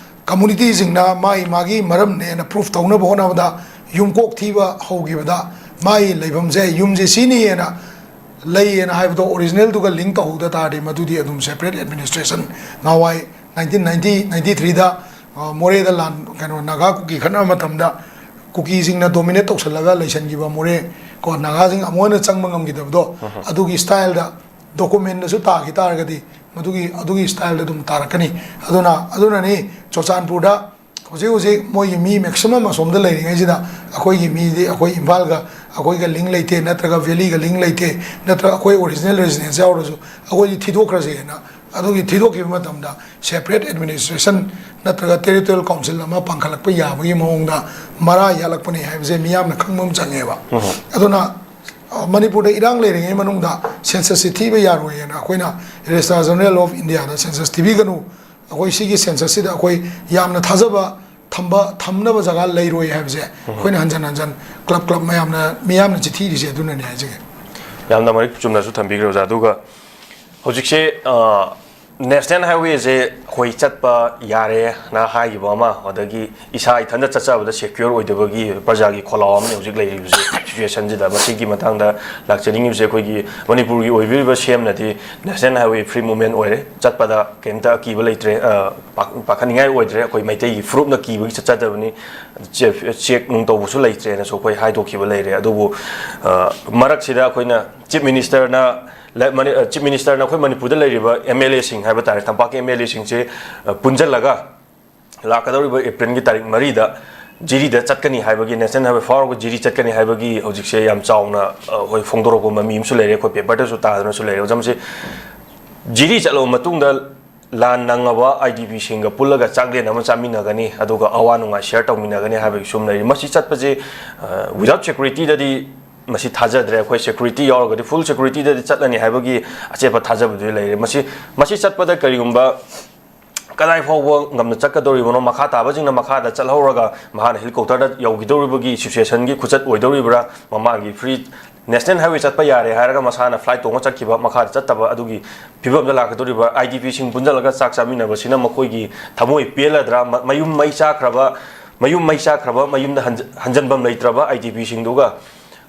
ꯀꯝꯃꯨꯅꯤꯇꯤꯁꯤꯡꯅ ꯃꯥꯒꯤ ꯃꯥꯒꯤ ꯃꯔꯝꯅꯦꯅ ꯄ꯭ꯔꯨꯐ ꯇꯧꯅꯕ ꯍꯣꯠꯅꯕꯗ ꯌꯨꯝꯀꯣꯛ ꯊꯤꯕ ꯍꯧꯈꯤꯕꯗ ꯃꯥꯒꯤ ꯂꯩꯐꯝꯁꯦ ꯌꯨꯝꯁꯦ ꯁꯤꯅꯤꯅ ꯂꯩꯌꯦꯅ ꯍꯥꯏꯕꯗꯣ ꯑꯣꯔꯤꯖꯤꯅꯦꯜꯗꯨꯒ ꯂꯤꯡ ꯇꯧꯍꯧꯗ ꯇꯥꯔꯗꯤ ꯃꯗꯨꯗꯤ ꯑꯗꯨꯝ ꯁꯦꯄꯔꯦꯠ ꯑꯦꯗꯃꯤꯅꯤꯁꯇ꯭ꯔꯦꯁꯟ, ꯅꯍꯥꯟꯋꯥꯏ ꯅꯥꯏꯟꯇꯤꯟ ꯅꯥꯏꯟꯇꯤ, ꯅꯥꯏꯟꯇꯤ ꯊ꯭ꯔꯤꯗ, ꯑ, ꯃꯣꯔꯦꯗ ꯂꯥꯟ, ꯀꯩꯅꯣ, ꯅꯥꯒꯥ ꯀꯨꯀꯤ ꯈꯠꯅꯕ ꯃꯇꯝꯗ ꯀꯨꯀꯤꯁꯤꯡꯅ ꯗꯣꯃꯤꯅꯦꯠ ꯇꯧꯁꯜꯂꯒ ꯂꯩꯁꯟꯈꯤꯕ ꯃꯣꯔꯦ, ꯀꯣ, ꯅꯥꯒꯥꯁꯤꯡ ꯑꯃꯨꯛ ꯍꯟꯅ ꯆꯪꯕ ꯉꯝꯈꯤꯗꯕꯗꯣ, ꯑꯗꯨꯒꯤ ꯁ꯭ꯇꯥꯏꯜꯗ ꯗꯣꯀꯨꯃꯦꯟꯗꯁꯨ ꯇꯥꯈꯤ ꯇꯥꯔꯒꯗꯤ ꯃꯗꯨꯒꯤ ꯑꯗꯨꯒꯤ ꯁ꯭ꯇꯥꯏꯜꯗ ꯑꯗꯨꯝ ꯇꯥꯔꯛꯀꯅꯤ꯫ ꯑꯗꯨꯅ ꯑꯗꯨꯅꯅꯤ ꯆꯨꯔꯆꯥꯟꯄꯨꯔꯗ ꯍꯧꯖꯤꯛ ꯍꯧꯖꯤꯛ ꯃꯣꯏꯒꯤ ꯃꯤ ꯃꯦꯛꯁꯤꯃꯝ ꯑꯁꯣꯝꯗ ꯂꯩꯔꯤꯉꯩꯁꯤꯗ ꯑꯩꯈꯣꯏꯒꯤ ꯃꯤꯗꯤ ꯑꯩꯈꯣꯏ ꯏꯝꯐꯥꯜꯒ ꯑꯩꯈꯣꯏꯒ ꯂꯤꯡ ꯂꯩꯇꯦ, ꯅꯠꯇ꯭ꯔꯒ ꯚꯦꯂꯤꯒ ꯂꯤꯡ ꯂꯩꯇꯦ, ꯅꯠꯇ꯭ꯔꯒ ꯑꯩꯈꯣꯏ ꯑꯣꯔꯤꯖꯤꯅꯦꯜ ꯔꯦꯁꯤꯗꯦꯟꯁ ꯌꯥꯎꯔꯁꯨ ꯑꯩꯈꯣꯏꯗꯤ ꯊꯤꯗꯣꯛꯈ꯭ꯔꯁꯦꯅ꯫ ꯑꯗꯨꯒꯤ ꯊꯤꯗꯣꯛꯈꯤꯕ ꯃꯇꯝꯗ ꯁꯦꯄꯔꯦꯠ ꯑꯦꯗꯃꯤꯅꯤꯁꯇ꯭ꯔꯦꯁꯟ ꯅꯠꯇ꯭ꯔꯒ ꯇꯦꯔꯤꯇꯣꯔꯤꯌꯦꯜ ꯀꯥꯎꯟꯁꯤꯜ ꯑꯃ ꯄꯥꯡꯈꯠꯂꯛꯄ ꯌꯥꯕꯒꯤ ꯃꯑꯣꯡꯗ ꯃꯔꯥ ꯌꯥꯜꯂꯛꯄꯅꯤ ꯍꯥꯏꯕꯁꯦ ꯃꯤꯌꯥꯝꯅ ꯈꯪꯕ ꯑꯃ ꯆꯪꯉꯦꯕ꯫ ꯑꯗꯨꯅ ꯑ, ꯃꯅꯤꯄꯨꯔꯗ ꯏꯔꯥꯡ ꯂꯩꯔꯤꯉꯩ ꯃꯅꯨꯡꯗ ꯁꯦꯟꯁꯁꯁꯤ ꯊꯤꯕ ꯌꯥꯔꯣꯏꯅ ꯑꯩꯈꯣꯏꯅ Registrar General of Indiaꯗ census ꯊꯤꯕꯤꯒꯅꯨ, ꯑꯩꯈꯣꯏ ꯁꯤꯒꯤ ꯁꯦꯟꯁꯁꯁꯤꯗ ꯑꯩꯈꯣꯏ ꯌꯥꯝꯅ ꯊꯥꯖꯕ ꯊꯝꯕ ꯊꯝꯅꯕ ꯖꯒꯥ ꯂꯩꯔꯣꯏ ꯍꯥꯏꯕꯁꯦ ꯑꯩꯈꯣꯏꯅ ꯍꯟꯖꯟ ꯍꯟꯖꯟ ꯀ꯭ꯂꯕ ꯀ꯭ꯂꯕ ꯃꯌꯥꯝꯅ ꯃꯤꯌꯥꯝꯅ ꯆꯤꯊꯤ ꯏꯔꯤꯁꯦ ꯑꯗꯨꯅꯅꯦ ꯍꯥꯏꯖꯒꯦ꯫ ꯌꯥꯝꯅ ꯃꯔꯤꯛ ꯆꯨꯝꯅꯁꯨ ꯊꯝꯕꯤꯈ꯭ꯔꯦ ꯑꯣꯖꯥ꯫ ꯑꯗꯨꯒ ꯍꯧꯖꯤꯛꯁꯦ ꯅꯦꯁꯅꯦꯜ ꯍꯥꯏꯋꯦꯁꯦ ꯑꯩꯈꯣꯏ ꯆꯠꯄ ꯌꯥꯔꯦꯅ ꯍꯥꯏꯈꯤꯕ ꯑꯃ, ꯑꯗꯒꯤ ꯏꯁꯥ ꯏꯊꯟꯗ ꯆꯠꯆꯕꯗ ꯁꯦꯀ꯭ꯌꯣꯔ ꯑꯣꯏꯗꯕꯒꯤ ꯄ꯭ꯔꯖꯥꯒꯤ ꯈꯣꯜꯂꯥꯎ ꯑꯃꯅ ꯍꯧꯖꯤꯛ ꯂꯩꯔꯤꯕꯁꯦ꯫ ꯁꯤꯆꯨꯋꯦꯁꯟꯁꯤꯗ ꯃꯁꯤꯒꯤ ꯃꯇꯥꯡꯗ ꯂꯥꯛꯆꯅꯤꯡꯉꯤꯕꯁꯦ ꯑꯩꯈꯣꯏꯒꯤ ꯃꯅꯤꯄꯨꯔꯒꯤ ꯑꯣꯏꯕꯤꯔꯤꯕ ꯁꯤ ꯑꯦꯝꯅꯗꯤ ꯅꯦꯁꯅꯦꯜ ꯍꯥꯏꯋꯦ ꯐ꯭ꯔꯤ ꯃꯨꯞꯃꯦꯟ ꯑꯣꯏꯔꯦ, ꯆꯠꯄꯗ ꯀꯩꯝꯇ ꯑꯀꯤꯕ ꯂꯩꯇ꯭ꯔꯦ, ꯑ, ꯄꯥ- ꯄꯥꯈꯠꯅꯤꯡꯉꯥꯏ ꯑꯣꯏꯗ꯭ꯔꯦ, ꯑꯩꯈꯣꯏ ꯃꯩꯇꯩꯒꯤ ꯐꯨꯔꯨꯞꯅ ꯀꯤꯕꯒꯤ ꯆꯠꯆꯗꯕꯅꯤ, ꯆꯦ- ꯆꯦꯛ ꯅꯨꯡ ꯇꯧꯕꯁꯨ ꯂꯩꯇ꯭ꯔꯦꯅꯁꯨ ꯑꯩꯈꯣꯏ ꯍꯥꯏꯗꯣꯛꯈꯤꯕ ꯂꯩꯔꯦ꯫ ꯑꯗꯨꯕꯨ ꯑ, ꯃꯔꯛꯁꯤꯗ ꯑꯩꯈꯣꯏꯅ ꯆꯤꯐ ꯃꯤꯅꯤꯁꯇꯔꯅ ꯂ- ꯃꯅꯤ- ꯑ, ꯆꯤꯐ ꯃꯤꯅꯤꯁꯇꯔꯅ ꯑꯩꯈꯣꯏ ꯃꯅꯤꯄꯨꯔꯗ ꯂꯩꯔꯤꯕ ꯑꯦꯝ ꯑꯦꯜ ꯑꯦꯁꯤꯡ ꯍꯥꯏꯕ ꯇꯥꯔꯦ, ꯇꯝꯄꯥꯛꯀꯤ ꯑꯦꯝ ꯑꯦꯜ ꯑꯦꯁꯤꯡꯁꯦ, ꯑ, ꯄꯨꯟꯁꯤꯜꯂꯒ ꯂꯥꯛꯀꯗꯧꯔꯤꯕ ꯑꯦꯄ꯭ꯔꯤꯜꯒꯤ ꯇꯥꯔꯤꯛ ꯃꯔꯤꯗ ꯖꯤꯔꯤꯗ ꯆꯠꯀꯅꯤ ꯍꯥꯏꯕꯒꯤ, ꯅꯦꯁꯅꯦꯜ ꯍꯥꯏꯋꯦ ꯐꯥꯎꯔꯒ ꯖꯤꯔꯤ ꯆꯠꯀꯅꯤ ꯍꯥꯏꯕꯒꯤ ꯍꯧꯖꯤꯛꯁꯦ ꯌꯥꯝ ꯆꯥꯎꯅ, ꯑ, ꯑꯩꯈꯣꯏ ꯐꯣꯡꯗꯣꯔꯛꯄ ꯃꯃꯤ ꯑꯃꯁꯨ ꯂꯩꯔꯦ, ꯑꯩꯈꯣꯏ ꯄꯦꯄꯔꯗꯁꯨ ꯇꯥꯗꯅꯁꯨ ꯂꯩꯔꯦ꯫ ꯑꯣꯖꯥ, ꯃꯁꯤ ꯖꯤꯔꯤ ꯆꯠꯂꯕ ꯃꯇꯨꯡꯗ ꯂꯥꯟ ꯅꯪꯉꯕ ꯑꯥꯏ ꯗꯤ ꯄꯤꯁꯤꯡꯒ ꯄꯨꯜꯂꯒ ꯆꯥꯛꯂꯦꯟ ꯑꯃ ꯆꯥꯃꯤꯟꯅꯒꯅꯤ, ꯑꯗꯨꯒ ꯑꯋꯥ ꯅꯨꯡꯉꯥꯏ ꯁꯤꯌꯔ ꯇꯧꯃꯤꯟꯅꯒꯅꯤ ꯍꯥꯏꯕꯒꯤ ꯁꯨꯝ ꯂꯩꯔꯤ꯫ ꯃꯁꯤ ꯆꯠꯄꯁꯦ, ꯑ, without securityꯗꯗꯤ ꯃꯁꯤ ꯊꯥꯖꯗ꯭ꯔꯦ꯫ ꯑꯩꯈꯣꯏ ꯁꯦꯀ꯭ꯌꯨꯔꯤꯇꯤ ꯌꯥꯎꯔꯒꯗꯤ, ꯐꯨꯜ ꯁꯦꯀ꯭ꯌꯨꯔꯤꯇꯤꯗꯗꯤ ꯆꯠꯂꯅꯤ ꯍꯥꯏꯕꯒꯤ ꯑꯆꯦꯠꯄ ꯊꯥꯖꯕꯗꯨꯗꯤ ꯂꯩꯔꯦ꯫ ꯃꯁꯤ, ꯃꯁꯤ ꯆꯠꯄꯗ ꯀꯔꯤꯒꯨꯝꯕ ꯀꯗꯥꯏ ꯐꯥꯎꯕ ꯉꯝꯅ ꯆꯠꯀꯗꯧꯔꯤꯕꯅꯣ, ꯃꯈꯥ ꯇꯥꯕꯁꯤꯡꯅ ꯃꯈꯥꯗ ꯆꯠꯍꯧꯔꯒ ꯃꯍꯥꯛꯅ ꯍꯦꯂꯤꯀꯣꯞꯇꯔꯗ ꯌꯧꯈꯤꯗꯧꯔꯤꯕꯒꯤ ꯁꯤꯆꯨꯋꯦꯁꯟꯒꯤ ꯈꯨꯆꯠ ꯑꯣꯏꯗꯧꯔꯤꯕ꯭ꯔꯥ, ꯃꯃꯥꯡꯒꯤ ꯐ꯭ꯔꯤ ꯅꯦꯁꯅꯦꯜ ꯍꯥꯏꯋꯦ ꯆꯠꯄ ꯌꯥꯔꯦ ꯍꯥꯏꯔꯒ ꯃꯁꯥꯅ ꯐ꯭ꯂꯥꯏꯠ ꯇꯣꯡꯉ ꯆꯠꯈꯤꯕ, ꯃꯈꯥꯗ ꯆꯠꯇꯕ, ꯑꯗꯨꯒꯤ ꯐꯤꯕꯝꯗ ꯂꯥꯛꯀꯗꯧꯔꯤꯕ꯭ꯔꯥ? ꯑꯥꯏ ꯗꯤ ꯄꯤꯁꯤꯡ ꯄꯨꯟꯁꯤꯜꯂꯒ ꯆꯥꯛ ꯆꯥꯃꯤꯟꯅꯕꯁꯤꯅ ꯃꯈꯣꯏꯒꯤ ꯊꯃꯣꯏ ꯄꯦꯜꯂꯗ꯭ꯔꯥ? ꯃ- ꯃꯌꯨꯝ ꯃꯩ ꯆꯥꯈ꯭ꯔꯕ, ꯃꯌꯨꯝ ꯃꯩ ꯆꯥꯈ꯭ꯔꯕ, ꯃꯌꯨꯝꯗ ꯍꯟꯖ- ꯍꯟꯖꯟꯐꯝ ꯂꯩꯇ꯭ꯔꯕ ꯑꯥꯏ ꯗꯤ ꯄꯤꯁꯤꯡꯗꯨꯒ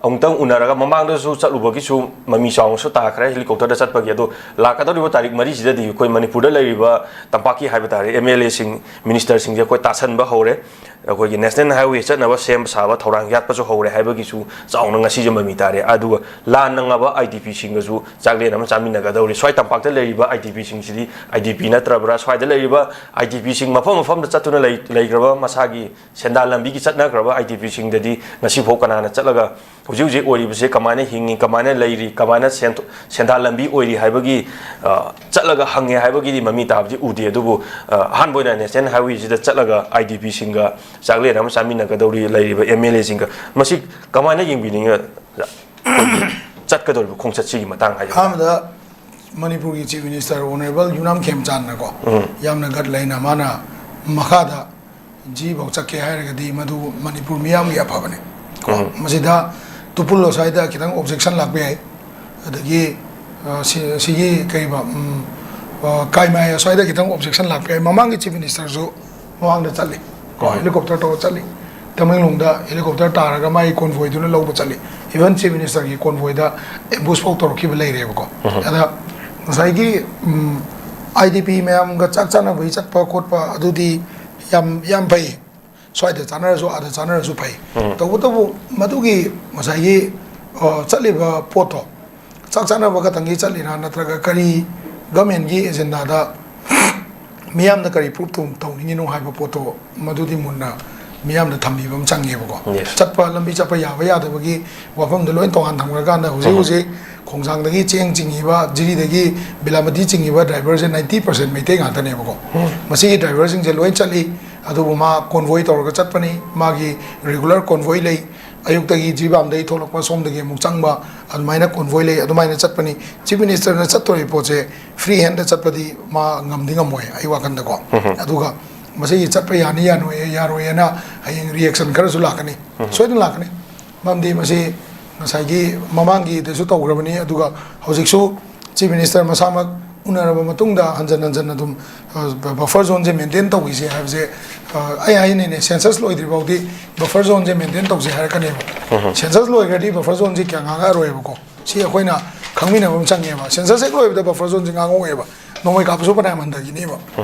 ꯑꯃꯨꯛꯇꯪ ꯎꯅꯔꯒ, ꯃꯃꯥꯡꯗꯁꯨ ꯆꯠꯂꯨꯕꯒꯤꯁꯨ ꯃꯃꯤ ꯆꯥꯎꯅꯁꯨ ꯇꯥꯈ꯭ꯔꯦ ꯍꯦꯂꯤꯀꯣꯞꯇꯔꯗ ꯆꯠꯄꯒꯤ꯫ ꯑꯗꯣ ꯂꯥꯛꯀꯗꯧꯔꯤꯕ ꯇꯥꯔꯤꯛ ꯃꯔꯤꯁꯤꯗꯗꯤ ꯑꯩꯈꯣꯏ ꯃꯅꯤꯄꯨꯔꯗ ꯂꯩꯔꯤꯕ ꯇꯝꯄꯥꯛꯀꯤ ꯍꯥꯏꯕ ꯇꯥꯔꯦ, ꯑꯦꯝ ꯑꯦꯜ ꯑꯦꯁꯤꯡ, ꯃꯤꯅꯤꯁꯇꯔꯁꯤꯡꯁꯦ ꯑꯩꯈꯣꯏ ꯇꯥꯁꯟꯕ ꯍꯧꯔꯦ꯫ ꯑꯩꯈꯣꯏꯒꯤ ꯅꯦꯁꯅꯦꯜ ꯍꯥꯏꯋꯦ ꯆꯠꯅꯕ ꯁꯦꯝ ꯁꯥꯕ ꯊꯧꯔꯥꯡ ꯌꯥꯠꯄꯁꯨ ꯍꯧꯔꯦ ꯍꯥꯏꯕꯒꯤꯁꯨ ꯆꯥꯎꯅ ꯉꯁꯤꯁꯦ ꯃꯃꯤ ꯇꯥꯔꯦ꯫ ꯑꯗꯨꯒ ꯂꯥꯟ ꯅꯪꯉꯕ ꯑꯥꯏ ꯗꯤ ꯄꯤꯁꯤꯡꯒꯁꯨ ꯆꯥꯛꯂꯦꯟ ꯑꯃ ꯆꯥꯃꯤꯟꯅꯒꯗꯧꯔꯤ꯫ ꯁ꯭ꯋꯥꯏ ꯇꯝꯄꯥꯛꯇ ꯂꯩꯔꯤꯕ ꯑꯥꯏ ꯗꯤ ꯄꯤꯁꯤꯡꯁꯤꯗꯤ ꯑꯥꯏ ꯗꯤ ꯄꯤ ꯅꯠꯇ꯭ꯔꯕ꯭ꯔꯥ? ꯁ꯭ꯋꯥꯏꯗ ꯂꯩꯔꯤꯕ ꯑꯥꯏ ꯗꯤ ꯄꯤꯁꯤꯡ ꯃꯐꯝ ꯃꯐꯝꯗ ꯆꯠꯇꯨꯅ ꯂꯩ-, ꯂꯩꯈ꯭ꯔꯕ, ꯃꯁꯥꯒꯤ ꯁꯦꯟꯗꯥꯟ ꯂꯝꯕꯤꯒꯤ ꯆꯠꯅꯈ꯭ꯔꯕ ꯑꯥꯏ ꯗꯤ ꯄꯤꯁꯤꯡꯗꯗꯤ ꯉꯁꯤꯐꯥꯎ ꯀꯅꯥꯅ ꯆꯠꯂꯒ ꯍꯧꯖꯤꯛ ꯍꯧꯖꯤꯛ ꯑꯣꯏꯔꯤꯕꯁꯦ ꯀꯃꯥꯏꯅ ꯍꯤꯡꯉꯤ, ꯀꯃꯥꯏꯅ ꯂꯩꯔꯤ, ꯀꯃꯥꯏꯅ ꯁꯦꯟꯊꯣ-, ꯁꯦꯟꯗꯥꯟ ꯂꯝꯕꯤ ꯑꯣꯏꯔꯤ ꯍꯥꯏꯕꯒꯤ, ꯑ, ꯆꯠꯂꯒ ꯍꯪꯉꯦ ꯍꯥꯏꯕꯒꯤꯗꯤ ꯃꯃꯤ ꯇꯥꯕꯗꯤ ꯎꯗꯦ꯫ ꯑꯗꯨꯕꯨ, ꯑ, ꯑꯍꯥꯟꯕ ꯑꯣꯏꯅ ꯅꯦꯁꯅꯦꯜ ꯍꯥꯏꯋꯦꯁꯤꯗ ꯆꯠꯂꯒ ꯑꯥꯏ ꯗꯤ ꯄꯤꯁꯤꯡꯒ ꯆꯥꯛꯂꯦꯟ ꯑꯃ ꯆꯥꯃꯤꯟꯅꯒꯗꯧꯔꯤ, ꯂꯩꯔꯤꯕ ꯑꯦꯝ ꯑꯦꯜ ꯑꯦꯁꯤꯡꯒ꯫ ꯃꯁꯤ ꯀꯃꯥꯏꯅ ꯌꯦꯡꯕꯤꯅꯤꯡꯉꯤ, ꯑꯣꯖꯥ? ꯑꯩꯈꯣꯏꯒꯤ ꯆꯠꯀꯗꯧꯔꯤꯕ ꯈꯣꯡꯆꯠꯁꯤꯒꯤ ꯃꯇꯥꯡ ꯍꯥꯏꯖꯕ ꯇꯥꯔꯦ꯫ ꯑꯍꯥꯟꯕꯗ ꯃꯅꯤꯄꯨꯔꯒꯤ ꯆꯤꯐ ꯃꯤꯅꯤꯁꯇꯔ ꯑꯣꯅꯔꯦꯕꯜ ꯌꯨꯝꯅꯥꯝ ꯈꯦꯝꯆꯥꯟꯅꯀꯣ, ꯎꯝ꯫ ꯌꯥꯝꯅ ꯒꯠ ꯂꯩꯅ ꯃꯥꯅ ꯃꯈꯥꯗ ꯖꯤꯐꯥꯎ ꯆꯠꯀꯦ ꯍꯥꯏꯔꯒꯗꯤ ꯃꯗꯨ ꯃꯅꯤꯄꯨꯔ ꯃꯤꯌꯥꯝꯒꯤ ꯑꯐꯕꯅꯤ ꯀꯣ꯫ ꯎꯝ꯫ ꯃꯁꯤꯗ ꯇꯨꯄꯨꯜ ꯑꯁ꯭ꯋꯥꯏꯗ ꯈꯤꯇꯪ ꯑꯣꯕꯖꯦꯛꯁꯟ ꯂꯥꯛꯄ ꯌꯥꯏ, ꯑꯗꯒꯤ, ꯑ, ꯁꯤ-, ꯁꯤꯒꯤ ꯀꯩꯕ, ꯎꯝ, ꯑ, ꯀꯥꯏꯃꯥꯏ ꯑꯁ꯭ꯋꯥꯏꯗ ꯈꯤꯇꯪ ꯑꯣꯕꯖꯦꯛꯁꯟ ꯂꯥꯛꯄ ꯌꯥꯏ꯫ ꯃꯃꯥꯡꯒꯤ ꯆꯤꯐ ꯃꯤꯅꯤꯁꯇꯔꯁꯨ ꯃꯃꯥꯡꯗ ꯆꯠꯂꯤ ꯀꯣ, ꯎꯝ꯫ ꯍꯦꯂꯤꯀꯣꯞꯇꯔ ꯇꯧꯔ ꯆꯠꯂꯤ꯫ ꯇꯃꯦꯡꯂꯣꯡꯗ ꯍꯦꯂꯤꯀꯣꯞꯇꯔ ꯇꯥꯔꯒ ꯃꯥꯒꯤ ꯀꯣꯟꯚꯣꯏꯗꯨꯅ ꯂꯧꯕ ꯆꯠꯂꯤ꯫ ꯏꯚꯟ ꯆꯤꯐ ꯃꯤꯅꯤꯁꯇꯔꯒꯤ ꯀꯣꯟꯚꯣꯏꯗ ꯑꯦꯝꯕꯨꯁ ꯐꯥꯎ ꯇꯧꯔꯛꯈꯤꯕ ꯂꯩꯔꯦꯕꯀꯣ꯫ ꯎꯝ꯫ ꯑꯗ ꯉꯁꯥꯏꯒꯤ, ꯎꯝ, ꯑꯥꯏ ꯗꯤ ꯄꯤ ꯃꯌꯥꯝꯒ ꯆꯥꯛ ꯆꯥꯅꯕꯒꯤ ꯆꯠꯄ ꯈꯣꯠꯄ ꯑꯗꯨꯗꯤ ꯌꯥꯝ, ꯌꯥꯝ ꯐꯩ꯫ ꯁ꯭ꯋꯥꯏꯗ ꯆꯥꯅꯔꯁꯨ ꯑꯥꯗ ꯆꯥꯅꯔꯁꯨ ꯐꯩ꯫ ꯎꯝ꯫ ꯇꯧꯕꯇꯕꯨ ꯃꯗꯨꯒꯤ ꯉꯁꯥꯏꯒꯤ, ꯑ, ꯆꯠꯂꯤꯕ ꯄꯣꯠꯇꯣ ꯆꯥꯛ ꯆꯥꯅꯕ ꯈꯛꯇꯪꯒꯤ ꯆꯠꯂꯤꯔꯥ, ꯅꯠꯇ꯭ꯔꯒ ꯀꯔꯤ ꯒꯃꯦꯟꯒꯤ ꯑꯦꯖꯦꯟꯗꯥꯗ ꯃꯤꯌꯥꯝꯅ ꯀꯔꯤ ꯄ꯭ꯔꯨꯞ ꯇꯧ-, ꯇꯧꯅꯤꯡꯉꯤꯅꯣ ꯍꯥꯏꯕ ꯄꯣꯠꯇꯣ ꯃꯗꯨꯗꯤ ꯃꯨꯟꯅ ꯃꯤꯌꯥꯝꯗ ꯊꯝꯕꯤꯕ ꯑꯃ ꯆꯪꯉꯦꯕꯀꯣ꯫ Yes. ꯆꯠꯄ, ꯂꯝꯕꯤ ꯆꯠꯄ ꯌꯥꯕ ꯌꯥꯗꯕꯒꯤ ꯋꯥꯐꯝꯗꯣ ꯂꯣꯏ ꯇꯣꯉꯥꯟ ꯊꯝꯈ꯭ꯔꯀꯥꯟꯗ ꯍꯧꯖꯤꯛ ꯎꯝ꯫ ꯍꯧꯖꯤꯛ ꯈꯣꯡꯖꯥꯡꯗꯒꯤ ꯆꯦꯡ ꯆꯤꯡꯉꯤꯕ, ꯖꯤꯔꯤꯗꯒꯤ ꯕꯤꯂꯥꯃꯇꯤ ꯆꯤꯡꯉꯤꯕ ꯗ꯭ꯔꯥꯏꯚꯔꯁꯦ ninety percent ꯃꯩꯇꯩ ꯉꯥꯛꯇꯅꯦꯕꯀꯣ꯫ ꯎꯝ꯫ ꯃꯁꯤꯒꯤ ꯗ꯭ꯔꯥꯏꯚꯔꯁꯤꯡꯁꯦ ꯂꯣꯏ ꯆꯠꯂꯤ, ꯑꯗꯨꯕꯨ ꯃꯥ ꯀꯣꯟꯚꯣꯏ ꯇꯧꯔꯒ ꯆꯠꯄꯅꯤ, ꯃꯥꯒꯤ ꯔꯤꯒꯨꯂꯔ ꯀꯣꯟꯚꯣꯏ ꯂꯩ꯫ ꯑꯌꯨꯛꯇꯒꯤ ꯖꯤꯔꯤꯕꯥꯝꯗꯒꯤ ꯊꯣꯛꯂꯛꯄ, ꯁꯣꯝꯗꯒꯤ ꯑꯃꯨꯛ ꯆꯪꯕ, ꯑꯗꯨꯃꯥꯏꯅ ꯀꯣꯟꯚꯣꯏ ꯂꯩ꯫ ꯑꯗꯨꯃꯥꯏꯅ ꯆꯠꯄꯅꯤ꯫ ꯆꯤꯐ ꯃꯤꯅꯤꯁꯇꯔꯅ ꯆꯠꯇꯣꯔꯤꯕ ꯄꯣꯠꯁꯦ ꯐ꯭ꯔꯤ ꯍꯦꯟꯗ ꯆꯠꯄꯗꯤ ꯃꯥ ꯉꯝꯗꯤ ꯉꯝꯃꯣꯏ, ꯑꯩ ꯋꯥꯈꯟꯗꯀꯣ꯫ ꯎꯝ꯫ ꯑꯗꯨꯒ ꯃꯁꯤꯒꯤ ꯆꯠꯄ ꯌꯥꯅꯤ ꯌꯥꯔꯣꯏ, ꯌꯥꯔꯣꯏꯅ ꯍꯌꯦꯡ ꯔꯤꯌꯦꯛꯁꯟ ꯈꯔꯁꯨ ꯂꯥꯛꯀꯅꯤ, ꯎꯝ꯫ ꯁꯣꯏꯗꯅ ꯂꯥꯛꯀꯅꯤ꯫ ꯃꯔꯝꯗꯤ ꯃꯁꯤ ꯉꯁꯥꯏꯒꯤ ꯃꯃꯥꯡꯒꯤꯗꯁꯨ ꯇꯧꯈ꯭ꯔꯕꯅꯤ, ꯑꯗꯨꯒ ꯍꯧꯖꯤꯛꯁꯨ ꯆꯤꯐ ꯃꯤꯅꯤꯁꯇꯔ ꯃꯁꯥꯃꯛ ꯎꯅꯔꯕ ꯃꯇꯨꯡꯗ ꯍꯟꯖꯟ ꯍꯟꯖꯟ ꯑꯗꯨꯝ ꯕꯐꯔ ꯖꯣꯟꯁꯦ ꯃꯦꯟꯇꯦꯟ ꯇꯧꯈꯤꯁꯦ ꯍꯥꯏꯕꯁꯦ, ꯑ, ꯑꯩ ꯍꯥꯏꯅꯤꯅꯦ, ꯁꯦꯟꯁꯁ ꯂꯣꯏꯗ꯭ꯔꯤ ꯐꯥꯎꯗꯤ ꯕꯐꯔ ꯖꯣꯟꯁꯦ ꯃꯦꯟꯇꯦꯟ ꯇꯧꯁꯦ ꯍꯥꯏꯔꯛꯀꯅꯦꯕ꯫ ꯁꯦꯟꯁꯁ ꯂꯣꯏꯈ꯭ꯔꯗꯤ ꯕꯐꯔ ꯖꯣꯟꯁꯦ ꯀꯌꯥ ꯉꯥꯡꯉꯛꯑꯔꯣꯏꯕꯀꯣ꯫ ꯁꯤ ꯑꯩꯈꯣꯏꯅ ꯈꯪꯃꯤꯟꯅꯕ ꯑꯃ ꯆꯪꯉꯦꯕ꯫ ꯁꯦꯟꯁꯁ ꯍꯦꯛ ꯂꯣꯏꯕꯗ ꯕꯐꯔ ꯖꯣꯟꯁꯦ ꯉꯥꯡꯉꯛꯑꯣꯏꯕ꯫ ꯅꯣꯡꯃꯩ ꯀꯥꯞꯄꯁꯨ ꯐꯅꯌꯥꯝ ꯍꯟꯊꯈꯤꯅꯦꯕ꯫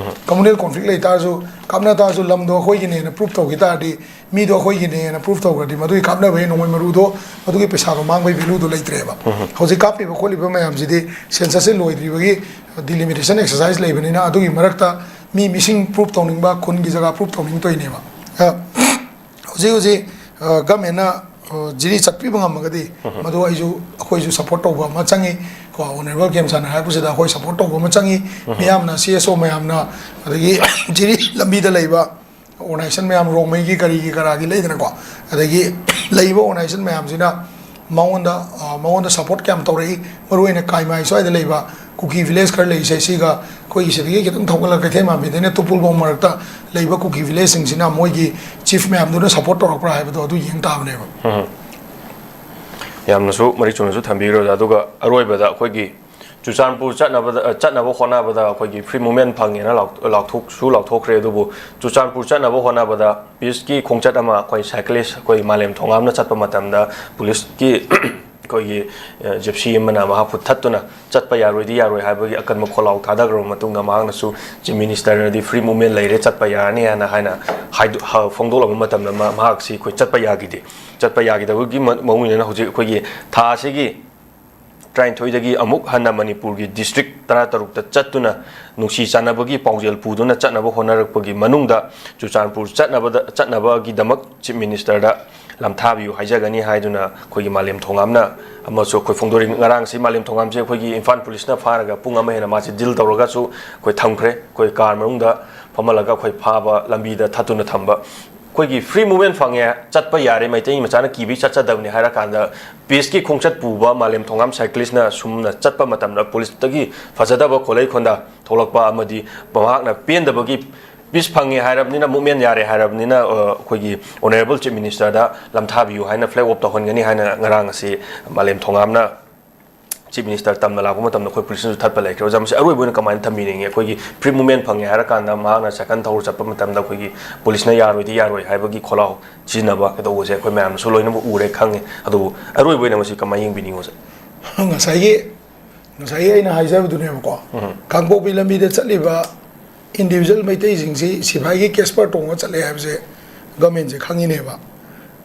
ꯀꯝꯃꯨꯅꯦꯜ ꯀꯣꯟꯐ꯭ꯂꯤꯛ ꯂꯩꯇꯥꯔꯁꯨ, ꯀꯥꯞꯅ ꯇꯥꯔꯁꯨ, ꯂꯝꯗꯣ ꯑꯩꯈꯣꯏꯒꯤꯅꯦꯅ ꯄ꯭ꯔꯨꯞ ꯇꯧꯈꯤ ꯇꯥꯔꯗꯤ, ꯃꯤꯗꯣ ꯑꯩꯈꯣꯏꯒꯤꯅꯦꯅ ꯄ꯭ꯔꯨꯞ ꯇꯧꯈ꯭ꯔꯗꯤ, ꯃꯗꯨꯒꯤ ꯀꯥꯞꯅꯕꯒꯤ ꯅꯣꯡꯃꯩ ꯃꯔꯨꯗꯣ, ꯃꯗꯨꯒꯤ ꯄꯩꯁꯥꯗꯣ ꯃꯥꯡꯕꯒꯤ ꯚꯦꯂꯨꯗꯣ ꯂꯩꯇ꯭ꯔꯦꯕ꯫ ꯍꯧꯖꯤꯛ ꯀꯥꯞꯄꯤꯕ ꯈꯣꯠꯂꯤꯕ ꯃꯌꯥꯝꯁꯤꯗꯤ ꯁꯦꯟꯁꯁꯁꯦ ꯂꯣꯏꯗ꯭ꯔꯤꯕꯒꯤ ꯗꯤꯂꯤꯃꯤꯇꯦꯁꯟ ꯑꯦꯛꯁꯔꯁꯥꯏꯁ ꯂꯩꯕꯅꯤꯅ, ꯑꯗꯨꯒꯤ ꯃꯔꯛꯇ ꯃꯤ ꯃꯤꯁꯤꯡ ꯄ꯭ꯔꯨꯞ ꯇꯧꯅꯤꯡꯕ, ꯈꯨꯟꯒꯤ ꯖꯒꯥ ꯄ꯭ꯔꯨꯞ ꯇꯧꯅꯤꯡꯗꯣꯏꯅꯦꯕ꯫ ꯑ, ꯍꯧꯖꯤꯛ ꯍꯧꯖꯤꯛ, ꯑ, ꯒꯃꯦꯟꯅ, ꯑ, ꯖꯤꯔꯤ ꯆꯠꯄꯤꯕ ꯉꯝꯃꯒꯗꯤ, ꯃꯗꯨ ꯑꯩꯁꯨ, ꯑꯩꯈꯣꯏꯁꯨ ꯁꯄꯣꯔꯠ ꯇꯧꯕ ꯑꯃ ꯆꯪꯉꯤ꯫ ꯀꯣ, ꯑꯣꯅꯔꯦꯕꯜ ꯈꯦꯝꯆꯥꯟꯅ ꯍꯥꯏꯔꯛꯄꯁꯤꯗ ꯑꯩꯈꯣꯏ ꯁꯄꯣꯔꯠ ꯇꯧꯕ ꯑꯃ ꯆꯪꯉꯤ꯫ ꯃꯤꯌꯥꯝꯅ, ꯁꯤ ꯑꯦꯁ ꯑꯣ ꯃꯌꯥꯝꯅ, ꯑꯗꯒꯤ ꯖꯤꯔꯤ ꯂꯝꯕꯤꯗ ꯂꯩꯕ ꯑꯣꯔꯒꯅꯥꯏꯖꯦꯁꯟ ꯃꯌꯥꯝ, ꯔꯣꯡꯃꯩꯒꯤ ꯀꯔꯤꯒꯤ ꯀꯔꯥꯒꯤ ꯂꯩꯗꯅꯀꯣ, ꯑꯗꯒꯤ ꯂꯩꯔꯤꯕ ꯑꯣꯔꯒꯅꯥꯏꯖꯦꯁꯟ ꯃꯌꯥꯝꯁꯤꯅ ꯃꯉꯣꯟꯗ, ꯑ, ꯃꯉꯣꯟꯗ ꯁꯄꯣꯔꯠ ꯀꯌꯥꯝ ꯇꯧꯔꯛꯏ, ꯃꯔꯨꯑꯣꯏꯅ ꯀꯥꯏꯃꯥꯏ ꯁ꯭ꯋꯥꯏꯗ ꯂꯩꯕ ꯀꯨꯀꯤ ꯚꯤꯂꯦꯖ ꯈꯔ ꯂꯩꯔꯤꯁꯦ, ꯁꯤꯒ ꯑꯩꯈꯣꯏꯒꯤ ꯁꯤꯗꯒꯤ ꯈꯤꯇꯪ ꯊꯧꯒꯠꯂꯒ ꯀꯩꯊꯦꯜ ꯃꯥꯟꯕꯤꯗꯩꯅ ꯇꯨꯄꯨꯜꯐꯥꯎ ꯃꯔꯛꯇ ꯂꯩꯕ ꯀꯨꯀꯤ ꯚꯤꯂꯦꯖꯁꯤꯡꯁꯤꯅ ꯃꯣꯏꯒꯤ ꯆꯤꯐ ꯃꯌꯥꯝꯗꯨꯅ ꯁꯄꯣꯔꯠ ꯇꯧꯔꯛꯄ꯭ꯔꯥ ꯍꯥꯏꯕꯗꯣ ꯑꯗꯨ ꯌꯦꯡ ꯇꯥꯕꯅꯦꯕ꯫ ꯌꯥꯝꯅꯁꯨ ꯃꯔꯤꯛ ꯆꯨꯝꯅꯁꯨ ꯊꯝꯕꯤꯈ꯭ꯔꯦ ꯑꯣꯖꯥ꯫ ꯑꯗꯨꯒ ꯑꯔꯣꯏꯕꯗ ꯑꯩꯈꯣꯏꯒꯤ ꯆꯨꯔꯆꯥꯟꯄꯨꯔ ꯆꯠꯅꯕꯗ, ꯑ, ꯆꯠꯅꯕ ꯍꯣꯠꯅꯕꯗ ꯑꯩꯈꯣꯏꯒꯤ ꯐ꯭ꯔꯤ ꯃꯨꯞꯃꯦꯟ ꯐꯪꯉꯦꯅ ꯂꯥꯎ-, ꯂꯥꯎꯊꯣꯛꯁꯨ ꯂꯥꯎꯊꯣꯛꯈ꯭ꯔꯦ꯫ ꯑꯗꯨꯕꯨ ꯆꯨꯔꯆꯥꯟꯄꯨꯔ ꯆꯠꯅꯕ ꯍꯣꯠꯅꯕꯗ ꯄꯤꯁꯀꯤ ꯈꯣꯡꯆꯠ ꯑꯃ ꯑꯩꯈꯣꯏ ꯁꯥꯏꯀ꯭ꯂꯤꯁ ꯑꯩꯈꯣꯏ ꯃꯥꯂꯦꯝ ꯊꯣꯉꯥꯝꯅ ꯆꯠꯄ ꯃꯇꯝꯗ ꯄꯨꯂꯤꯁꯀꯤ ꯑꯩꯈꯣꯏꯒꯤ, ꯑ, ꯖꯤꯞꯁꯤ ꯑꯃꯅ ꯃꯍꯥꯛꯄꯨ ꯊꯠꯇꯨꯅ ꯆꯠꯄ ꯌꯥꯔꯣꯏꯗꯤ ꯌꯥꯔꯣꯏ ꯍꯥꯏꯕꯒꯤ ꯑꯀꯟꯕ ꯈꯣꯜꯂꯥꯎ ꯊꯥꯗꯈ꯭ꯔꯕ ꯃꯇꯨꯡꯗ, ꯃꯍꯥꯛꯅꯁꯨ ꯆꯤꯐ ꯃꯤꯅꯤꯁꯇꯔꯅꯗꯤ ꯐ꯭ꯔꯤ ꯃꯨꯞꯃꯦꯟ ꯂꯩꯔꯦ, ꯆꯠꯄ ꯌꯥꯔꯅꯤ ꯍꯥꯏꯅ, ꯍꯥꯏꯅ ꯍꯥꯏꯗꯣ-, ꯍ-, ꯐꯣꯡꯗꯣꯛꯂꯕ ꯃꯇꯝꯗ ꯃ-, ꯃꯍꯥꯛꯁꯤ ꯑꯩꯈꯣꯏ ꯆꯠꯄ ꯌꯥꯈꯤꯗꯦ꯫ ꯆꯠꯄ ꯌꯥꯈꯤꯗꯕꯒꯤ ꯃ-, ꯃꯑꯣꯡ ꯏꯟꯅ ꯍꯧꯖꯤꯛ ꯑꯩꯈꯣꯏꯒꯤ ꯊꯥ ꯑꯁꯤꯒꯤ ꯇꯔꯥꯅꯤꯊꯣꯏꯗꯒꯤ ꯑꯃꯨꯛ ꯍꯟꯅ ꯃꯅꯤꯄꯨꯔꯒꯤ ꯗꯤꯁꯇ꯭ꯔꯤꯛ ꯇꯔꯥꯇꯔꯨꯛꯇ ꯆꯠꯇꯨꯅ ꯅꯨꯡꯁꯤ ꯆꯥꯟꯅꯕꯒꯤ ꯄꯥꯎꯖꯦꯜ ꯄꯨꯗꯨꯅ ꯆꯠꯅꯕ ꯍꯣꯠꯅꯔꯛꯄꯒꯤ ꯃꯅꯨꯡꯗ ꯆꯨꯔꯆꯥꯟꯄꯨꯔ ꯆꯠꯅꯕꯗ, ꯆꯠꯅꯕꯒꯤꯗꯃꯛ ꯆꯤꯐ ꯃꯤꯅꯤꯁꯇꯔꯗ ꯂꯝꯊꯥꯕꯤꯌꯨ ꯍꯥꯏꯖꯒꯅꯤ ꯍꯥꯏꯗꯨꯅ ꯑꯩꯈꯣꯏꯒꯤ ꯃꯥꯂꯦꯝ ꯊꯣꯉꯥꯝꯅ ꯑꯃꯁꯨ ꯑꯩꯈꯣꯏ ꯐꯣꯡꯗꯣꯔꯛꯏ꯫ ꯉꯔꯥꯡꯁꯤ ꯃꯥꯂꯦꯝ ꯊꯣꯉꯥꯝꯁꯦ ꯑꯩꯈꯣꯏꯒꯤ ꯏꯝꯐꯥꯜ ꯄꯨꯂꯤꯁꯅ ꯐꯥꯔꯒ ꯄꯨꯡ ꯑꯃ ꯍꯦꯟꯅ ꯃꯥꯁꯤ ꯗꯤꯜ ꯇꯧꯔꯒꯁꯨ ꯑꯩꯈꯣꯏ ꯊꯝꯈ꯭ꯔꯦ꯫ ꯑꯩꯈꯣꯏ ꯀꯥꯔ ꯃꯅꯨꯡꯗ ꯐꯝꯍꯜꯂꯒ ꯑꯩꯈꯣꯏ ꯐꯥꯕ, ꯂꯝꯕꯤꯗ ꯊꯠꯇꯨꯅ ꯊꯝꯕ꯫ ꯑꯩꯈꯣꯏꯒꯤ ꯐ꯭ꯔꯤ ꯃꯨꯞꯃꯦꯟ ꯐꯪꯉꯦ, ꯆꯠꯄ ꯌꯥꯔꯦ, ꯃꯩꯇꯩ ꯃꯆꯥꯅ ꯀꯤꯕꯒꯤ ꯆꯠꯆꯗꯕꯅꯤ ꯍꯥꯏꯔꯀꯥꯟꯗ, ꯄꯤꯁꯀꯤ ꯈꯣꯡꯆꯠ ꯄꯨꯕ ꯃꯥꯂꯦꯝ ꯊꯣꯉꯥꯝ ꯁꯥꯏꯀ꯭ꯂꯤꯁꯅ ꯁꯨꯝꯅ ꯆꯠꯄ ꯃꯇꯝꯗ ꯄꯨꯂꯤꯁꯇꯒꯤ ꯐꯖꯗꯕ ꯈꯣꯜꯂꯩ ꯈꯣꯟꯗ ꯊꯣꯛꯂꯛꯄ ꯑꯃꯗꯤ ꯃꯍꯥꯛꯅ ꯄꯦꯟꯗꯕꯒꯤ ꯄꯤꯁ ꯐꯪꯉꯦ ꯍꯥꯏꯔꯕꯅꯤꯅ, ꯃꯨꯞꯃꯦꯟ ꯌꯥꯔꯦ ꯍꯥꯏꯔꯕꯅꯤꯅ, ꯑ, ꯑꯩꯈꯣꯏꯒꯤ ꯑꯣꯅꯔꯦꯕꯜ ꯆꯤꯐ ꯃꯤꯅꯤꯁꯇꯔꯗ ꯂꯝꯊꯥꯕꯤꯌꯨ ꯍꯥꯏꯅ ꯐ꯭ꯂꯦꯛ ꯑꯣꯐ ꯇꯧꯍꯟꯒꯅꯤ ꯍꯥꯏꯅ ꯉꯔꯥꯡ ꯑꯁꯤ ꯃꯥꯂꯦꯝ ꯊꯣꯉꯥꯝꯅ Chief Minister ꯇꯝꯅ ꯂꯥꯛꯄ ꯃꯇꯝꯗ ꯑꯩꯈꯣꯏ ꯄꯨꯂꯤꯁꯅꯁꯨ ꯊꯠꯄ ꯂꯩꯈ꯭ꯔꯦ꯫ ꯑꯣꯖꯥ, ꯃꯁꯤ ꯑꯔꯣꯏꯕ ꯑꯣꯏꯅ ꯀꯃꯥꯏꯅ ꯊꯝꯕꯤꯅꯤꯡꯉꯤ? ꯑꯩꯈꯣꯏꯒꯤ free movement ꯐꯪꯉꯦ ꯍꯥꯏꯔꯀꯥꯟꯗ ꯃꯍꯥꯛꯅ ꯁꯥꯏꯀꯜ ꯊꯧꯔ ꯆꯠꯄ ꯃꯇꯝꯗ ꯑꯩꯈꯣꯏꯒꯤ ꯄꯨꯂꯤꯁꯅ ꯌꯥꯔꯣꯏꯗꯤ ꯌꯥꯔꯣꯏ ꯍꯥꯏꯕꯒꯤ ꯈꯣꯜꯂꯥꯎ ꯁꯤꯖꯤꯟꯅꯕ ꯀꯩꯗꯧꯕꯁꯦ ꯑꯩꯈꯣꯏ ꯃꯌꯥꯝꯅꯁꯨ ꯂꯣꯏꯅꯃꯛ ꯎꯔꯦ, ꯈꯪꯉꯦ꯫ ꯑꯗꯨꯕꯨ ꯑꯔꯣꯏꯕ ꯑꯣꯏꯅ ꯃꯁꯤ ꯀꯃꯥꯏꯅ ꯌꯦꯡꯕꯤꯅꯤꯡꯉꯤ, ꯑꯣꯖꯥ? ꯉꯁꯥꯏꯒꯤ, ꯉꯁꯥꯏꯒꯤ ꯑꯩꯅ ꯍꯥꯏꯖꯕꯗꯨꯅꯦꯕꯀꯣ, ꯎꯝ꯫ ꯀꯥꯡꯄꯣꯛꯄꯤ ꯂꯝꯕꯤꯗ ꯆꯠꯂꯤꯕ individual ꯃꯩꯇꯩꯁꯤꯡꯁꯤ ꯁꯤꯐꯥꯏꯒꯤ ꯀꯦꯁꯄꯔ ꯇꯣꯡꯉ ꯆꯠꯂꯦ ꯍꯥꯏꯕꯁꯦ ꯒꯃꯦꯟꯁꯦ ꯈꯪꯉꯤꯅꯦꯕ꯫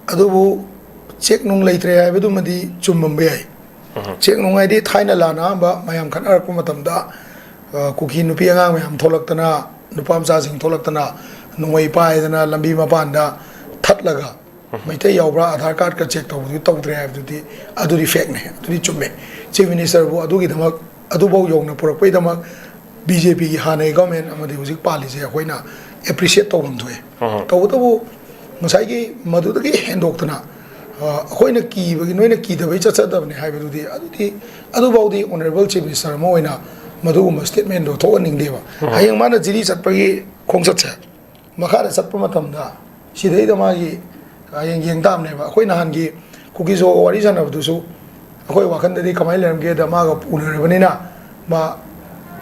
ꯑꯗꯨꯕꯨ ꯆꯦꯛ ꯅꯨꯡ ꯂꯩꯇ꯭ꯔꯦ ꯍꯥꯏꯕꯗꯨꯃꯗꯤ ꯆꯨꯝꯃꯝꯕ ꯌꯥꯏ꯫ ꯎꯝ꯫ ꯆꯦꯛ ꯅꯨꯡ ꯍꯥꯏꯗꯤ ꯊꯥꯏꯅ ꯂꯥꯟ ꯑꯍꯥꯟꯕ ꯃꯌꯥꯝ ꯈꯠꯅꯔꯛꯄ ꯃꯇꯝꯗ, ꯑ, ꯀꯨꯀꯤ ꯅꯨꯄꯤ ꯑꯉꯥꯡ ꯃꯌꯥꯝ ꯊꯣꯛꯂꯛꯇꯅ, ꯅꯨꯄꯥ ꯃꯆꯥꯁꯤꯡ ꯊꯣꯛꯂꯛꯇꯅ, ꯅꯣꯡꯃꯩ ꯄꯥꯏꯗꯅ ꯂꯝꯕꯤ ꯃꯄꯥꯟꯗ ꯊꯠꯂꯒ ꯃꯩꯇꯩ ꯌꯥꯎꯕ꯭ꯔꯥ, ꯑꯙꯥꯔ ꯀꯥꯔꯗꯀ ꯆꯦꯛ ꯇꯧꯕꯗꯨ ꯇꯧꯗ꯭ꯔꯦ ꯍꯥꯏꯕꯗꯨꯗꯤ, ꯑꯗꯨꯗꯤ ꯐꯦꯛꯅꯦ, ꯑꯗꯨꯗꯤ ꯆꯨꯝꯃꯦ꯫ ꯆꯤꯐ ꯃꯤꯅꯤꯁꯇꯔꯕꯨ ꯑꯗꯨꯒꯤꯗꯃꯛ, ꯑꯗꯨꯐꯥꯎ ꯌꯧꯅ ꯄꯨꯔꯛꯄꯩꯗꯃꯛ ꯕꯤ ꯖꯦ ꯄꯤꯒꯤ ꯍꯥꯟꯅꯒꯤ ꯒꯚꯔꯟꯃꯦꯟ ꯑꯃꯗꯤ ꯍꯧꯖꯤꯛ ꯄꯥꯜꯂꯤꯁꯦ ꯑꯩꯈꯣꯏꯅ ꯑꯦꯄ꯭ꯔꯤꯁꯤꯌꯦꯠ ꯇꯧꯐꯝ ꯊꯣꯛꯑꯦ꯫ ꯎꯝ꯫ ꯇꯧꯕꯇꯕꯨ ꯉꯁꯥꯏꯒꯤ ꯃꯗꯨꯗꯒꯤ ꯍꯦꯟꯗꯣꯛꯇꯅ, ꯑ, ꯑꯩꯈꯣꯏꯅ ꯀꯤꯕꯒꯤ, ꯅꯣꯏꯅ ꯀꯤꯗꯕꯩ ꯆꯠꯆꯗꯕꯅꯦ ꯍꯥꯏꯕꯗꯨꯗꯤ, ꯑꯗꯨꯗꯤ, ꯑꯗꯨꯐꯥꯎꯗꯤ ꯑꯣꯅꯔꯦꯕꯜ ꯆꯤꯐ ꯃꯤꯅꯤꯁꯇꯔ ꯑꯃ ꯑꯣꯏꯅ ꯃꯗꯨꯒꯨꯝꯕ ꯁ꯭ꯇꯦꯠꯃꯦꯟꯗꯣ ꯊꯣꯛꯍꯟꯅꯤꯡꯗꯦꯕ꯫ ꯎꯝ꯫ ꯍꯌꯦꯡ ꯃꯥꯅ ꯖꯤꯔꯤ ꯆꯠꯄꯒꯤ ꯈꯣꯡꯆꯠꯁꯦ ꯃꯈꯥꯗ ꯆꯠꯄ ꯃꯇꯝꯗ ꯁꯤꯗꯩꯗ ꯃꯥꯒꯤ ꯍꯌꯦꯡ ꯌꯦꯡ ꯇꯥꯕꯅꯦꯕ꯫ ꯑꯩꯈꯣꯏ ꯅꯍꯥꯟꯒꯤ ꯀꯨꯀꯤꯁꯣꯒ ꯋꯥꯔꯤ ꯁꯥꯟꯅꯕꯗꯨꯁꯨ ꯑꯩꯈꯣꯏ ꯋꯥꯈꯜꯗꯗꯤ ꯀꯃꯥꯏꯅ ꯂꯩꯔꯝꯒꯦꯗ, ꯃꯥꯒ ꯎꯅꯔꯕꯅꯤꯅ ꯃꯥ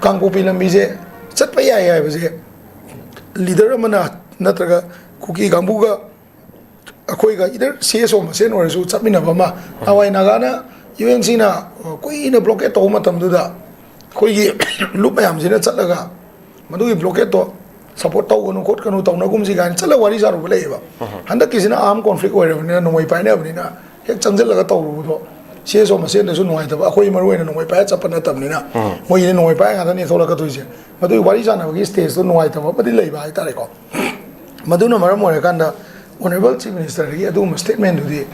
ꯀꯥꯡꯄꯣꯛꯄꯤ ꯂꯝꯕꯤꯁꯦ ꯆꯠꯄ ꯌꯥꯏ ꯍꯥꯏꯕꯁꯦ ꯂꯤꯗꯔ ꯑꯃꯅ ꯅꯠꯇ꯭ꯔꯒ ꯀꯨꯀꯤ ꯀꯥꯡꯕꯨꯒ ꯑꯩꯈꯣꯏꯒ ꯏꯗꯔ ꯁꯤ ꯑꯦꯁ ꯑꯣ ꯃꯁꯦꯟ ꯑꯣꯏꯔꯁꯨ ꯆꯠꯃꯤꯟꯅꯕ ꯑꯃ, ꯅꯍꯥꯟꯋꯥꯏ ꯅꯥꯒꯥꯅ ꯌꯨ ꯑꯦꯟ ꯁꯤꯅ ꯀꯨꯏꯅ ꯕ꯭ꯂꯣꯀꯦꯠ ꯇꯧꯕ ꯃꯇꯝꯗꯨꯗ ꯑꯩꯈꯣꯏꯒꯤ ꯂꯨꯞ ꯃꯌꯥꯝꯁꯤꯅ ꯆꯠꯂꯒ ꯃꯗꯨꯒꯤ ꯕ꯭ꯂꯣꯀꯦꯠꯇꯣ ꯁꯄꯣꯔꯠ ꯇꯧꯒꯅꯨ ꯈꯣꯠꯀꯅꯨ ꯇꯧꯅꯒꯨꯝꯁꯤ ꯀꯥꯏꯅ ꯆꯠꯂꯒ ꯋꯥꯔꯤ ꯁꯥꯔꯨꯕ ꯂꯩꯌꯦꯕ꯫ ꯎꯝ꯫ ꯍꯟꯗꯛꯀꯤꯁꯤꯅ ꯑꯥꯔꯝ ꯀꯣꯟꯐ꯭ꯂꯤꯛ ꯑꯣꯏꯔꯕꯅꯤꯅ, ꯅꯣꯡꯃꯩ ꯄꯥꯏꯅꯕꯅꯤꯅ ꯍꯦꯛ ꯆꯪꯁꯤꯜꯂꯒ ꯇꯧꯔꯨꯕꯗꯣ ꯁꯤ ꯑꯦꯁ ꯑꯣ ꯃꯁꯦꯟꯗꯁꯨ ꯅꯨꯡꯉꯥꯏꯇꯕ, ꯑꯩꯈꯣꯏ ꯃꯔꯨ ꯑꯣꯏꯅ ꯅꯣꯡꯃꯩ ꯄꯥꯏꯔ ꯆꯠꯄ ꯅꯠꯇꯕꯅꯤꯅ꯫ ꯎꯝ꯫ ꯃꯣꯏꯒꯤꯗꯤ ꯅꯣꯡꯃꯩ ꯄꯥꯏꯔ ꯉꯥꯛꯇꯅꯦ ꯊꯣꯛꯂꯛꯀꯗꯣꯏꯁꯦ꯫ ꯃꯗꯨꯒꯤ ꯋꯥꯔꯤ ꯁꯥꯟꯅꯕꯒꯤ ꯁ꯭ꯇꯦꯖꯇꯣ ꯅꯨꯡꯉꯥꯏꯇꯕ ꯑꯃꯗꯤ ꯂꯩꯕ ꯍꯥꯏꯇꯥꯔꯦꯀꯣ꯫ ꯃꯗꯨꯅ ꯃꯔꯝ ꯑꯣꯏꯔꯀꯥꯟꯗ ꯑꯣꯅꯔꯦꯕꯜ ꯆꯤꯐ ꯃꯤꯅꯤꯁꯇꯔꯗꯒꯤ ꯑꯗꯨꯒꯨꯝꯕ ꯁ꯭ꯇꯦꯠꯃꯦꯟꯗꯨꯗꯤ,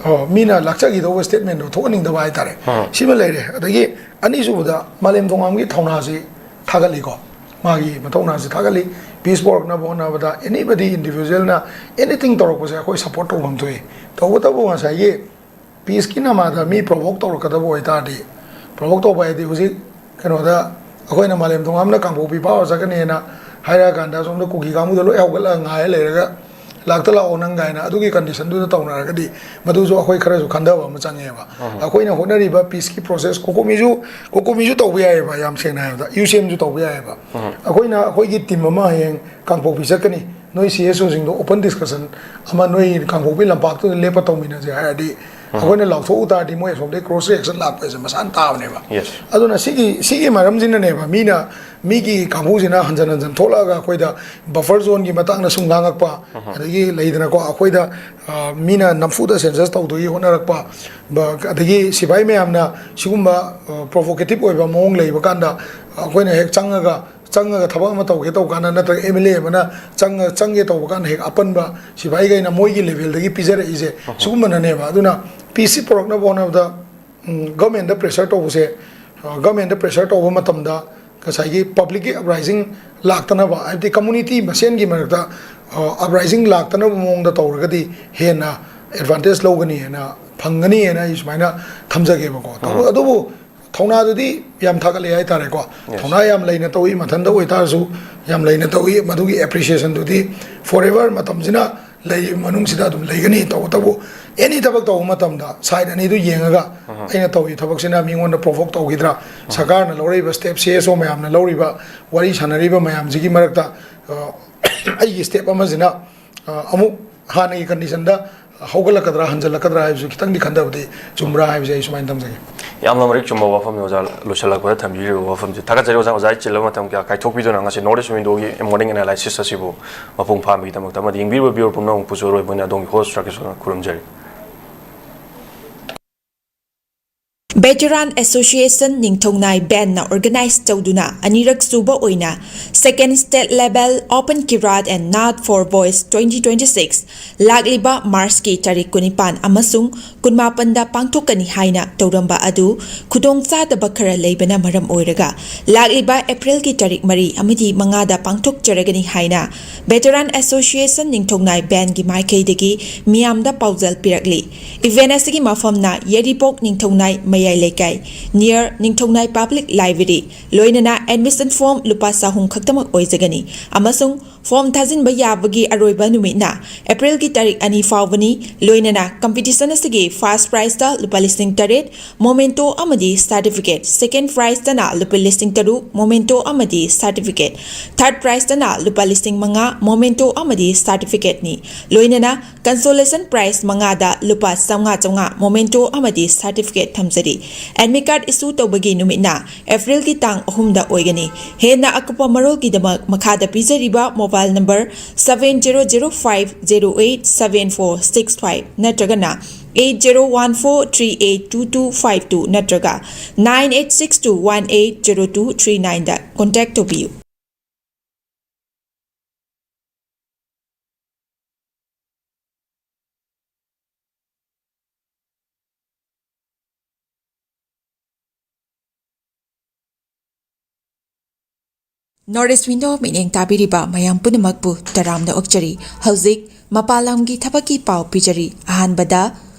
ꯑ, ꯃꯤꯅ ꯂꯥꯛꯆꯈꯤꯗꯧꯕ ꯁ꯭ꯇꯦꯠꯃꯦꯟꯗꯣ ꯊꯣꯛꯍꯟꯅꯤꯡꯗꯕ ꯍꯥꯏꯇꯥꯔꯦ꯫ ꯎꯝ꯫ ꯁꯤꯃ ꯂꯩꯔꯦ꯫ ꯑꯗꯒꯤ ꯑꯅꯤꯁꯨꯕꯗ ꯃꯥꯂꯦꯝ ꯊꯣꯡꯉꯥꯝꯒꯤ ꯊꯧꯅꯥꯁꯤ ꯊꯥꯒꯠꯂꯤꯀꯣ꯫ ꯃꯥꯒꯤ ꯃꯊꯧꯅꯥꯁꯤ ꯊꯥꯒꯠꯂꯤ꯫ ꯄꯤꯁ ꯄꯣꯔꯛꯅꯕ ꯍꯣꯠꯅꯕꯗ ꯑꯦꯅꯤꯕꯗꯤ ꯏꯟꯗꯤꯕꯤꯖꯨꯋꯦꯜꯅ ꯑꯦꯅꯤꯊꯤꯡ ꯇꯧꯔꯛꯄꯁꯦ ꯑꯩꯈꯣꯏ ꯁꯄꯣꯔꯠ ꯇꯧꯐꯝ ꯊꯣꯛꯏ꯫ ꯇꯧꯕꯇꯕꯨ ꯉꯁꯥꯏꯒꯤ ꯄꯤꯁꯀꯤ ꯅꯃꯥꯗ ꯃꯤ ꯄ꯭ꯔꯣꯚꯣꯛ ꯇꯧꯔꯛꯀꯗꯕ ꯑꯣꯏꯇꯥꯔꯗꯤ, ꯄ꯭ꯔꯣꯚꯣꯛ ꯇꯧꯕ ꯍꯥꯏꯗꯤ ꯍꯧꯖꯤꯛ ꯀꯩꯅꯣꯗ ꯑꯩꯈꯣꯏꯅ ꯃꯥꯂꯦꯝ ꯊꯣꯡꯉꯥꯝꯅ ꯀꯥꯡꯄꯣꯛꯄꯤ ꯐꯥꯎꯔ ꯆꯠꯀꯅꯤꯅ ꯍꯥꯏꯔꯛꯑꯀꯥꯟꯗ ꯑꯁꯣꯝꯗ ꯀꯨꯀꯤ ꯀꯥꯡꯕꯨꯗ ꯂꯣꯏ ꯍꯧꯒꯠꯂꯒ ꯉꯥꯏꯔ ꯂꯩꯔꯒ ꯂꯥꯛꯇ ꯂꯥꯛꯑꯣ ꯅꯪ ꯀꯥꯏꯅ ꯑꯗꯨꯒꯤ ꯀꯟꯗꯤꯁꯟꯗꯨꯗ ꯇꯧꯅꯔꯒꯗꯤ ꯃꯗꯨꯁꯨ ꯑꯩꯈꯣꯏ ꯈꯔꯁꯨ ꯈꯟꯊꯕ ꯑꯃ ꯆꯪꯉꯦꯕ꯫ ꯑꯩꯈꯣꯏꯅ ꯍꯣꯠꯅꯔꯤꯕ ꯄꯤꯁꯀꯤ ꯄ꯭ꯔꯣꯁꯦꯁ, ꯀꯣꯀꯣꯃꯤꯁꯨ, ꯀꯣꯀꯣꯃꯤꯁꯨ ꯇꯧꯕ ꯌꯥꯏꯑꯕ, ꯌꯥꯝ ꯁꯦꯡꯅ ꯍꯥꯏꯔꯕꯗ ꯌꯨ ꯁꯤ ꯑꯦꯝꯁꯨ ꯇꯧꯕ ꯌꯥꯏꯑꯕ꯫ ꯑꯩꯈꯣꯏꯅ ꯑꯩꯈꯣꯏꯒꯤ ꯇꯤꯝ ꯑꯃ ꯍꯌꯦꯡ ꯀꯥꯡꯄꯣꯛꯄꯤ ꯆꯠꯀꯅꯤ, ꯅꯣꯏ ꯁꯤ ꯑꯦꯁ ꯑꯣꯁꯤꯡꯗꯣ ꯑꯣꯄꯟ ꯗꯤꯁꯀꯁꯟ ꯑꯃ ꯅꯣꯏ ꯀꯥꯡꯄꯣꯛꯄꯤ ꯂꯝꯄꯥꯛꯇꯨꯗ ꯂꯦꯞꯄ ꯇꯧꯃꯤꯟꯅꯁꯦ ꯍꯥꯏꯔꯗꯤ, ꯑꯩꯈꯣꯏꯅ ꯂꯥꯎꯊꯣꯛꯎ ꯇꯥꯔꯗꯤ ꯃꯣꯏ ꯑꯁꯣꯝꯗꯩ ꯀ꯭ꯔꯣꯁ ꯔꯤꯌꯦꯛꯁꯟ ꯂꯥꯛꯄ ꯍꯥꯏꯁꯦ ꯃꯁꯥꯅ ꯇꯥꯕꯅꯦꯕ꯫ Yes. ꯑꯗꯨꯅ ꯁꯤꯒꯤ ꯁꯤꯒꯤ ꯃꯔꯝꯁꯤꯅꯅꯦꯕ ꯃꯤꯅ, ꯃꯤꯒꯤ ꯀꯥꯡꯕꯨꯁꯤꯅ ꯍꯟꯖꯟ ꯍꯟꯖꯟ ꯊꯣꯛꯂꯛꯑꯒ ꯑꯩꯈꯣꯏꯗ ꯕꯐꯔ ꯖꯣꯟꯒꯤ ꯃꯇꯥꯡꯗ ꯁꯨꯝ ꯉꯥꯡꯉꯛꯄ, ꯑꯗꯒꯤ ꯂꯩꯗꯅꯀꯣ, ꯑꯩꯈꯣꯏꯗ, ꯑ, ꯃꯤꯅ ꯅꯝꯐꯨꯗ ꯁꯦꯟꯁꯁ ꯇꯧꯗꯣꯏꯒꯤ ꯍꯣꯠꯅꯔꯛꯄ, ꯕ-, ꯑꯗꯒꯤ ꯁꯤꯐꯥꯏ ꯃꯌꯥꯝꯅ ꯁꯤꯒꯨꯝꯕ, ꯑ, ꯄ꯭ꯔꯣꯚꯣꯀꯦꯇꯤꯞ ꯑꯣꯏꯕ ꯃꯑꯣꯡ ꯂꯩꯕ ꯀꯥꯟꯗ ꯑꯩꯈꯣꯏꯅ ꯍꯦꯛ ꯆꯪꯉꯒ, ꯆꯪꯉꯒ ꯊꯕꯛ ꯑꯃ ꯇꯧꯒꯦ ꯇꯧꯕ ꯀꯥꯟꯗ, ꯅꯠꯇ꯭ꯔꯒ ꯑꯦꯝ ꯑꯦꯜ ꯑꯦ ꯑꯃꯅ ꯆꯪꯉ-, ꯆꯪꯒꯦ ꯇꯧꯕ ꯀꯥꯟꯗ ꯍꯦꯛ ꯑꯄꯟꯕ ꯁꯤꯐꯥꯏꯈꯩꯅ ꯃꯣꯏꯒꯤ ꯂꯦꯚꯦꯜꯗꯒꯤ ꯄꯤꯖꯔꯛꯏꯁꯦ ꯁꯤꯒꯨꯝꯕꯅꯅꯦꯕ꯫ ꯑꯗꯨꯅ ꯄꯤꯁꯁꯤ ꯄꯨꯔꯛꯅꯕ ꯍꯣꯠꯅꯕꯗ ꯒꯚꯔꯟꯃꯦꯟꯗ ꯄ꯭ꯔꯦꯁꯔ ꯇꯧꯕꯁꯦ, ꯒꯚꯔꯟꯃꯦꯟꯗ ꯄ꯭ꯔꯦꯁꯔ ꯇꯧꯕ ꯃꯇꯝꯗ ꯉꯁꯥꯏꯒꯤ ꯄꯕ꯭ꯂꯤꯛꯀꯤ ꯑꯞꯔꯥꯏꯖꯤꯡ ꯂꯥꯛꯇꯅꯕ, ꯍꯥꯏꯕꯗꯤ ꯀꯝꯃꯨꯅꯤꯇꯤ ꯃꯁꯦꯟꯒꯤ ꯃꯔꯛꯇ ꯑꯞꯔꯥꯏꯖꯤꯡ ꯂꯥꯛꯇꯅꯕ ꯃꯑꯣꯡꯗ ꯇꯧꯔꯒꯗꯤ ꯍꯦꯟꯅ ꯑꯦꯗꯚꯥꯟꯇꯦꯖ ꯂꯧꯒꯅꯤ ꯍꯥꯏꯅ, ꯐꯪꯒꯅꯤ ꯍꯥꯏꯅ ꯑꯩ ꯁꯨꯃꯥꯏꯅ ꯊꯝꯖꯒꯦꯕꯀꯣ꯫ ꯇꯧꯕ-, ꯑꯗꯨꯕꯨ ꯊꯧꯅꯥꯗꯨꯗꯤ ꯌꯥꯝ ꯊꯥꯒꯠꯂꯦ ꯍꯥꯏꯇꯥꯔꯦꯀꯣ꯫ Yes. ꯊꯧꯅꯥ ꯌꯥꯝ ꯂꯩꯅ ꯇꯧꯏ, ꯃꯊꯟꯇ ꯑꯣꯏꯇꯥꯔꯁꯨ ꯌꯥꯝ ꯂꯩꯅ ꯇꯧꯏ꯫ ꯃꯗꯨꯒꯤ ꯑꯦꯄ꯭ꯔꯤꯁꯤꯌꯦꯁꯟꯗꯨꯗꯤ ꯐꯣꯔ ꯑꯦꯚꯔ ꯃꯇꯝꯁꯤꯅ ꯂꯩꯔꯤꯕ ꯃꯅꯨꯡꯁꯤꯗ ꯑꯗꯨꯝ ꯂꯩꯒꯅꯤ꯫ ꯇꯧꯕꯇꯕꯨ ꯑꯦꯅꯤ ꯊꯕꯛ ꯇꯧꯕ ꯃꯇꯝꯗ ꯁꯥꯏꯠ ꯑꯅꯤꯗꯨ ꯌꯦꯡꯉꯒ ꯑꯩꯅ ꯇꯧꯔꯤ ꯊꯕꯛꯁꯤꯅ ꯃꯤꯉꯣꯟꯗ ꯄ꯭ꯔꯣꯚꯣꯛ ꯇꯧꯈꯤꯗ꯭ꯔꯥ, ꯁꯔꯀꯥꯔꯅ ꯂꯧꯔꯛꯏꯕ ꯁ꯭ꯇꯦꯞ, ꯁꯤ ꯑꯦꯁ ꯑꯣ ꯃꯌꯥꯝꯅ ꯂꯧꯔꯤꯕ, ꯋꯥꯔꯤ ꯁꯥꯟꯅꯔꯤꯕ ꯃꯌꯥꯝꯁꯤꯒꯤ ꯃꯔꯛꯇ, ꯑ, ꯑꯩꯒꯤ ꯁ꯭ꯇꯦꯞ ꯑꯃꯁꯤꯅ, ꯑ, ꯑꯃꯨꯛ ꯍꯥꯟꯅꯒꯤ ꯀꯟꯗꯤꯁꯟꯗ ꯍꯧꯒꯠꯂꯛꯀꯗ꯭ꯔꯥ, ꯍꯟꯖꯜꯂꯛꯀꯗ꯭ꯔꯥ ꯍꯥꯏꯕꯁꯨ ꯈꯤꯇꯪꯗꯤ ꯈꯟꯊꯕꯗꯤ ꯆꯨꯝꯕ꯭ꯔꯥ ꯍꯥꯏꯕꯁꯦ ꯑꯩ ꯁꯨꯃꯥꯏꯅ ꯊꯝꯖꯒꯦ꯫ ꯌꯥꯝꯅ ꯃꯔꯤꯛ ꯆꯨꯝꯕ ꯋꯥꯐꯝꯅꯤ ꯑꯣꯖꯥ ꯂꯣꯏꯁꯤꯜꯂꯛꯄꯗ ꯊꯝꯕꯤꯔꯤꯕ ꯋꯥꯐꯝꯁꯦ꯫ ꯊꯥꯒꯠꯆꯔꯤ ꯑꯣꯖꯥ꯫ ꯑꯣꯖꯥ, ꯑꯩ ꯆꯤꯜꯂꯕ ꯃꯇꯝ ꯀꯌꯥ ꯀꯥꯏꯊꯣꯛꯄꯤꯗꯨꯅ ꯉꯁꯤ North East Window-ꯒꯤ morning analysis ꯑꯁꯤꯕꯨ ꯃꯄꯨꯡ ꯐꯥꯍꯟꯕꯒꯤꯗꯃꯛꯇ ꯑꯃꯗꯤ ꯌꯦꯡꯕꯤꯔꯤꯕ viewer ꯄꯨꯝꯅꯃꯛꯄꯨꯁꯨ ꯑꯔꯣꯏꯕ ꯑꯣꯏꯅ ꯑꯗꯣꯝꯒꯤ host ꯔꯥꯀꯦꯁ ꯈꯨꯔꯨꯝꯖꯔꯤ꯫ Veteran Association ꯅꯤꯡꯊꯧꯅꯥꯏ ꯕꯦꯟꯅ ꯑꯣꯔꯒꯅꯥꯏꯖ ꯇꯧꯗꯨꯅ ꯑꯅꯤꯔꯛ ꯁꯨꯕ ꯑꯣꯏꯅ Second State Level Open Kirat and Naad for Boys twenty twenty-six ꯂꯥꯛꯂꯤꯕ ꯃꯥꯔꯆꯀꯤ ꯇꯥꯔꯤꯛ ꯀꯨꯟꯅꯤꯄꯥꯟ ꯑꯃꯁꯨꯡ ꯀꯨꯟꯃꯥꯄꯟꯗ ꯄꯥꯡꯊꯣꯛꯀꯅꯤ ꯍꯥꯏꯅ ꯇꯧꯔꯝꯕ ꯑꯗꯨ ꯈꯨꯗꯣꯡꯆꯥꯗꯕ ꯈꯔ ꯂꯩꯕꯅ ꯃꯔꯝ ꯑꯣꯏꯔꯒ ꯂꯥꯛꯂꯤꯕ ꯑꯦꯄ꯭ꯔꯤꯜꯒꯤ ꯇꯥꯔꯤꯛ ꯃꯔꯤ ꯑꯃꯗꯤ ꯃꯉꯥꯗ ꯄꯥꯡꯊꯣꯛꯆꯔꯒꯅꯤ ꯍꯥꯏꯅ Veteran Association ꯅꯤꯡꯊꯧꯅꯥꯏ ꯕꯦꯟꯒꯤ ꯃꯥꯏꯀꯩꯗꯒꯤ ꯃꯤꯌꯥꯝꯗ ꯄꯥꯎꯖꯦꯜ ꯄꯤꯔꯛꯂꯤ꯫ Event ꯑꯁꯤꯒꯤ ꯃꯐꯝꯅ ꯌꯥꯏꯔꯤꯄꯣꯛ ꯅꯤꯡꯊꯧꯅꯥꯏ ꯃꯌꯥꯏ ꯃꯌꯥꯏ ꯂꯩꯀꯥꯏ, near ꯅꯤꯡꯊꯧꯅꯥꯏ Public Library꯫ ꯂꯣꯏꯅꯅ admission form ꯂꯨꯄꯥ ꯆꯍꯨꯝ ꯈꯛꯇꯃꯛ ꯑꯣꯏꯖꯒꯅꯤ ꯑꯃꯁꯨꯡ form ꯊꯥꯖꯤꯟꯕ ꯌꯥꯕꯒꯤ ꯑꯔꯣꯏꯕ ꯅꯨꯃꯤꯠꯅ April ꯒꯤ ꯇꯥꯔꯤꯛ ꯑꯅꯤ ꯐꯥꯎꯕꯅꯤ꯫ ꯂꯣꯏꯅꯅ competition ꯑꯁꯤꯒꯤ first prize ꯇ ꯂꯨꯄꯥ ꯂꯤꯁꯤꯡ ꯇꯔꯦꯠ memento ꯑꯃꯗꯤ certificate, second prize ꯇꯅ ꯂꯨꯄꯥ ꯂꯤꯁꯤꯡ ꯇꯔꯨꯛ memento ꯑꯃꯗꯤ certificate, third prize ꯇꯅ ꯂꯨꯄꯥ ꯂꯤꯁꯤꯡ ꯃꯉꯥ memento ꯑꯃꯗꯤ certificate ꯅꯤ꯫ ꯂꯣꯏꯅꯅ consolation prize ꯃꯉꯥꯗ ꯂꯨꯄꯥ ꯆꯥꯝꯃꯉꯥ ꯆꯥꯝꯃꯉꯥ memento ꯑꯃꯗꯤ certificate ꯊꯝꯖꯔꯤ꯫ Admit card issue ꯇꯧꯕꯒꯤ ꯅꯨꯃꯤꯠꯅ April ꯒꯤ ꯇꯥꯡ ꯑꯍꯨꯝꯗ ꯑꯣꯏꯒꯅꯤ꯫ ꯍꯦꯟꯅ ꯑꯀꯨꯞꯄ ꯃꯔꯣꯜꯒꯤꯗꯃꯛ ꯃꯈꯥꯗ ꯄꯤꯖꯔꯤꯕ mobile number seven zero zero five zero eight seven four six five ꯅꯠꯇ꯭ꯔꯒꯅ eight zero one four three eight two two five two ꯅꯠꯇ꯭ꯔꯒ nine eight six two one eight zero two three nine ꯗ contact ꯇꯧꯕꯤꯌꯨ꯫ North East Window ꯃꯤꯠꯌꯦꯡ ꯇꯥꯕꯤꯔꯤꯕ ꯃꯌꯥꯝ ꯄꯨꯝꯅꯃꯛꯄꯨ ꯇꯔꯥꯝꯅ ꯑꯣꯛꯆꯔꯤ꯫ ꯍꯧꯖꯤꯛ ꯃꯄꯥꯟ ꯂꯝꯒꯤ ꯊꯕꯛꯀꯤ ꯄꯥꯎ ꯄꯤꯖꯔꯤ꯫ ꯑꯍꯥꯟꯕꯗ,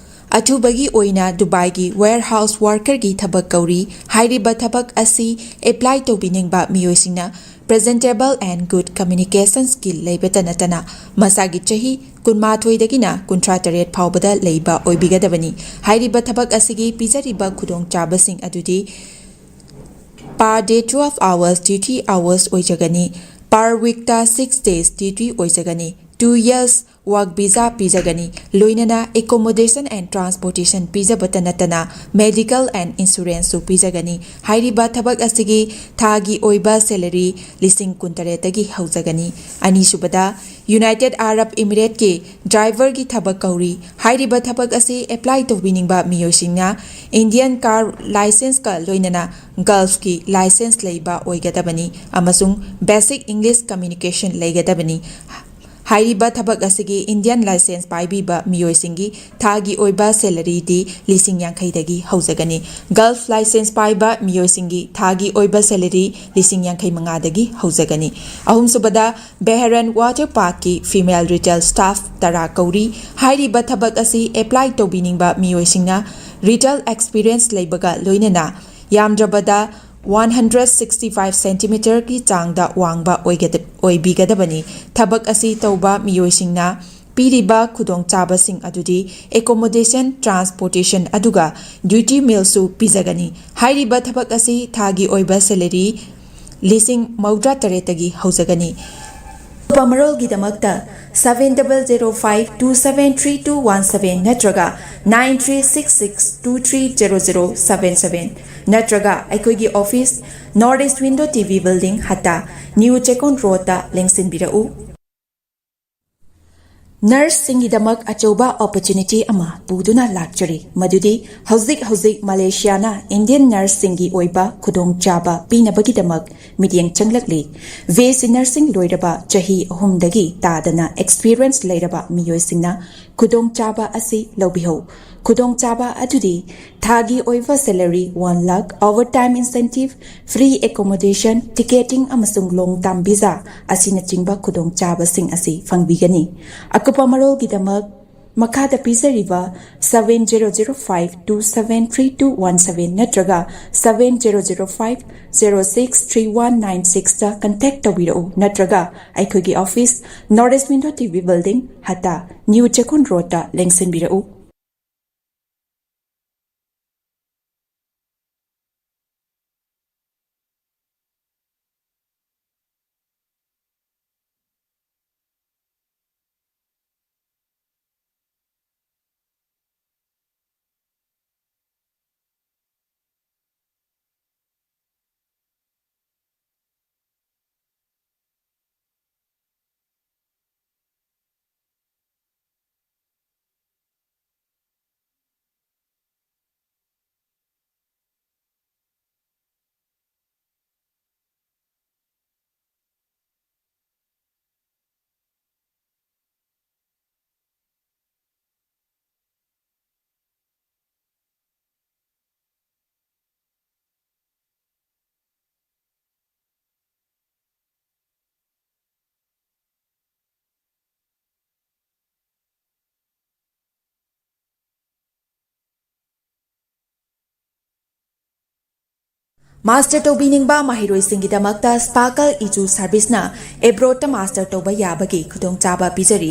ꯑꯊꯨꯕꯒꯤ ꯑꯣꯏꯅ ꯗꯨꯕꯥꯏꯒꯤ warehouse worker ꯒꯤ ꯊꯕꯛ ꯀꯧꯔꯤ꯫ ꯍꯥꯏꯔꯤꯕ ꯊꯕꯛ ꯑꯁꯤ apply ꯇꯧꯕꯤꯅꯤꯡꯕ ꯃꯤꯑꯣꯏꯁꯤꯡꯅ presentable and good communication skill ꯂꯩꯕꯇ ꯅꯠꯇꯅ ꯃꯁꯥꯒꯤ ꯆꯍꯤ ꯀꯨꯟꯃꯥꯊꯣꯏꯗꯒꯤꯅ ꯀꯨꯟꯊ꯭ꯔꯥ ꯇꯔꯦꯠ ꯐꯥꯎꯕꯗ ꯂꯩꯕ ꯑꯣꯏꯕꯤꯒꯗꯕꯅꯤ꯫ ꯍꯥꯏꯔꯤꯕ ꯊꯕꯛ ꯑꯁꯤꯒꯤ ꯄꯤꯖꯔꯤꯕ ꯈꯨꯗꯣꯡꯆꯥꯕꯁꯤꯡ ꯑꯗꯨꯗꯤ per day twelve hours duty hours ꯑꯣꯏꯖꯒꯅꯤ꯫ Per week ꯇ six days duty ꯑꯣꯏꯖꯒꯅꯤ꯫ Two years work visa ꯄꯤꯖꯒꯅꯤ꯫ ꯂꯣꯏꯅꯅ accommodation and transportation ꯄꯤꯖꯕꯇ ꯅꯠꯇꯅ medical and insurance ꯁꯨ ꯄꯤꯖꯒꯅꯤ꯫ ꯍꯥꯏꯔꯤꯕ ꯊꯕꯛ ꯑꯁꯤꯒꯤ ꯊꯥꯒꯤ ꯑꯣꯏꯕ salary ꯂꯤꯁꯤꯡ ꯀꯨꯟꯇꯔꯦꯠꯇꯒꯤ ꯍꯧꯖꯒꯅꯤ꯫ ꯑꯅꯤꯁꯨꯕꯗ, United Arab Emirates ꯀꯤ driver ꯒꯤ ꯊꯕꯛ ꯀꯧꯔꯤ꯫ ꯍꯥꯏꯔꯤꯕ ꯊꯕꯛ ꯑꯁꯤ apply ꯇꯧꯕꯤꯅꯤꯡꯕ ꯃꯤꯑꯣꯏꯁꯤꯡꯅ Indian car licence ꯀ ꯂꯣꯏꯅꯅ Gulf ꯀꯤ licence ꯂꯩꯕ ꯑꯣꯏꯒꯗꯕꯅꯤ ꯑꯃꯁꯨꯡ basic English communication ꯂꯩꯒꯗꯕꯅꯤ꯫ ꯍꯥꯏꯔꯤꯕ ꯊꯕꯛ ꯑꯁꯤꯒꯤ Indian license ꯄꯥꯏꯕꯤꯕ ꯃꯤꯑꯣꯏꯁꯤꯡꯒꯤ ꯊꯥꯒꯤ ꯑꯣꯏꯕ salaryꯗꯤ ꯂꯤꯁꯤꯡ ꯌꯥꯡꯈꯩꯗꯒꯤ ꯍꯧꯖꯒꯅꯤ꯫ Gulf license ꯄꯥꯏꯕ ꯃꯤꯑꯣꯏꯁꯤꯡꯒꯤ ꯊꯥꯒꯤ ꯑꯣꯏꯕ salary ꯂꯤꯁꯤꯡ ꯌꯥꯡꯈꯩ ꯃꯉꯥꯗꯒꯤ ꯍꯧꯖꯒꯅꯤ꯫ ꯑꯍꯨꯝꯁꯨꯕꯗ, Beharan Water Parkꯀꯤ female retail staff ꯇꯔꯥ ꯀꯧꯔꯤ꯫ ꯍꯥꯏꯔꯤꯕ ꯊꯕꯛ ꯑꯁꯤ apply ꯇꯧꯕꯤꯅꯤꯡꯕ ꯃꯤꯑꯣꯏꯁꯤꯡꯅ retail experience ꯂꯩꯕꯒ ꯂꯣꯏꯅꯅ ꯌꯥꯝꯗ꯭ꯔꯕꯗ one hundred sixty five centimeterꯒꯤ ꯆꯥꯡꯗ ꯋꯥꯡꯕ ꯑꯣꯏꯒꯗ-, ꯑꯣꯏꯕꯤꯒꯗꯕꯅꯤ꯫ ꯊꯕꯛ ꯑꯁꯤ ꯇꯧꯕ ꯃꯤꯑꯣꯏꯁꯤꯡꯅ ꯄꯤꯔꯤꯕ ꯈꯨꯗꯣꯡꯆꯥꯕꯁꯤꯡ ꯑꯗꯨꯗꯤ accommodation, transportation ꯑꯗꯨꯒ duty mealꯁꯨ ꯄꯤꯖꯒꯅꯤ꯫ ꯍꯥꯏꯔꯤꯕ ꯊꯕꯛ ꯑꯁꯤ ꯊꯥꯒꯤ ꯑꯣꯏꯕ salary ꯂꯤꯁꯤꯡ ꯃꯧꯗ꯭ꯔꯥ ꯇꯔꯦꯠꯇꯒꯤ ꯍꯧꯖꯒꯅꯤ꯫ ꯑꯀꯨꯞꯄ ꯃꯔꯣꯜꯒꯤꯗꯃꯛꯇ seven double zero five two seven three two one seven ꯅꯠꯇ꯭ꯔꯒ nine three six six two three zero zero seven seven ꯅꯠꯇ꯭ꯔꯒ ꯑꯩꯈꯣꯏꯒꯤ office, North East Window TV Building, Hatta, New Chekon Roadꯇ ꯂꯦꯡꯁꯤꯟꯕꯤꯔꯛꯎ꯫ Nurseꯁꯤꯡꯒꯤꯗꯃꯛ ꯑꯆꯧꯕ opportunity ꯑꯃ ꯄꯨꯗꯨꯅ ꯂꯥꯛꯆꯔꯤ, ꯃꯗꯨꯗꯤ ꯍꯧꯖꯤꯛ ꯍꯧꯖꯤꯛ ꯃꯂꯦꯁꯤꯌꯥꯅ Indian nurseꯁꯤꯡꯒꯤ ꯑꯣꯏꯕ ꯈꯨꯗꯣꯡꯆꯥꯕ ꯄꯤꯅꯕꯒꯤꯗꯃꯛ ꯃꯤꯠꯌꯦꯡ ꯆꯪꯂꯛꯂꯤ꯫ BSc nursing ꯂꯣꯏꯔꯕ ꯆꯍꯤ ꯑꯍꯨꯝꯗꯒꯤ ꯇꯥꯗꯅ experience ꯂꯩꯔꯕ ꯃꯤꯑꯣꯏꯁꯤꯡꯅ ꯈꯨꯗꯣꯡꯆꯥꯕ ꯑꯁꯤ ꯂꯧꯕꯤꯍꯧ꯫ ꯈꯨꯗꯣꯡꯆꯥꯕ ꯑꯗꯨꯗꯤ ꯊꯥꯒꯤ ꯑꯣꯏꯕ salary one lakh, overtime incentive, free accommodation, ticketing ꯑꯃꯁꯨꯡ long term visa ꯑꯁꯤꯅꯆꯤꯡꯕ ꯈꯨꯗꯣꯡꯆꯥꯕꯁꯤꯡ ꯑꯁꯤ ꯐꯪꯕꯤꯒꯅꯤ꯫ ꯑꯀꯨꯞꯄ ꯃꯔꯣꯜꯒꯤꯗꯃꯛ ꯃꯈꯥꯗ ꯄꯤꯖꯔꯤꯕ seven zero zero five two seven three two one seven ꯅꯠꯇ꯭ꯔꯒ seven zero zero five zero six three one nine sixꯇ contact ꯇꯧꯕꯤꯔꯛꯎ, ꯅꯠꯇ꯭ꯔꯒ ꯑꯩꯈꯣꯏꯒꯤ office, North East Window TV Building, Hatta, New Chekon Roadꯇ ꯂꯦꯡꯁꯤꯟꯕꯤꯔꯛꯎ꯫ ꯃꯥꯁꯇꯔ ꯇꯧꯕꯤꯅꯤꯡꯕ ꯃꯍꯩꯔꯣꯏꯁꯤꯡꯒꯤꯗꯃꯛꯇ ꯁ꯭ꯄꯥꯔꯀꯜ ꯏꯖꯨ ꯁꯔꯚꯤꯁꯅ ꯑꯦꯕ꯭ꯔꯣꯗꯇ ꯃꯥꯁꯇꯔ ꯇꯧꯕ ꯌꯥꯕꯒꯤ ꯈꯨꯗꯣꯡꯆꯥꯕ ꯄꯤꯖꯔꯤ꯫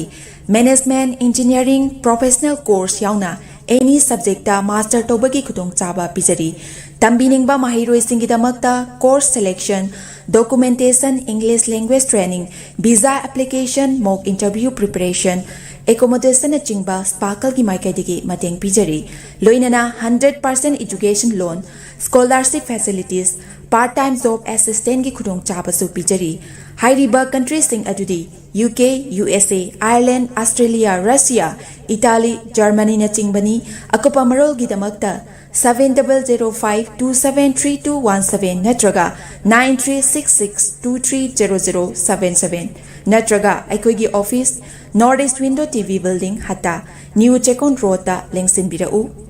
ꯃꯦꯅꯦꯖꯃꯦꯟꯠ, ꯏꯟꯖꯤꯅꯤꯌꯥꯔꯤꯡ, ꯄ꯭ꯔꯣꯐꯦꯁꯅꯦꯜ ꯀꯣꯔꯁ ꯌꯥꯎꯅ ꯑꯦꯅꯤ ꯁꯕꯖꯦꯛꯇ ꯃꯥꯁꯇꯔ ꯇꯧꯕꯒꯤ ꯈꯨꯗꯣꯡꯆꯥꯕ ꯄꯤꯖꯔꯤ꯫ ꯇꯝꯕꯤꯅꯤꯡꯕ ꯃꯍꯩꯔꯣꯏꯁꯤꯡꯒꯤꯗꯃꯛꯇ course selection, documentation, English language training, visa application, mock interview preparation, ꯑꯦꯀꯣꯃꯣꯗꯦꯁꯟꯅꯆꯤꯡꯕ ꯁ꯭ꯄꯥꯔꯀꯜꯒꯤ ꯃꯥꯏꯀꯩꯗꯒꯤ ꯃꯇꯦꯡ ꯄꯤꯖꯔꯤ꯫ ꯂꯣꯏꯅꯅ hundred percent education loan, scholarship facilities, part time job ꯑꯦꯁꯤꯁꯇꯦꯟꯠꯀꯤ ꯈꯨꯗꯣꯡꯆꯥꯕꯁꯨ ꯄꯤꯖꯔꯤ꯫ ꯍꯥꯏꯔꯤꯕ ꯀꯟꯇ꯭ꯔꯤꯁꯤꯡ ꯑꯗꯨꯗꯤ ꯌꯨ ꯀꯦ, ꯌꯨ ꯑꯦꯁ ꯑꯦ, ꯑꯥꯌꯔꯂꯦꯟꯗ, ꯑꯁꯇ꯭ꯔꯦꯂꯤꯌꯥ, ꯔꯁꯤꯌꯥ, ꯏꯇꯥꯂꯤ, ꯖꯔꯃꯅꯤꯅꯆꯤꯡꯕꯅꯤ꯫ ꯑꯀꯨꯞꯄ ꯃꯔꯣꯜꯒꯤꯗꯃꯛꯇ seven double zero five two seven three two one seven ꯅꯠꯇ꯭ꯔꯒ nine three six six two three zero zero seven seven ꯅꯠꯇ꯭ꯔꯒ ꯑꯩꯈꯣꯏꯒꯤ office, north east window T V building, Hatta, new Chekon ꯔꯣꯗꯇ ꯂꯦꯡꯁꯤꯟꯕꯤꯔꯛꯎ꯫